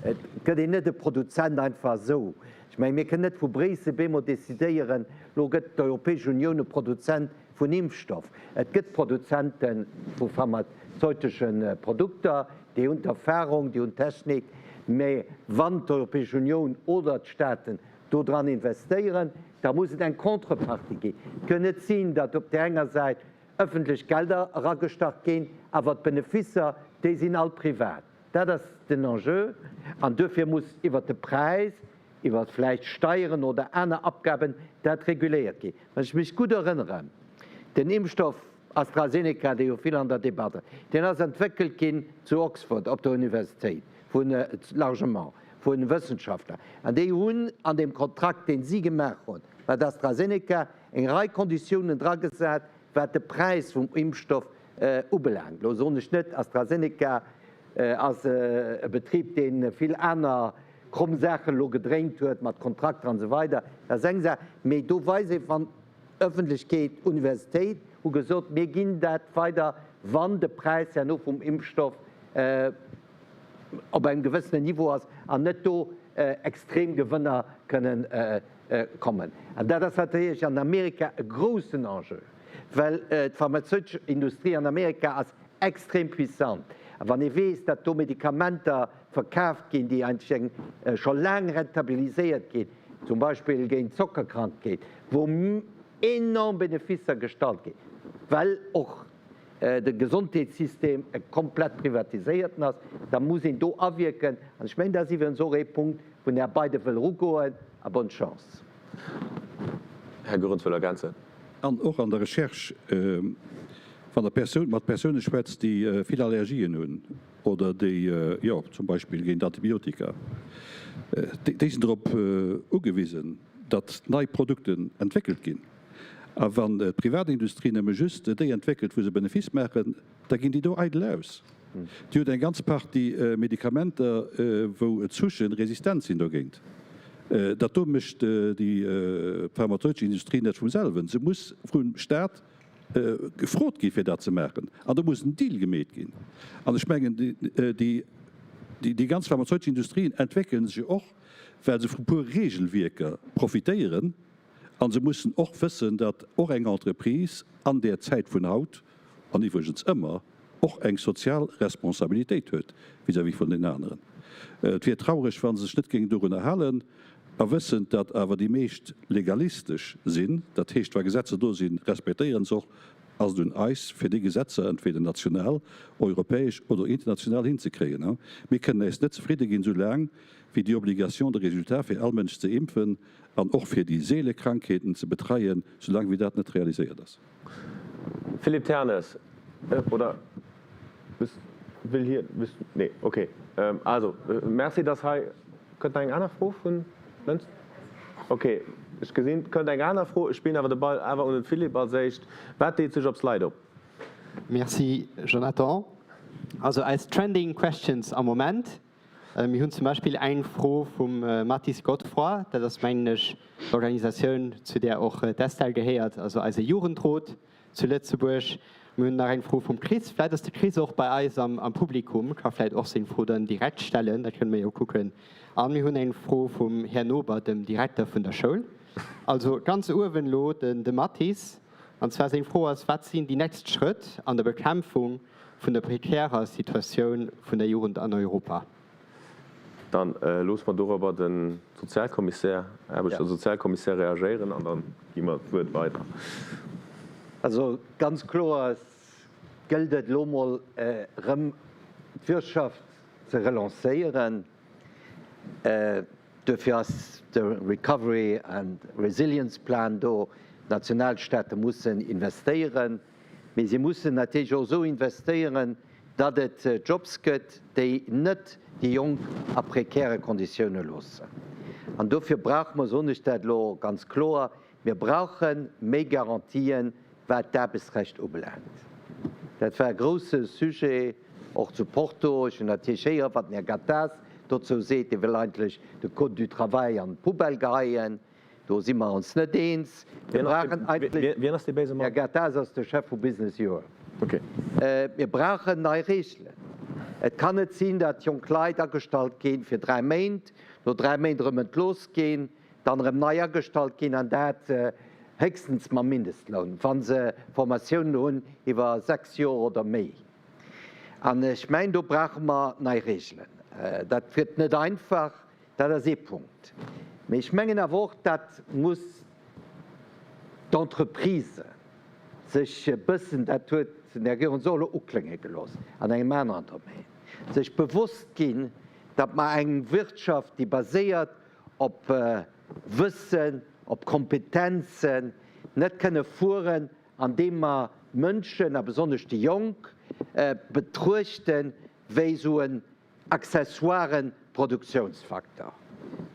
Et gëtt een net e Produzent einfach esou. Ech mengen, mir kënnen net vu Bréissel bemol decidéieren, lo gëtt d'Europäesch Unioun e Produzent vun Impfstoff. Et gëtt Produzente vu pharmazeutesche Produkter, déi hunn d'Erfahrung, déi hunn d'Technik, mä wann d'Europäesch Unioun oder d'Staaten do dran investéieren, da muss et eng Contrepartie ginn. Et kënn net sinn, datt op där enger Säit ëffentlech Gelder eragestach ginn, awer d'Beneficer, déi sinn all privat. Dat ass den Enjeu. An duerfir muss iwwert de Präis, iwwer vläicht Steieren oder aner Abgaben dat reguléiert ginn. Wann ech mech gutt erënneren, den Impfstoff AstraZeneca, dee jo vill an der Debatt ass, deen ass entwéckelt ginn zu Oxford op der Universitéit vu largement vu Wëssenschaftler. An déi hunn an deem Kontrakt, dee si gemaach hunn mat AstraZeneca, eng Rei Konditiounen dragesat, wat de Präis vum Impfstoff ubelaangt. Elo soen ech net, AstraZeneca ass e Betrib, dee vill aner kromm Saachen elo gedréint huet mat Kontrakter an esou weider, dat ass eng Saach, mee do weist ee wann d'Ëffentlechkeet, d'Universitéit hu gesot, mir ginn dat weider, wann de Präis herno vum Impfstoff op engem gewëssenen Niveau ass an net do extrem Gewënner kënnen kommen. An dat ass natierlech an Amerika e groussen Enjeu. Well d'pharmazeutesch Industrie an Amerika ass extrem puissant. A wann ee weess, datt do Medikamenter verkaaft ginn, déi eigentlech eng scho laang rentabiliséiert ginn, zum Beispill géint d'Zockerkrankheet, wou enorm Beneficer gestallt ginn, well och. de Gesondheetssystem e komplett privatiséierten ass, da muss een do awierken. An ech mengen, dat ass iwwregens och ee Punkt, wou den Här Biden wëll erugoen. A bonne chance. Här Goerens wëll ergänzen. An och an der Recherche, wann Der Persoun, mat Persoune schwätzt, déi vill Allergien hunn oder déi, jo, zum Beispill géint Antibiotika, déi sinn drop ugewisen, datt nei Produkten entwéckelt ginn. A wann d'Privatindustrie nëmme just déi entwéckelt, wou se Benefice maachen, da ginn déi do eidel aus. Dir hutt eng ganz Partie Medikamenter, wou d'Souchen resistent sinn dogéint. Dat do mécht déi pharmazeutesch Industrie net vum selwen. Se muss vum Staat gefrot gi fir dat ze maachen. An do muss en Deal gemeet ginn. An ech mengen, déi ganz pharmazeutesch Industrien entwéckele sech och, well se vu puer Regelwierker profitéieren. A se mussen och wëssen, datt och eng Entreprise an där Zäit vun haut, an iwwregens ëmmer, och eng sozial Responsabilitéit huet vis-à-vis vun den aneren. Et wier traureg, wa se sech net géingen dorunner halen, a wëssend, datt awer déi meescht legalistesch sinn, dat heescht, wa Gesetzer do sinn, respektéiere se och, ass et un eis, fir déi Gesetzer entweder national, europäesch oder international hinzekréien. Mir kënnen äis net zefridde ginn, soulaang wéi déi Obligation de résultat fir all Mënsch ze impfen an och fir déi seele Krankheeten ze betreien, soulaang wéi dat net realiséiert ass. Philippe Ternes, Oder wëll hie, nee, okay. Also, Merci, dass hei, kënnt nach eng aner Fro vun Lënster? Okay, ech gesinn, et kënnt eng aner Fro. Ech spillen awer de Ball awer un den Philippe als éischt. Wat deet sech op Slido? Merci Jonathan. Also eis Trending Questions am Moment, Mir hunn zum Beispill eng Fro vum Mathis Godefroid, dat ass mengen ech d'Organisatioun zu där och d'Estelle gehéiert, also eise Jugendrot zu Lëtzebuerg. Mir hunn nach eng Fro vum Chris, vläit ass de Chris och bei eis am Publikum, ka vläit och seng Fro dann direkt stellen, dat kënne mir jo kucken. A mir hunn eng Fro vum Här Nober, dem Direkter vun der Schoul. Also ganz uewen elo den de Mathis, an zwar seng Fro ass, Wat sinn déi nächst Schrëtt an der Bekämpfung vun der prekärer Situatioun vun der Jugend an Europa. Dann loosse mer dorobber de Sozialkommissär, Aarbechts a Sozialkommissär reagéieren an da gi mer d'Wuert weider. Also ganz kloer gëllt et elo mol erëm d'Wirtschaft ze relancéieren. Duerfir ass de Recovery and Resilience Plan do. D'Nationalstaate mussen investéieren. Mee si mussen natierlech och esou investéieren, datt et Jobs gëtt, déi net déi Jonk a prekäre Konditioune loossen. An dofir brauche mer, soen ech dat elo ganz kloer, mir brauche méi Garantien, wat d'Aarbechtsrecht ubelaangt. Dat war e grousse Sujet och zu Porto. Ech hunn natierlech héieren, wat den Här Gattaz dozou seet. Dee wëll eigentlech de Code du travail an d'Poubelle geheien. Do si mer ons net eens. Mir brauchen eigentlech. Wien ass dee béise Mann? Här Gattaz ass de Chef vu Business Europe. Okay. Mir brauchen nei Reegelen. Et kann net sinn, datt jonk Leit agestallt ginn fir 3 Méint, no 3 Méint erëm entlooss ginn, dann erëm nei agestallt ginn, an dat héchstens mam Mindestloun, wa se Formatiounen hunn iwwer 6 Joer oder méi. An ech mengen, do brauche mer nei Reegelen. Dat gëtt net einfach. Dat ass ee Punkt. Mee ech mengen awer och, dat muss d'Entreprise sech e bëssen, dat huet den Här Goerens och elo uklénge gelooss an engem aneren Domaine, sech bewosst ginn, datt mer eng Wirtschaft, déi baséiert op Wëssen, op Kompetenzen, net kënne fueren, andeem mer d'Mënschen, a besonnesch déi Jonk, betruechte wéi esou en accessoiren Produktiounsfaktor,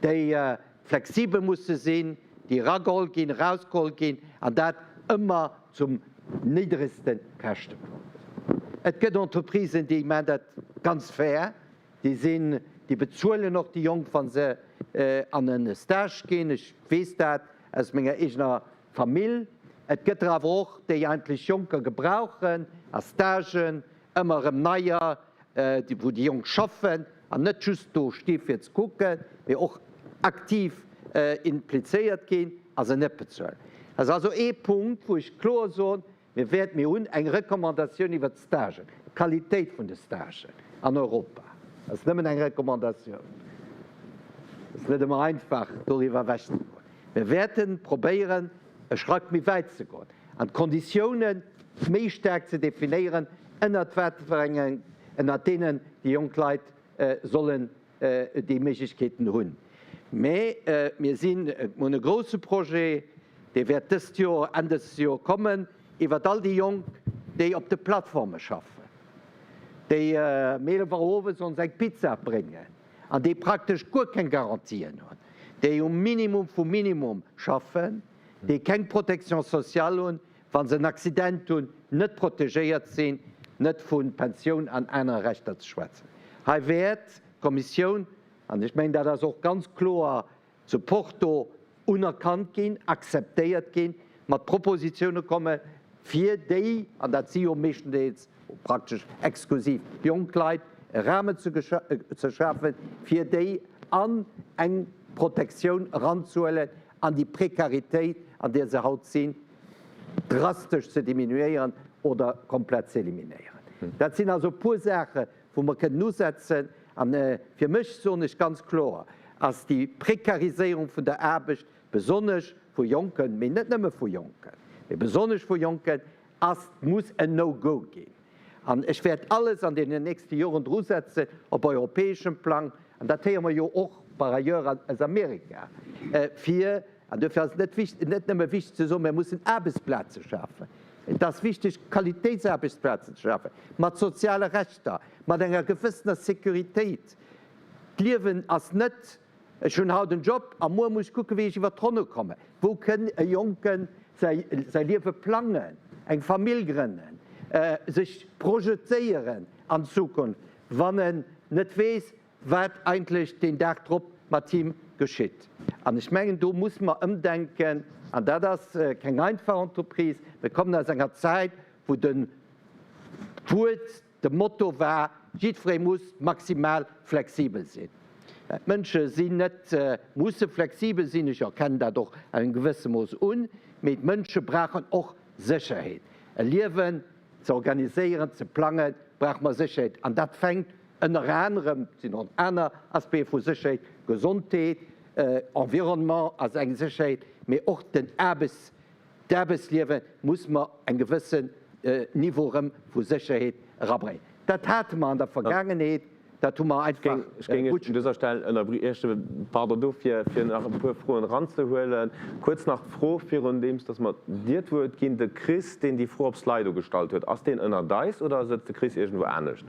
déi flexibel musse sinn, déi erageholl ginn, erausgeholl ginn, an dat ëmmer zum niddregste Käschtepunkt. Et gëtt Entreprisen, déi maachen dat ganz fair, déi sinn, déi bezuelen och déi Jonk, wa se an e Stage ginn. Ech weess dat aus menger eegener Famill. Et gëtt der awer och, déi eigentlech Jonker gebrauchen a Stagen, ëmmer erëm neier, wou déi Jonk schaffen an net just do sti fir ze kucken, mee och aktiv implizéiert ginn a se net bezuelen. Dat ass also ee Punkt, wou ech kloer soen, Mir wäerten, mir hunn eng Recommandatioun iwwert d'Stagen, d'Qualitéit vun de Stagen an Europa. Dat ass nëmmen eng Recommandatioun. Et ass net ëmmer einfach, doriwwer ewechzegoen. Mir wäerte probéieren, e Schrack méi wäit ze goen an d'Konditiounen. méi staark ze definéieren, ënnert wat fir engen, ënnert deenen déi jonk Leit sollen déi Méiglechkeeten hunn. Mä mir sinn, mir hunn e grouse Projet, dee wäert dëst Joer, Enn dëst Joer kommen, iwwert all déi Jonk, déi op de Plattforme schaffen, déi ëm 11 Auer owes ons eng Pizza bréngen an déi praktesch guer keng Garantien hunn, déi um Minimum vum Minimum schaffen, déi keng Protection sociale hunn, wa se en Accident hunn, net protegéiert sinn, net vu Pensioun an anere Rechter ze schwätzen. Hei wäert d'Kommissioun, an ech mengen, dat ass och ganz kloer zu Porto unerkannt ginn, akzeptéiert ginn, mat Propositioune komme fir déi, an dat si jo meeschtendeels, praktesch exklusiv jonk Leit, e Rahmen ze schafen, fir déi an eng Protektioun eranzehuelen an déi Prekaritéit, an där se haut sinn, drastesch ze diminuéieren oder komplett ze eliminéieren. Dat sinn also e puer Saache wou mer kënnen usetzen. A fir mech, soen ech ganz kloer, ass déi Prekariséierung vun der Aarbecht, besonnesch vu Jonken, mee net nëmme vu Jonken, mee besonnesch vu Jonken, ass, muss en No-Go ginn. An ech wäert alles an deenen nächste Joren drusetzen, op europäeschem Plang, an dat héiere mer jo och par ailleurs aus Amerika, fir, an duerfir ass et net wichtig, net nëmme wichteg ze soen, mir mussen Aarbechtsplaze schafen, et ass wichteg Qualitéitsaarbechtsplazen ze schafen, mat soziale Rechter, mat enger gewëssener Sécuritéit. D'Liewen ass net, Ech hunn haut en Job a muer muss ech kucken, wéi ech iwwer d'Ronne kommen. Wou kënn e Jonken säi Liewe plangen, eng Famill grënnen, sech projetéieren an d'Zukunft, wann en net weess, wat eigentlech deen Dag drop mat him geschitt? An ech mengen, do muss mer ëmdenken. An dat ass keng einfach Entreprise. Mir kommen aus enger Zäit, wou de Wuert, De Motto war, Jiddweree muss maximal flexibel sinn. D'Mënsche sinn net, musse flexibel sinn, ech erkennen dat och an engem gewësse Mooss un, mee d'Mënsche brauchen och Sécherheet. E Liewen ze organiséieren, ze plangen, brauche mer Sécherheet. An dat fänkt ënner anerem, et sinn och aner Aspecte vu Sécherheet, Gesondheet, Environnement ass eng Sécherheet, mee och den Aarbechts, D'Aarbechtsliewe muss mer eng gewëssen Niveau erëm vu Sécherheet erabréngen. Dat hate mer an der Vergaangenheet, dat hu mer einfach Ech géing Iech un dëser Stell ënnerbriechen, pardon dofir, fir nach e puer Froen eranzehuelen. Kuerz nach d'Fro, virun deems dass mer dir d'Wuert ginn, De Chris, deen déi Fro op Slido gestallt huet, ass deen ënnert eis oder sëtzt de Chris iergendwou anescht?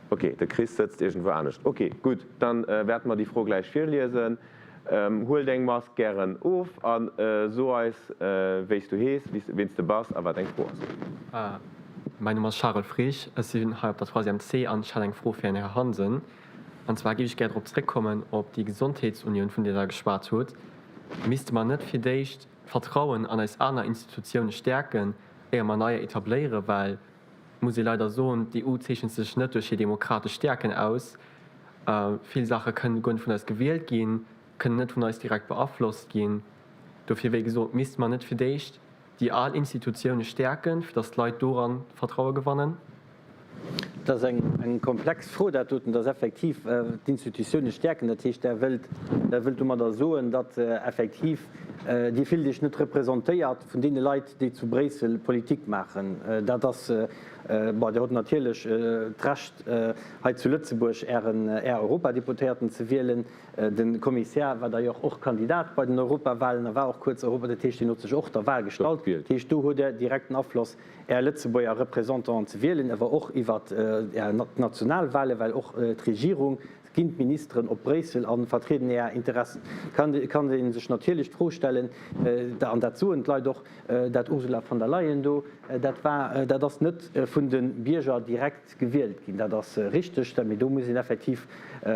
Ok, de Chris sëtzt iergendwou anescht. Ok, gutt, dann wäerte mer déi Fro gläich virliesen. Huel deng Mask gären of a so eis wéi s du hees, ween s de bass a wat deng Fro ass. Mäin Numm ass Charel Frisch, ech sinn hei op der Troisième C an ech hätt eng Fro fir den Här Hansen. An zwar géif ech gär drop zréckkommen op déi Gesondheetsunioun vun där Der geschwat hutt. Misste mer net fir d'éischt d'Vertrauen an eis aner Institutioune stäerken, éier mer neier etabléieren? Well muss ee leider soen, d'EU zeechent sech net duerch hir demokratesch Stäerken aus. Vill Saache kënnen guer net vun eis gewielt ginn, kënnen net vun eis direkt beaflosst ginn. Dofir, wéi gesot, misste mer net fir d'éischt déi al Institutioune stäerken, fir datt d'Leit doran Vertraue gewannen? Dat ass eng komplex Fro, dat doten. Dat ass effektiv d'Institutioune stäerken. Dat heescht, Der wëllt, Der wëllt domadder soen, datt effektiv Dir fillt Iech net representéiert vun deene Leit, déi zu Bréissel Politik maachen. Dat ass, bon, Dir hutt natierlech d'Recht hei zu Lëtzebuerg Ären, Är Europadeputéierten ze wielen. De Kommissär war d'ailleurs och Kandidat bei den Europawahlen a war och kuerz Europa, dat heescht, hien huet sech och der Wahl gestallt. Dat heescht, do huet Der direkten Afloss, Är Lëtzebuerger Représentanten ze wielen, awer och iwwer Är national Wahlen, well och d'Regierung Ginn d'Ministeren op Bréissel a vertrieden Är Interessen? Kann kann ee sech natierlech d'Fro stellen, an dat soen d'Leit och, dat Ursula von der Leyen do, dat war, dat ass net vun de Bierger direkt gewielt ginn. Dat ass richteg, mee do muss een effektiv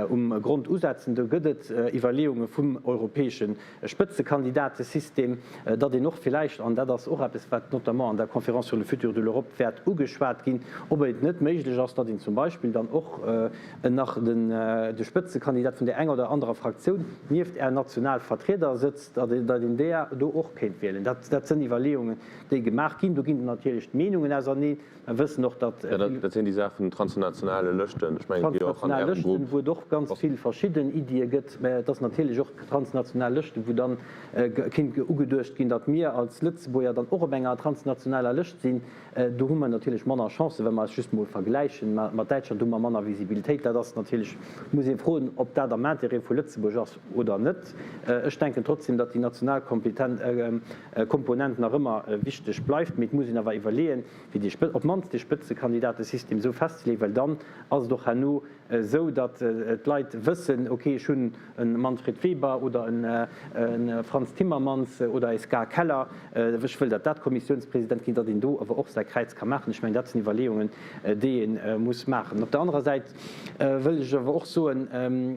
um Grond usetzen. Do gëtt et Iwwerleeunge vum europäesche Spëtzekandidatesystem, datt een och villäicht, an dat ass och eppes, wat notamment an der Conférence sur le futur de l'Europe wäert ugeschwat ginn, ob et net méiglech ass, datt een zum Beispill dann och nach den. de Spëtzekandidat vun där enger oder anderer Fraktioun nieft Är national Vertrieder sëtzt, datt een där do och kéint wielen. Dat sënn Iwwerleeungen, déi gemaach ginn. Do ginn natierlech d'Meenungen auserneen. Mer wëssen och, datt. Dat sinn déi Saach vun den transnationale Lëschten. Ech mengen, déi och an Transnational Ärem Lëschten, Grupp. wou et och ganz vill verschidden Iddie gëtt. Mä et ass natierlech och transnational Lëschten, wou dann kéint ugeduecht ginn, datt mir als Lëtzebuerger dann och op enger transnationaler Lëscht sinn. Do hu mer natierlech manner Chancen, wa mer eis just mol vergläichen mat Däitschland, do hu mer manner Visibilitéit. Dat ass natierlech, muss ee froen, ob dat am Intérêt vu Lëtzebuerg ass oder net. Ech denken trotzdem, datt déi national Komponent nach ëmmer wichteg bleift, mee et muss een awer iwwerleeën, fir déi, op d'mannst dee Spëtzekandidatesystem esou festzeleeën, well dann ass et och herno esou, datt d'Leit wëssen, ok, ech hunn e Manfred Weber oder e Frans Timmermans oder e Ska Keller, ech wëll, datt dat Kommissiounspresident ginn, datt een do awer och säi Kräiz ka maachen. Ech mengen, dat sinn Iwwerleeungen, déi ee muss maachen. Op der anerer Säit wëll ech awer och soen,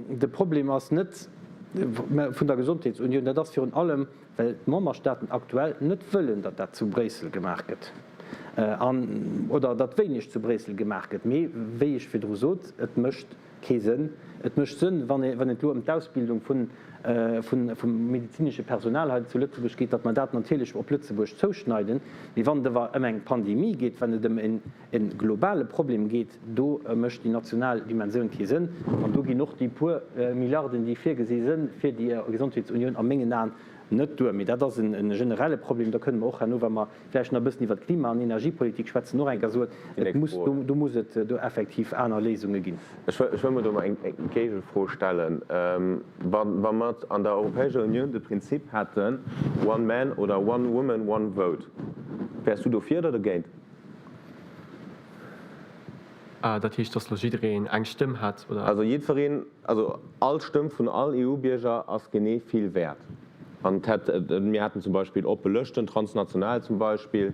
de Problem ass net vun der Gesondheetsunioun, dat ass virun allem, well d'Memberstaaten aktuell net wëllen, datt dat zu Bréissel gemaach gëtt an, oder datt wéineg zu Bréissel gemaach gëtt. Mee wéi ech virdru sot, et mécht kee Sënn. Et mécht Sënn, wann et elo ëm d'Ausbildung vun, vum medezinesche Personal hei zu Lëtzebuerg geet, datt mer dat natierlech op Lëtzebuerg zouschneiden. Mee wann et awer ëm eng Pandemie geet, wann et ëm en e globale Problem geet, do mécht déi national Dimensioun kee Sënn. An do ginn och déi puer Milliarden, déi virgesi sënn fir déi Gesondheetsunioun, a mengen Aen net duer. Mee dat ass e generelle Problem. Da kënne mer och herno, wa mer vläicht nach e bëssen iwwert d'Klima an Energiepolitik schwätzen, och eng Kéier soen, et muss, do muss et do effektiv aner Léisunge ginn. Ech wëll mer do emol eng Géigefro stellen. Wa mer an der Europäescher Unioun de Prinzip hätten, one man oder one woman, one vote, wäers du dofir oder dogéint? Dat heescht, dass lo jiddereen eng Stëmm hätt, oder? Also jiddwereen, also all Stëmm vun all EU-Bierger ass genee vill wäert. An et hätt, mir haten zum Beispill oppe Lëschten, transnational zum Beispill.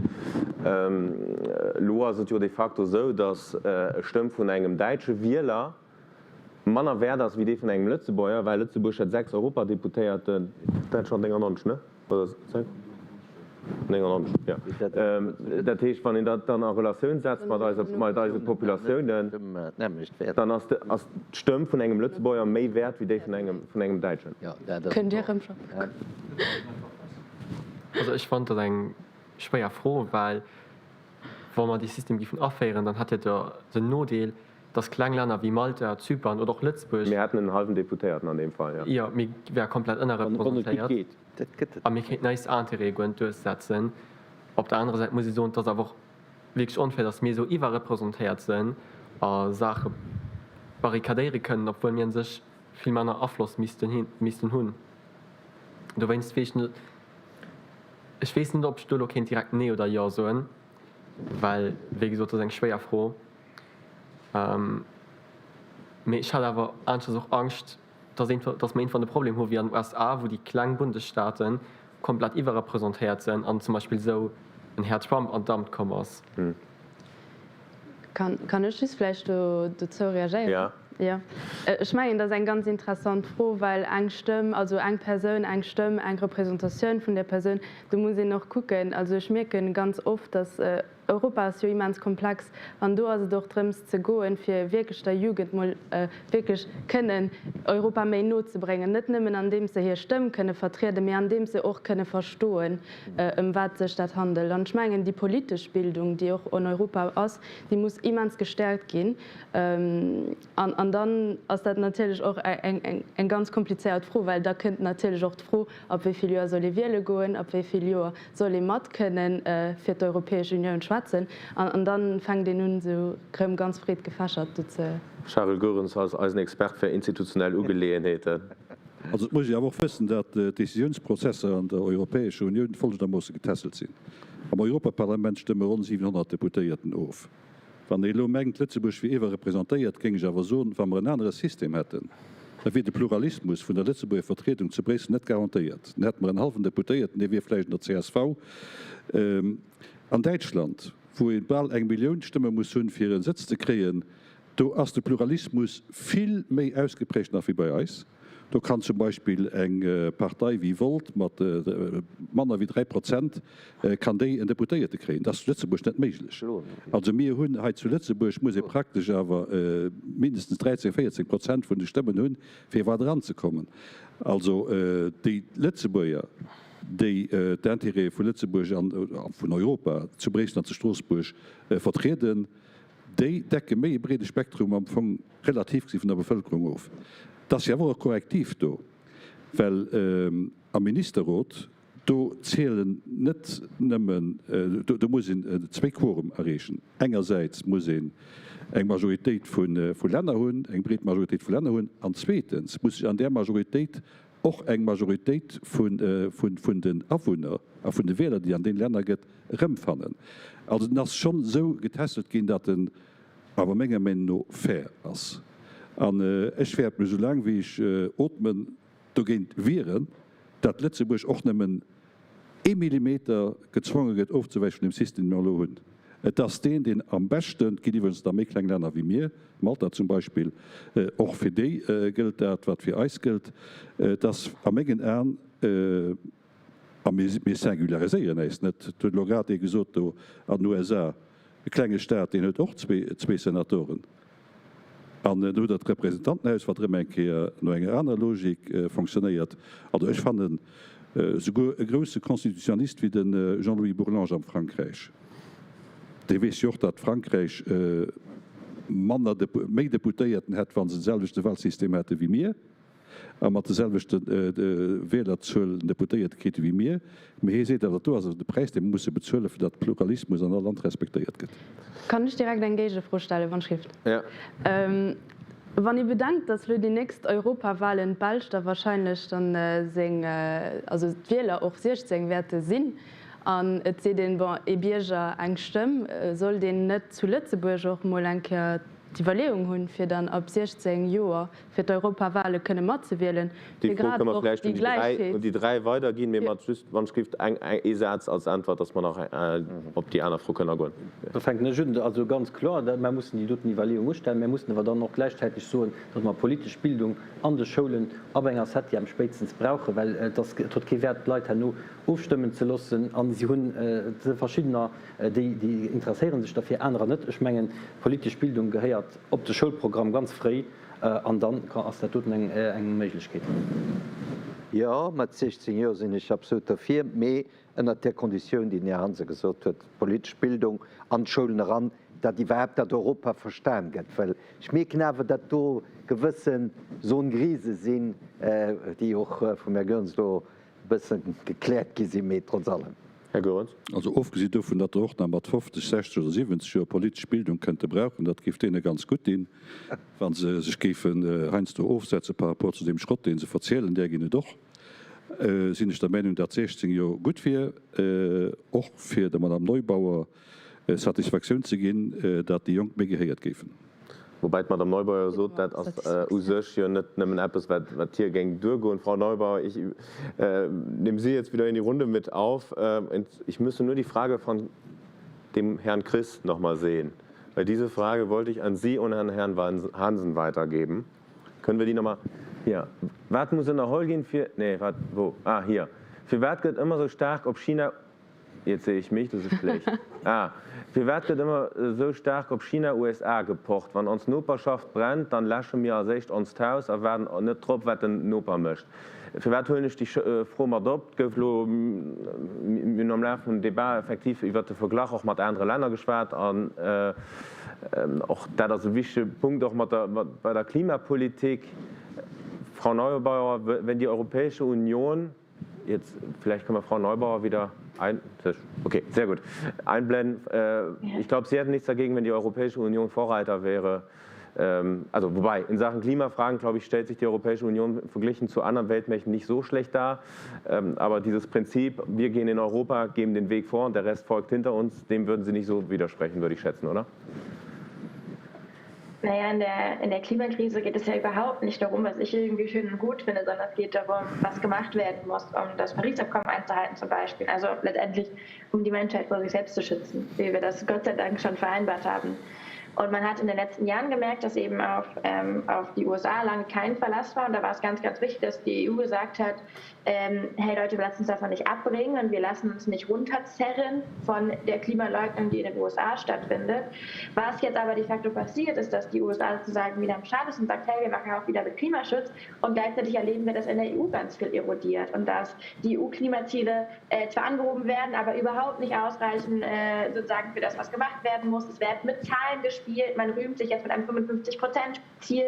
Elo ass et jo de facto esou, dass e Stëmm vun engem däitsche Wieler manner wäert ass wéi dee vun engem Lëtzebuerger, well Lëtzebuerg huet 6 Europadeputéierten, Däitschland 99, ne? Oder 6? 99, jo. Dat heescht, wann een dat dann a Relatioun setzt mat eiser, mat eise Populatiounen, dann ass de, ass d'Stëmm vun engem Lëtzebuerger méi wäert wéi déi vun engem, vun engem Däitschen. Kënnt Dir erëm schaffen? Also ech fannen dat eng schwéier Fro, well wa mer dee System géifen aféieren, dann hätt dat jo den Nodeel, dass kleng Länner wéi Malta, Zypern oder och Lëtzebuerg. Mir hätten en hallwen Deputéierten an deem Fall, jo. Jo, mir wäre komplett ënnerrepresentéiert a mir kéinten eis Intérêtë guer net duerchsetzen. Op der anerer Säit muss ee soen, et ass awer och wierklech onfair, dass mir esou iwwerrepresentéiert sinn a Saache barrikadéiere kënnen, obwuel mir un sech vill manner Afloss missten hunn. Dowéinst weess ech net, ech weess net, ob ech do elo kéint direkt Nee oder Jo soen, well, wéi gesot, dat ass eng schwéier Fro. Mee ech hat awer aneschters och Angscht, dass dass mer iergendwann de Problem hu wéi an den USA, wou déi kleng Bundesstaaten komplett iwwerrepresentéiert sinn an zum Beispill esou en Här Trump an d'Amt komm ass. Kann ech just vläicht do dozou reagéieren? Jo. Ech mengen, dat ass eng ganz interessant Fro, well eng Stëmm, also eng Persoun, eng Stëmm, eng Representatioun vun där Persoun, do muss een och kucken. Also ech mierken ganz oft, dass Europa ass jo immens komplex an do ass et och drëms ze goen, fir wierklech der Jugend mol wierklech kënnen Europa méi no ze bréngen, net nëmmen andeems se hir Stëmm kënne vertrieden, mee andeems se och kënne verstoen, ëm wat sech dat handelt. An ech mengen, déi politesch Bildung, déi och an Europa ass, déi muss immens gestäerkt ginn. An dann ass dat natierlech och eng ganz komplizéiert Fro, well da kënnt natierlech och d'Fro, Ab wéi vill Joer soll ee wiele goen? Ab wéi vill Joer soll ee mat kënnen fir d'Europäesch Unioun schwätzen? An dann fänkt een un, esou rëm ganz breet gefächert do ze. Charel Goerens als eisen Expert fir institutionell Ugeleeënheeten. Also et muss ee awer och wëssen, datt d'Décisiounsprozesser an der Europäescher Unioun folgendermoosse getässelt sinn, Am Europaparlament stëmme ronn 700 Deputéierten of. Wann ee elo mengt, Lëtzebuerg wier iwwerrepresentéiert, géing ech awer soen, wa mer en anere System hätten, da wier de Pluralismus vun der Lëtzebuerger Vertriedung zu Bréissel net garantéiert. Dann hätte mer en hallwen Deputéierten, dee wier vläicht an der csv. An Däitschland, wou ee bal eng Millioun Stëmme muss hunn, fir e Sëtz ze kréien, do ass de Pluralismus vill méi ausgeprägt nach wéi bei eis. Do kann zum Beispill eng Partei wéi Volt mat manner wéi 3 Prozent kann déi en Deputéierte kréien. Dat ass zu Lëtzebuerg net méiglech. Also mir hunn hei zu Lëtzebuerg, muss ee praktesch awer mindestens 13, 14 Prozent vun de Stëmmen hunn, fir iwwerhaapt eranzekommen. Also déi Lëtzebuerger, déi d'Intérêtë vu Lëtzebuerg an vun Europa zu Bréissel an zu Stroossbuerg vertrieden, déi decke méi e breede Spektrum am Fong relativ gesi vun der Bevëlkerung of. Et ass jo awer och e Korrektiv do, well am Ministerrot, do zielen net nëmmen, do muss een zwéi Quorum erreechen. Engersäits muss een eng Majoritéit vu Länner hunn, eng breet Majoritéit vu Länner hunn, an zweetens muss sech an där Majoritéit och eng Majoritéit vun den Awunner a vun de Wieler, déi an deene Länner gëtt, erëmfannen. Also en ass schonn esou getesselt ginn, datt en awer menger Meenung no fair ass. An ech wäert mech, esou laang wéi ech ootmen, dogéint wieren, datt Lëtzebuerg och nëmmen ee Millimeter gezwonge gëtt ofzewäiche vun deem System, dee mer elo hunn. Et ass deen, deen am beschten, et ginn iwwregens nach méi kleng Länner wéi mir, Malta zum Beispill, och fir déi gëllt dat, wat fir eis gëllt. Et ass a mengen Aen, a mir singulariséieren äis net, et huet elo grad ee gesot do an den USA, e klenge Staat, deen huet och zwee Senatoren. An do hutt Der d'Representantenhaus, wat erëm eng Kéier no enger anerer Logik fonctionnéiert. Also ech fannen, souguer e grousse Constitutionnalist wéi de Jean-Louis Bourlanges am Frankräich, dee weess jo och, datt Frankräich manner, méi Deputéierten hätt, wa se de selwechte Wahlsystem hätte wéi mir. a mat de selwechte Wielerzuelen Deputéierte kritt wéi mir. Mee hie seet awer, dat do ass awer de Präis, dee mer musse bezuelen, fir datt Pluralismus an all Land respektéiert gëtt. Kann ech direkt eng Géigefro stellen, wann ech dierft? Wann ee bedenkt, datt elo déi nächst Europawahlen d'Belsch da wahrscheinlech dann seng, also d'Wieler och 16 wäerte sinn, an et seet een, bon, ee Bierger, eng Stëmm, sollt een net zu Lëtzebuerg och mol eng Kéier d'Iwwerleeung hunn, fir dann ab 16 Joer fir d'Europawale kënne matzewielen, Déi fir Fro grad kënne mer och vläicht déi un déi 3, Gläichheet. un déi 3 weiderginn, mee mat just, wann ech géif, eng, ee Saz als Äntwert, dass mer nach op déi aner Fro kënnen agoen. Da fänken ech un. Also ganz kloer, mer mussen déi doten Iwwerleeung ustellen. Mer mussen awer dann och gläichzäiteg soen, datt mer politesch Bildung an de Schoulen ab enger Septième spéitstens brauchen, well et ass, et huet kee Wäert, d'Leit herno ofstëmmen ze loossen a si hunn verschiddener, déi, déi interesséiere sech derfir, anerer net. Ech mengen, politesch Bildung gehéiert op de Schoulprogramm ganz fréi. An dann ass dat doten eng Méiglechkeet. Jo, mat 16 Joer sinn ech absolut derfir, mee ënnert där Konditioun, déi den Här Hansen gesot huet, politesch Bildung an d'Schoulen eran, datt iwwerhaapt dat Europa verstan gëtt. Well ech mierken awer, datt do gewësse Zones grises sinn, déi och vum Här Goerens elo e bësse gekläert gi sinn, mee trotz allem. Här Goerens. Also ofgesi dovun, datt der och nach mat 50, 60 oder 70 Joer politesch Bildung kënnte brauchen, dat géif deene ganz gutt dinn, wa se sech géifen heiansdo ofsetze par rapport zu deem Schrott, dee se verzielen, där ginn et och, sinn ech der Meinung, datt 16 Joer gutt wier, och fir der Madame Neubauer Satisfaktioun ze ginn, datt déi Jonk méi gehéiert géifen. Woubäi d'Madame Neubauer jo sot, dat ass u sech jo net nëmmen eppes, wat hir géing duergoen. Frau Neubauer, ich nehme Sie jetzt wieder in die Runde mit auf. Ich müsste nur die Frage von dem Herrn Chris noch mal sehen, weil diese Frage wollte ich an Sie und an Herrn Hansen weitergeben. Können wir die noch mal? Hier. Wat muss ënnerholl ginn, fir, nee, wat, wou? Ah, hier. Firwat gëtt ëmmer sou staark op China, Jetzt sehe ich mich, das ist schlecht. Ah, firwat gëtt ëmmer esou staark op China, USA gepocht? Wann ons Noperschaft brennt, dann läsche mir als éischt onst Haus a waarden net drop, wat den Noper mécht. Firwat huelen ech déi Fro mat op? Et gouf elo, mir hunn am Laf vum Debat effektiv iwwert de Verglach och mat anere Länner geschwat an och dat ass e wichtege Punkt och mat der, bei der Klimapolitik. Frau Neubauer, wenn die Europäische Union Jetzt vielleicht können wir Frau Neubauer wieder ein, okay, sehr gut, einblenden. Äh, ich glaube, Sie hätten nichts dagegen, wenn die Europäische Union Vorreiter wäre. Ähm, also wobei, in Sachen Klimafragen, glaube ich, stellt sich die Europäische Union verglichen zu anderen Weltmächten nicht so schlecht dar. Ähm, aber dieses Prinzip, wir gehen in Europa, geben den Weg vor und der Rest folgt hinter uns, dem würden Sie nicht so widersprechen, würde ich schätzen, oder? Naja, in der, in der Klimakrise geht es ja überhaupt nicht darum, was ich irgendwie schön und gut finde, sondern es geht darum, was gemacht werden muss, um das Paris-Abkommen einzuhalten zum Beispiel. Also letztendlich, um die Menschheit vor sich selbst zu schützen, wie wir das Gott sei Dank schon vereinbart haben. Und man hat in den letzten Jahren gemerkt, dass eben auf, ähm, auf die USA lange kein Verlass war. Und da war es ganz, ganz wichtig, dass die EU gesagt hat, ähm, hey Leute, wir lassen uns davon nicht abbringen und wir lassen uns nicht runterzerren von der Klimaleugnung, die in den USA stattfindet. Was jetzt aber de facto passiert, ist, dass die USA sozusagen wieder am Start ist und sagt, hey, wir machen auch wieder mit Klimaschutz. Und gleichzeitig erleben wir, dass in der EU ganz viel erodiert und dass die EU-Klimaziele äh, zwar angehoben werden, aber überhaupt nicht ausreichen äh, sozusagen für das, was gemacht werden muss. Es wird mit Zahlen gespielt. Man rühmt sich jetzt mit einem 55 Prozent Ziel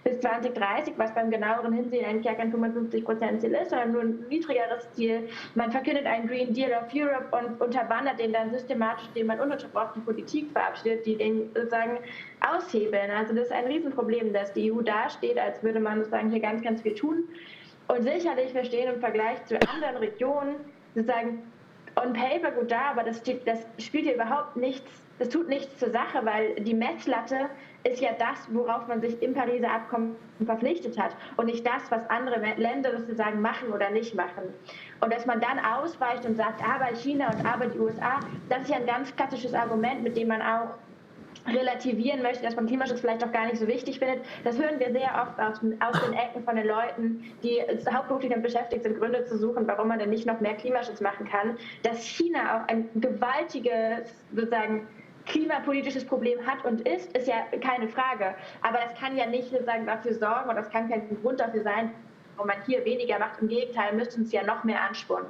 bis 2030, was beim genaueren Hinsehen eigentlich ja kein 55 Prozent Ziel ist, sondern nur ein niedrigeres Ziel. Man verkündet einen Green Deal of Europe und unterwandert den dann systematisch, indem man ununterbrochen Politik verabschiedet, die den sozusagen aushebeln. Also das ist ein Riesenproblem, dass die EU dasteht, als würde man sozusagen hier ganz, ganz viel tun. Und sicherlich verstehen im Vergleich zu anderen Regionen sozusagen on paper gut da, aber das, steht, das spielt hier überhaupt nichts, das tut nichts zur Sache, weil die Messlatte ist ja das, worauf man sich im Pariser Abkommen verpflichtet hat und nicht das, was andere Länder sozusagen machen oder nicht machen. Und dass man dann ausweicht und sagt, aber China und aber die USA, das ist ja ein ganz klassisches Argument, mit dem man auch relativieren möchte, dass man Klimaschutz vielleicht auch gar nicht so wichtig findet. Das hören wir sehr oft aus, aus den Ecken von den Leuten, die hauptberuflich damit beschäftigt sind, Gründe zu suchen, warum man denn nicht noch mehr Klimaschutz machen kann. Dass China auch ein gewaltiges sozusagen klimapolitisches Problem hat und ist, ist ja keine Frage. Aber das kann ja nicht sozusagen dafür sorgen oder das kann kein Grund dafür sein, warum man hier weniger macht. Im Gegenteil, müsste uns ja noch mehr anspornen.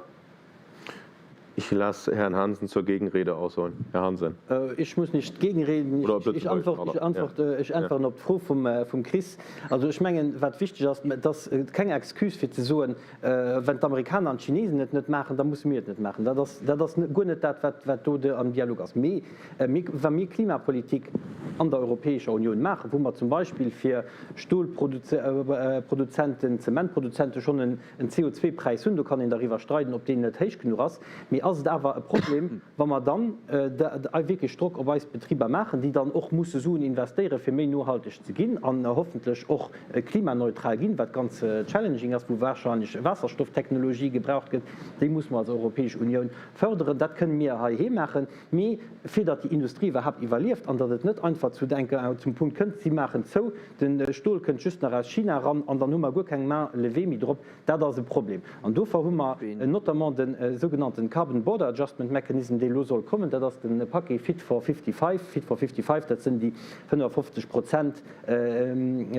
Ich lasse Herrn Hansen zur Gegenrede ausholen. Herr Hansen. Ech muss nicht gegenreden. Ech äntweren op d'Fro vum Chris. Also ech mengen, wat wichteg ass, et ass keng Excuse fir ze soen, Wenn d'Amerikaner an d'Chinesen et net maachen, da musse mir et net maachen. Dat ass, dat ass guer net dat, wat, wat do am Dialog ass. Mee mir, wa mir Klimapolitik an der Europäescher Unioun maachen, wou mer zum Beispill fir Stolproduzenten, Zementproduzente schonn en CO2-Präis hunn, do kann een dariwwer streiden, ob deen net héich genuch ass, mee ass et awer e Problem, wa mer dann wierklech Drock op eis Betriber maachen, déi dann och musse Suen investéieren, fir méi nohalteg ze ginn an hoffentlech och klimaneutral ginn, wat ganz challenging ass, wou wahrscheinlech Waasserstofftechnologie gebraucht gëtt, déi musse mer als Europäesch Unioun fërderen. Dat kënne mir heiheem maachen, mee fir datt déi Industrie iwwerhaapt iwwerlieft an datt et net einfach zu zum Punkt kënnt, si maachen zou, de Stol kënnt just nach aus China eran an dann hu mer guer keng Main levée méi drop, dat ass e Problem. An dofir hu mer notamment de sougenannten Carbon Border Adjustment Mechanism, dee elo soll kommen, dat ass de Paquet Fit for 55, Fit for 55, dat sinn déi 55 Prozent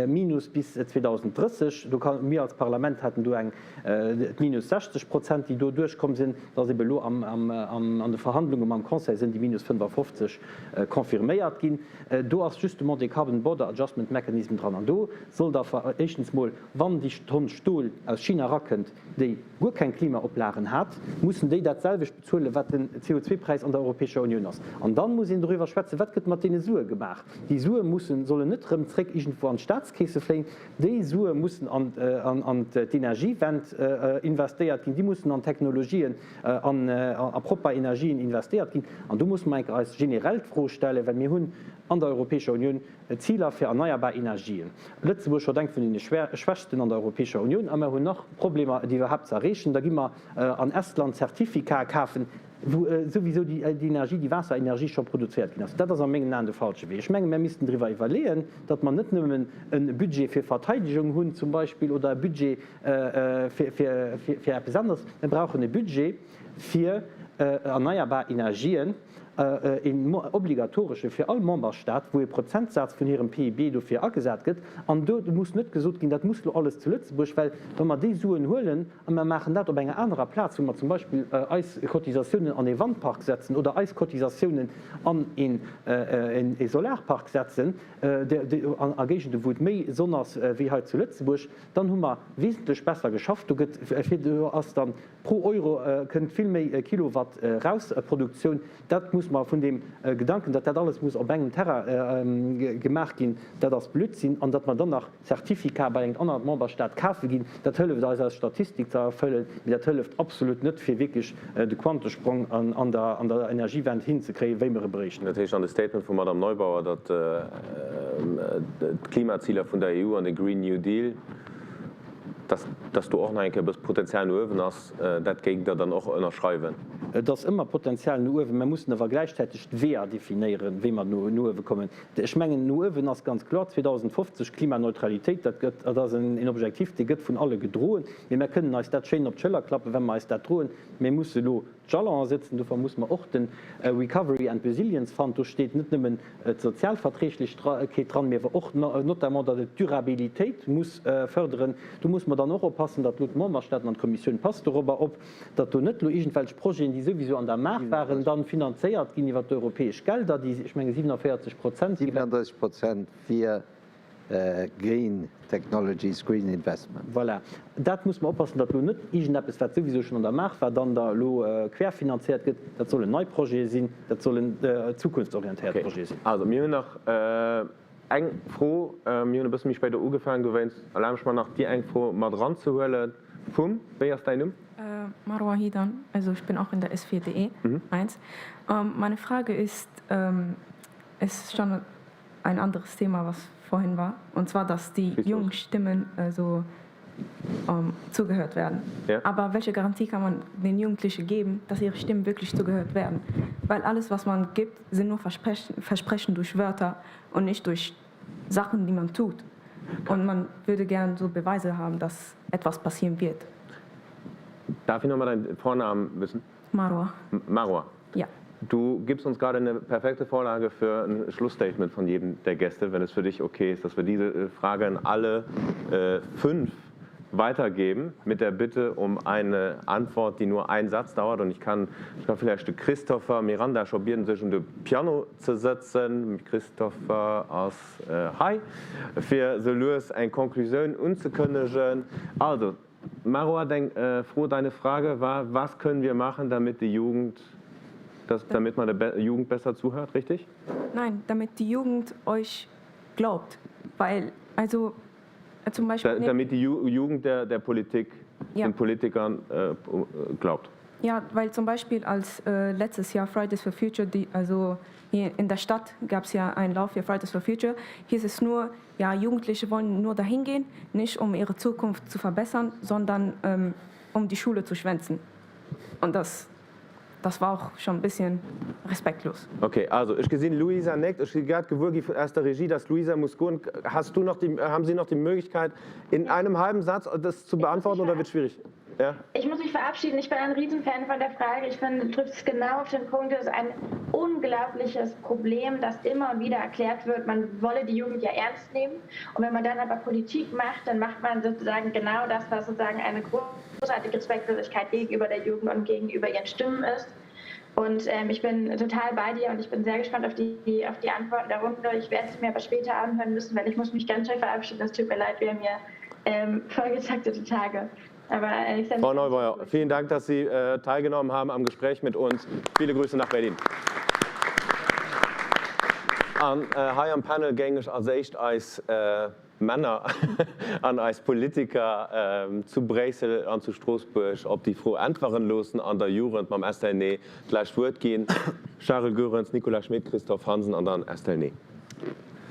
Minus bis 2030. Do ka, mir als Parlament haten do eng d'minus 60 Prozent, déi do duerchkomm sinn. Dat ass ebe elo am, an de Verhandlunge mam Conseil sinn déi minus 55 confirméiert ginn. Do ass justement dee Carbon Border Adjustment Mechanism dran. An do soll da éischtens mol, wann déi Tonn Stol aus China erakënnt, déi guer keng Klimaoplagen hat, mussen déi dat selwecht bezuelen, wat den CO2-Präis an der Europäescher Unioun ass. An dann muss een doriwwer schwätzen, wat gëtt mat deene Sue gemaach. Déi Sue mussen, sollen net erëm zréck iergendwou an d'Staatskeese fléien, déi Sue mussen an d'Energiewend investéiert ginn, déi mussen an Technologien, an a propper Energien investéiert ginn. An do musse mer enke eis generell d'Fro stellen, well mir hunn an der Europäescher Unioun Ziler fir erneierbar Energien. Lëtzebuerg huet eng vun deene schwächsten an der Europäescher Unioun a mer hunn nach Problemer, déi iwwerhaapt ze erreechen. Da gi mer an Estland Zertifikate kafen, wou souwisou déi Energie, déi Waasserenergie scho produzéiert ginn ass. Dat ass a mengen Aen de falsche Wee. Ech menge mer missten driwwer iwwerleeën, datt mer net nëmmen e Budget fir Verteidigung hunn zum Beispill oder e Budget fir eppes aneres. Mir brauchen e Budget fir erneierbar Energien, een obligatoresche fir all Memberstaat, wou e Prozentsaz vun hirem PIB dofir agesat gëtt. An do muss net gesot ginn, dat muss lo alles zu Lëtzebuerg, well wa mer déi Suen huelen a mer maachen dat op enger anerer Plaz, wou mer zum Beispill eis Cotisatiounen an ee Wandpark setzen oder eis Cotisatiounen an ee Solarpark setzen, a Géigende wou et méi Sonn ass wéi hei zu Lëtzebuerg, dann hu mer wesentlech besser geschafft. Do gëtt, do ass dann Pro Euro kënnt vill méi Kilowatt raus, Produktioun. Dat muss mer vun deem Gedanken, datt dat alles muss op engem Terrain gemaach ginn, dat ass Blödsinn. An datt mer dann nach Certificatë bei engem aneren Memberstaat kafe ginn, dat hëlleft eis, eis Statistik ze erfëllen, mee dat hëlleft absolut net, fir wierklech de Quantesprong an der Energiewend hinzekréien, wéi mer e bréichten. Dat heescht, an de Statement vum Madame Neubauer, datt d'Klimaziler vun der EU an de Green New Deal, Dass, dass do och nach eng Kéier e bësse Potenzial no uewen ass, dat géingt Der dann och ënnerschreiwen? Et ass ëmmer Potenzial no uewen. Mer mussen awer gläichzäiteg d'Weeër definéieren, wéi mer no uewe kommen. Ech mengen, no uewen ass ganz kloer, 2050 Klimaneutralitéit, dat gëtt, dat ass en Objektiv, dee gëtt vun alle gedroen. Mee mer kënnen eis dat schéin op d'Schëller klappen, wa mer eis dat droen. Mir musse elo d'Jalonen sëtzen. Dofir musse mer och de Recovery and Resilience Fund, do steet net nëmmen d'Sozialverträglechkeet dran, mee awer och notamment, datt et d'Durabilitéit muss fërderen. Do musse mer dann och oppassen, datt elo d'Memberstaaten, an d'Kommissioun passt dorobber op, datt do net elo iergendwelch Projeten, déi souwisou an der Maach waren, dann finanzéiert ginn iwwert d'europäesch Gelder, déi, ech menge 47 Prozent gi. 37 Prozent fir Green Technologies, Green Investments. Voilà. Dat muss mer oppassen, datt elo net iergendeppes, wat souwisou schonn an der Maach war, dann da elo querfinanziert gëtt. Dat sollen nei Projete sinn, dat sollen zukunftsorientéiert Projete sinn. Okay. Also, mir hunn nach eng Fro. Mir hunn e bësse méi spéit ugefaangen, dowéinst erlabe ech mer nach, déi eng Fro mat eranzehuelen. Vum, wéi ass däin Numm? Marwa Hidan, also ich bin auch in der S4DE 1. Meine Frage ist, es ist schon ein anderes Thema, was vorhin war, und zwar, dass die jungen Stimmen so zugehört werden. Aber welche Garantie kann man den Jugendlichen geben, dass ihre Stimmen wirklich zugehört werden? Weil alles, was man gibt, sind nur Versprechen, Versprechen durch Wörter und nicht durch Sachen, die man tut. Und man würde gern so Beweise haben, dass etwas passieren wird. Darf ich noch mal deinen Vornamen wissen? Marwa. Marwa. Ja. Du gibst uns gerade eine perfekte Vorlage für ein Schlussstatement von jedem der Gäste, wenn es für dich okay ist, dass wir diese äh, Frage an alle äh, fünf weitergeben mit der Bitte um eine Antwort, die nur einen Satz dauert. Und ich kann, ich kann vielleicht de Christopher Miranda scho bieden, sech un de Piano ze sëtzen. Christopher ass hei, fir sou lues eng Conclusioun unzekënnegen. Also, Maroua, deng Fro, deine Frage war, was können wir machen, damit die Jugend, damit man der Jugend besser zuhört, richtig? Nein, damit die Jugend euch glaubt, weil, also zum Beispiel. Damit die Jugend der, der Politik, ja. den Politikern äh, glaubt. Ja, weil zum Beispiel als äh, letztes Jahr Fridays for Future, die, also hier in der Stadt gab es ja einen Lauf für Fridays for Future, hieß es nur, ja, Jugendliche wollen nur dahin gehen, nicht um ihre Zukunft zu verbessern, sondern ähm, um die Schule zu schwänzen. Und das das war auch schon ein bisschen respektlos. Okay, also ech gesinn Luisa néckt. Ech si grad gewuer gi vun aus der Regie, dass Luisa muss goen. Hast du noch die, haben Sie noch die Möglichkeit in einem halben Satz das zu beantworten oder wird schwierig? Ja. Ich muss mich verabschieden. Ich bin ein Riesenfan von der Frage. Ich finde, du triffst es genau auf den Punkt. Es ist ein unglaubliches Problem, das immer wieder erklärt wird, man wolle die Jugend ja ernst nehmen. Und wenn man dann aber Politik macht, dann macht man sozusagen genau das, was sozusagen eine großartige Respektlosigkeit gegenüber der Jugend und gegenüber ihren Stimmen ist. Und ähm, ich bin total bei dir und ich bin sehr gespannt auf die, auf die Antworten der Runde. Ich werde sie mir aber später anhören müssen, weil ich muss mich ganz schnell verabschieden. Es tut mir leid, wir haben hier ähm, vollgetaktete Tage. Aber, äh, Frau Neubauer, vielen Dank, dass Sie äh, teilgenommen haben am Gespräch mit uns. Viele Grüße nach Berlin. An äh, hei am Panel géing ech als éischt eis äh, Männer an eis Politiker äh, zu Bréissel an zu Stroossbuerg op déi Fro äntweren loossen an der Jugend mam Estelle Ney d'lescht Wuert ginn. Charel Goerens, Nicolas Schmit, Christophe Hansen an dann Estelle Ney.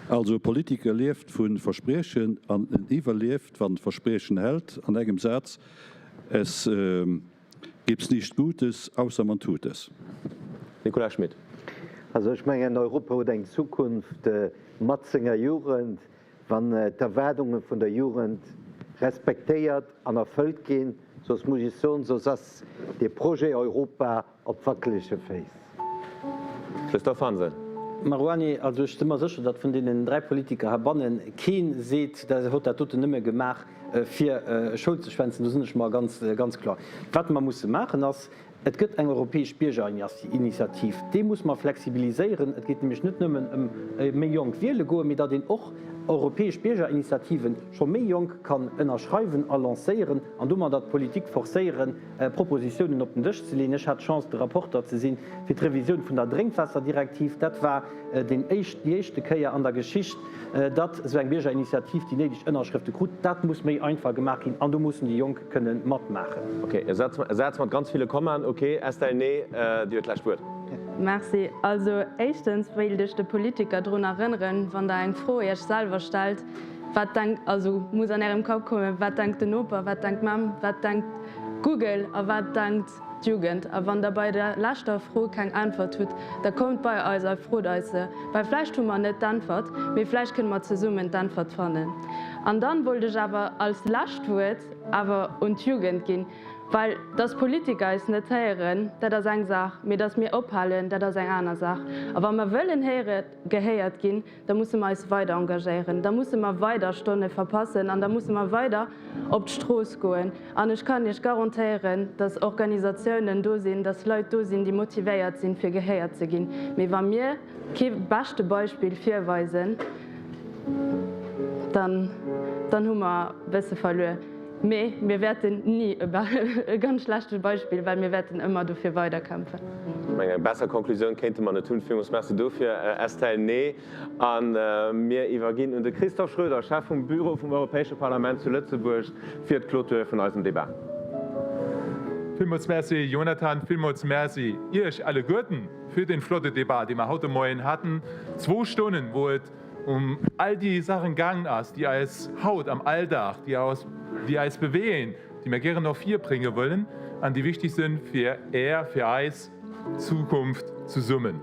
Also e Politiker lieft vu Verspriechen an en iwwerlieft, wann en d'Verspriechen hält. An engem Saz, Es gibt's nichts Gutes, ausser man tut es. Nicolas Schmit. Also ech mengen, Europa huet eng Zukunft mat senger Jugend, wann d'Erwaardunge vun der Jugend respektéiert an erfëllt ginn. Soss muss ech soen, soss ass dee Projet Europa Op wackelege Féiss. Christophe Hansen. Marouane, also ech si mer sécher, datt vun deenen 3 Politiker heibanne kee seet, dat huet dat doten nëmme gemaach fir Schoul ze schwänzen. Do sinn ech mer ganz, ganz kloer. Wat mer musse maachen ass, et gëtt eng europäesch Biergerinitiativ, déi muss mer flexibiliséieren. Et geet nämlech net nëmmen ëm méi jonk wiele goen, mee datt een och europäesch Biergerinitiativen scho méi jonk kann ënnerschreiwen a lancéieren an domadder d'Politik forcéieren, Propositiounen op den Dësch ze leeën. Ech hat d'Chance, de Rapporter ze sinn fir d'Revisioun vun der Drénkwaasserdirektiv. Dat war deen éischt, déi éischte Kéier an der Geschicht, datt esou eng Biergerinitiativ déi néideg Ënnerschrëfte krut. Dat muss méi einfach gemaach ginn an do mussen déi Jonk kënne matmaachen. Ok, e Saz, e Saz mat ganz ville Kommaen. Ok, Estelle Ney, Dir huet d'lescht Wuert. Merci. Also éischtens wéilt ech de Politiker drun erënneren, wann Der eng Fro Iech selwer stellt, Wat denkt, also muss an Ärem Kapp kommen, wat denkt den Noper, wat denkt d'Mamm, wat denkt. Google a wat denkt d'Jugend? A wann der bei der leschter Fro keng Äntwert hutt, da kommt bei eis a frot eis se, well vläicht hu mer net d'Äntwert, mee vläicht kënne mer zesummen d'Äntwert fannen. An dann wollt ech awer als lescht Wuert awer un d'Jugend ginn, well dass Politiker eis net héieren, dat ass eng Saach, mee dass mir ophalen, dat ass eng aner Saach. A wa mer wëllen héiere gehéiert ginn, da musse mer eis weider engagéieren, da musse mer weider Stonne verpassen an da musse mer weider op d'Strooss goen. An ech kann Iech garantéieren, dass Organisatiounen do sinn, dass Leit do sinn, déi motivéiert sinn, fir gehéiert ze ginn. Mee wa mir kee beschte Beispill virweisen, dann, dann hu mer e bësse verluer. Mee mir wäerten ni e ganz schlechte Beispill, well mir wäerten ëmmer dofir weiderkämpfen. Ech mengen, eng besser Konklusioun kéinte mer net hunn. Villmools Merci dofir, Estelle. Nee. A mir iwwerginn un de Christophe Schroeder, Chef vum Büro vum Europäesche Parlament zu Lëtzebuerg, fir d'Clôture vun eisem Debat. Villmools Merci, Jonathan. Villmools Merci Iech alleguerten fir dee flotte Debat, dee mer haut de Moien haten. Zwou Stonnen, wou et um all déi Saachen gaangen ass, déi eis haut am Alldag, déi eis, déi eis bewegen, déi mir gären no vir brénge wëllen an déi wichtig sinn fir Är, fir eis Zukunft zesummen.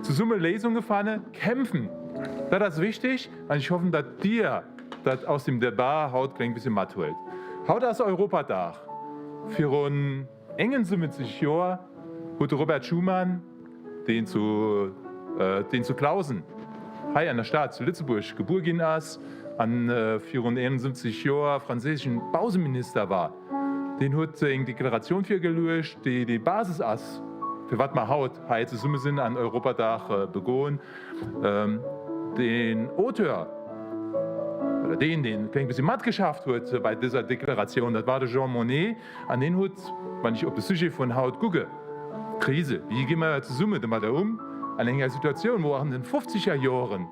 Zesumme Léisunge fanne, kämpfen, dat ass wichtig an ech hoffen, datt Dir dat aus dem Debat haut kleng bësse mathuelt. Haut ass Europadag. Virun 71 Joer huet de Robert Schuman, deen zu deen zu Clausen hei an der Stad zu Lëtzebuerg gebuer ginn ass an virun 71 Joer franséischen Bauseminister war, deen huet eng Deklaratioun virgeluecht, déi déi Basis ass, firwat mer haut hei zesumme sinn an Europadag begoen. Den Auteur, oder deen, deen e kleng bëssi matgeschafft huet bei dëser Deklaratioun, dat war de Jean Monnet. An deen huet, wann ech op de Sujet vun haut kucke, Krise, wéi gi mer zesumme domadder um an enger Situatioun, wou och an den fofzeger Joren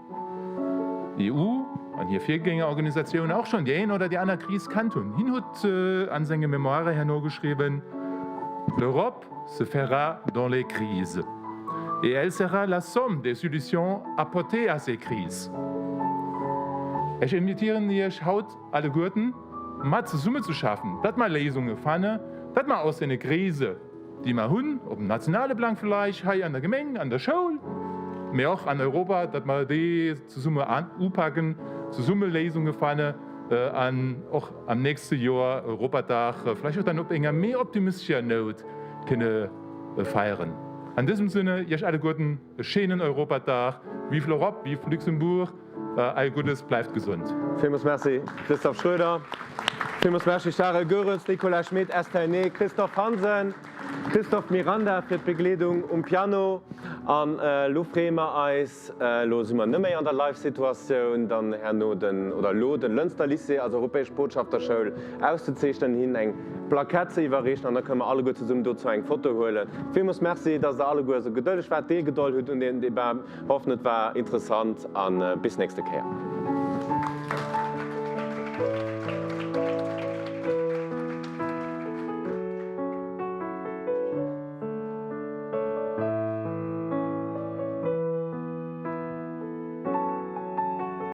d'EU an hir Virgängerorganisatioun och schonn déi eng oder déi aner Kris kannt hunn. Hien huet a senge Memoiren herno geschriwwen, L'Europe se fera dans les crises et elle sera la somme des solutions apportées à ces crises. Ech invitieren Iech haut alleguerten, mat zesummezeschaffen, datt mer Léisunge fanne, datt mer aus deene Krise, déi mer hunn, op dem nationale Plang vläicht, hei an der Gemeng, an der Schoul, mee och an Europa, datt mer déi zesumme upaken, zesumme Léisunge fanne an och am nächste Joer Europadag vläicht och dann op enger méi optimistescher Nout kënne feieren. An dësem Sënne, Iech alleguerten e schéinen Europadag. Vive l'Europe, vive Luxembourg! All Guddes, bleift gesond. Villmools Merci Christophe Schroeder, villmools Merci Charel Goerens, Nicolas Schmit, Estelle Ney, Christophe Hansen, Christophe Miranda fir d'Begleedung um Piano. An elo freeë mer eis, elo si mer net méi an der Live-Situatioun, dann herno den, oder elo den Lënster Lycée als europäesch Botschafterschoul auszezeechnen, hinnen eng Plaquette ze iwwerreechen an da kënne mer alleguer zesummen dozou eng Foto huelen. Villmools Merci, dass der alleguer esou gedëlleg waart, deelgedoll hutt un deem Debat. Hoffen et war interessant an bis nächste Kéier.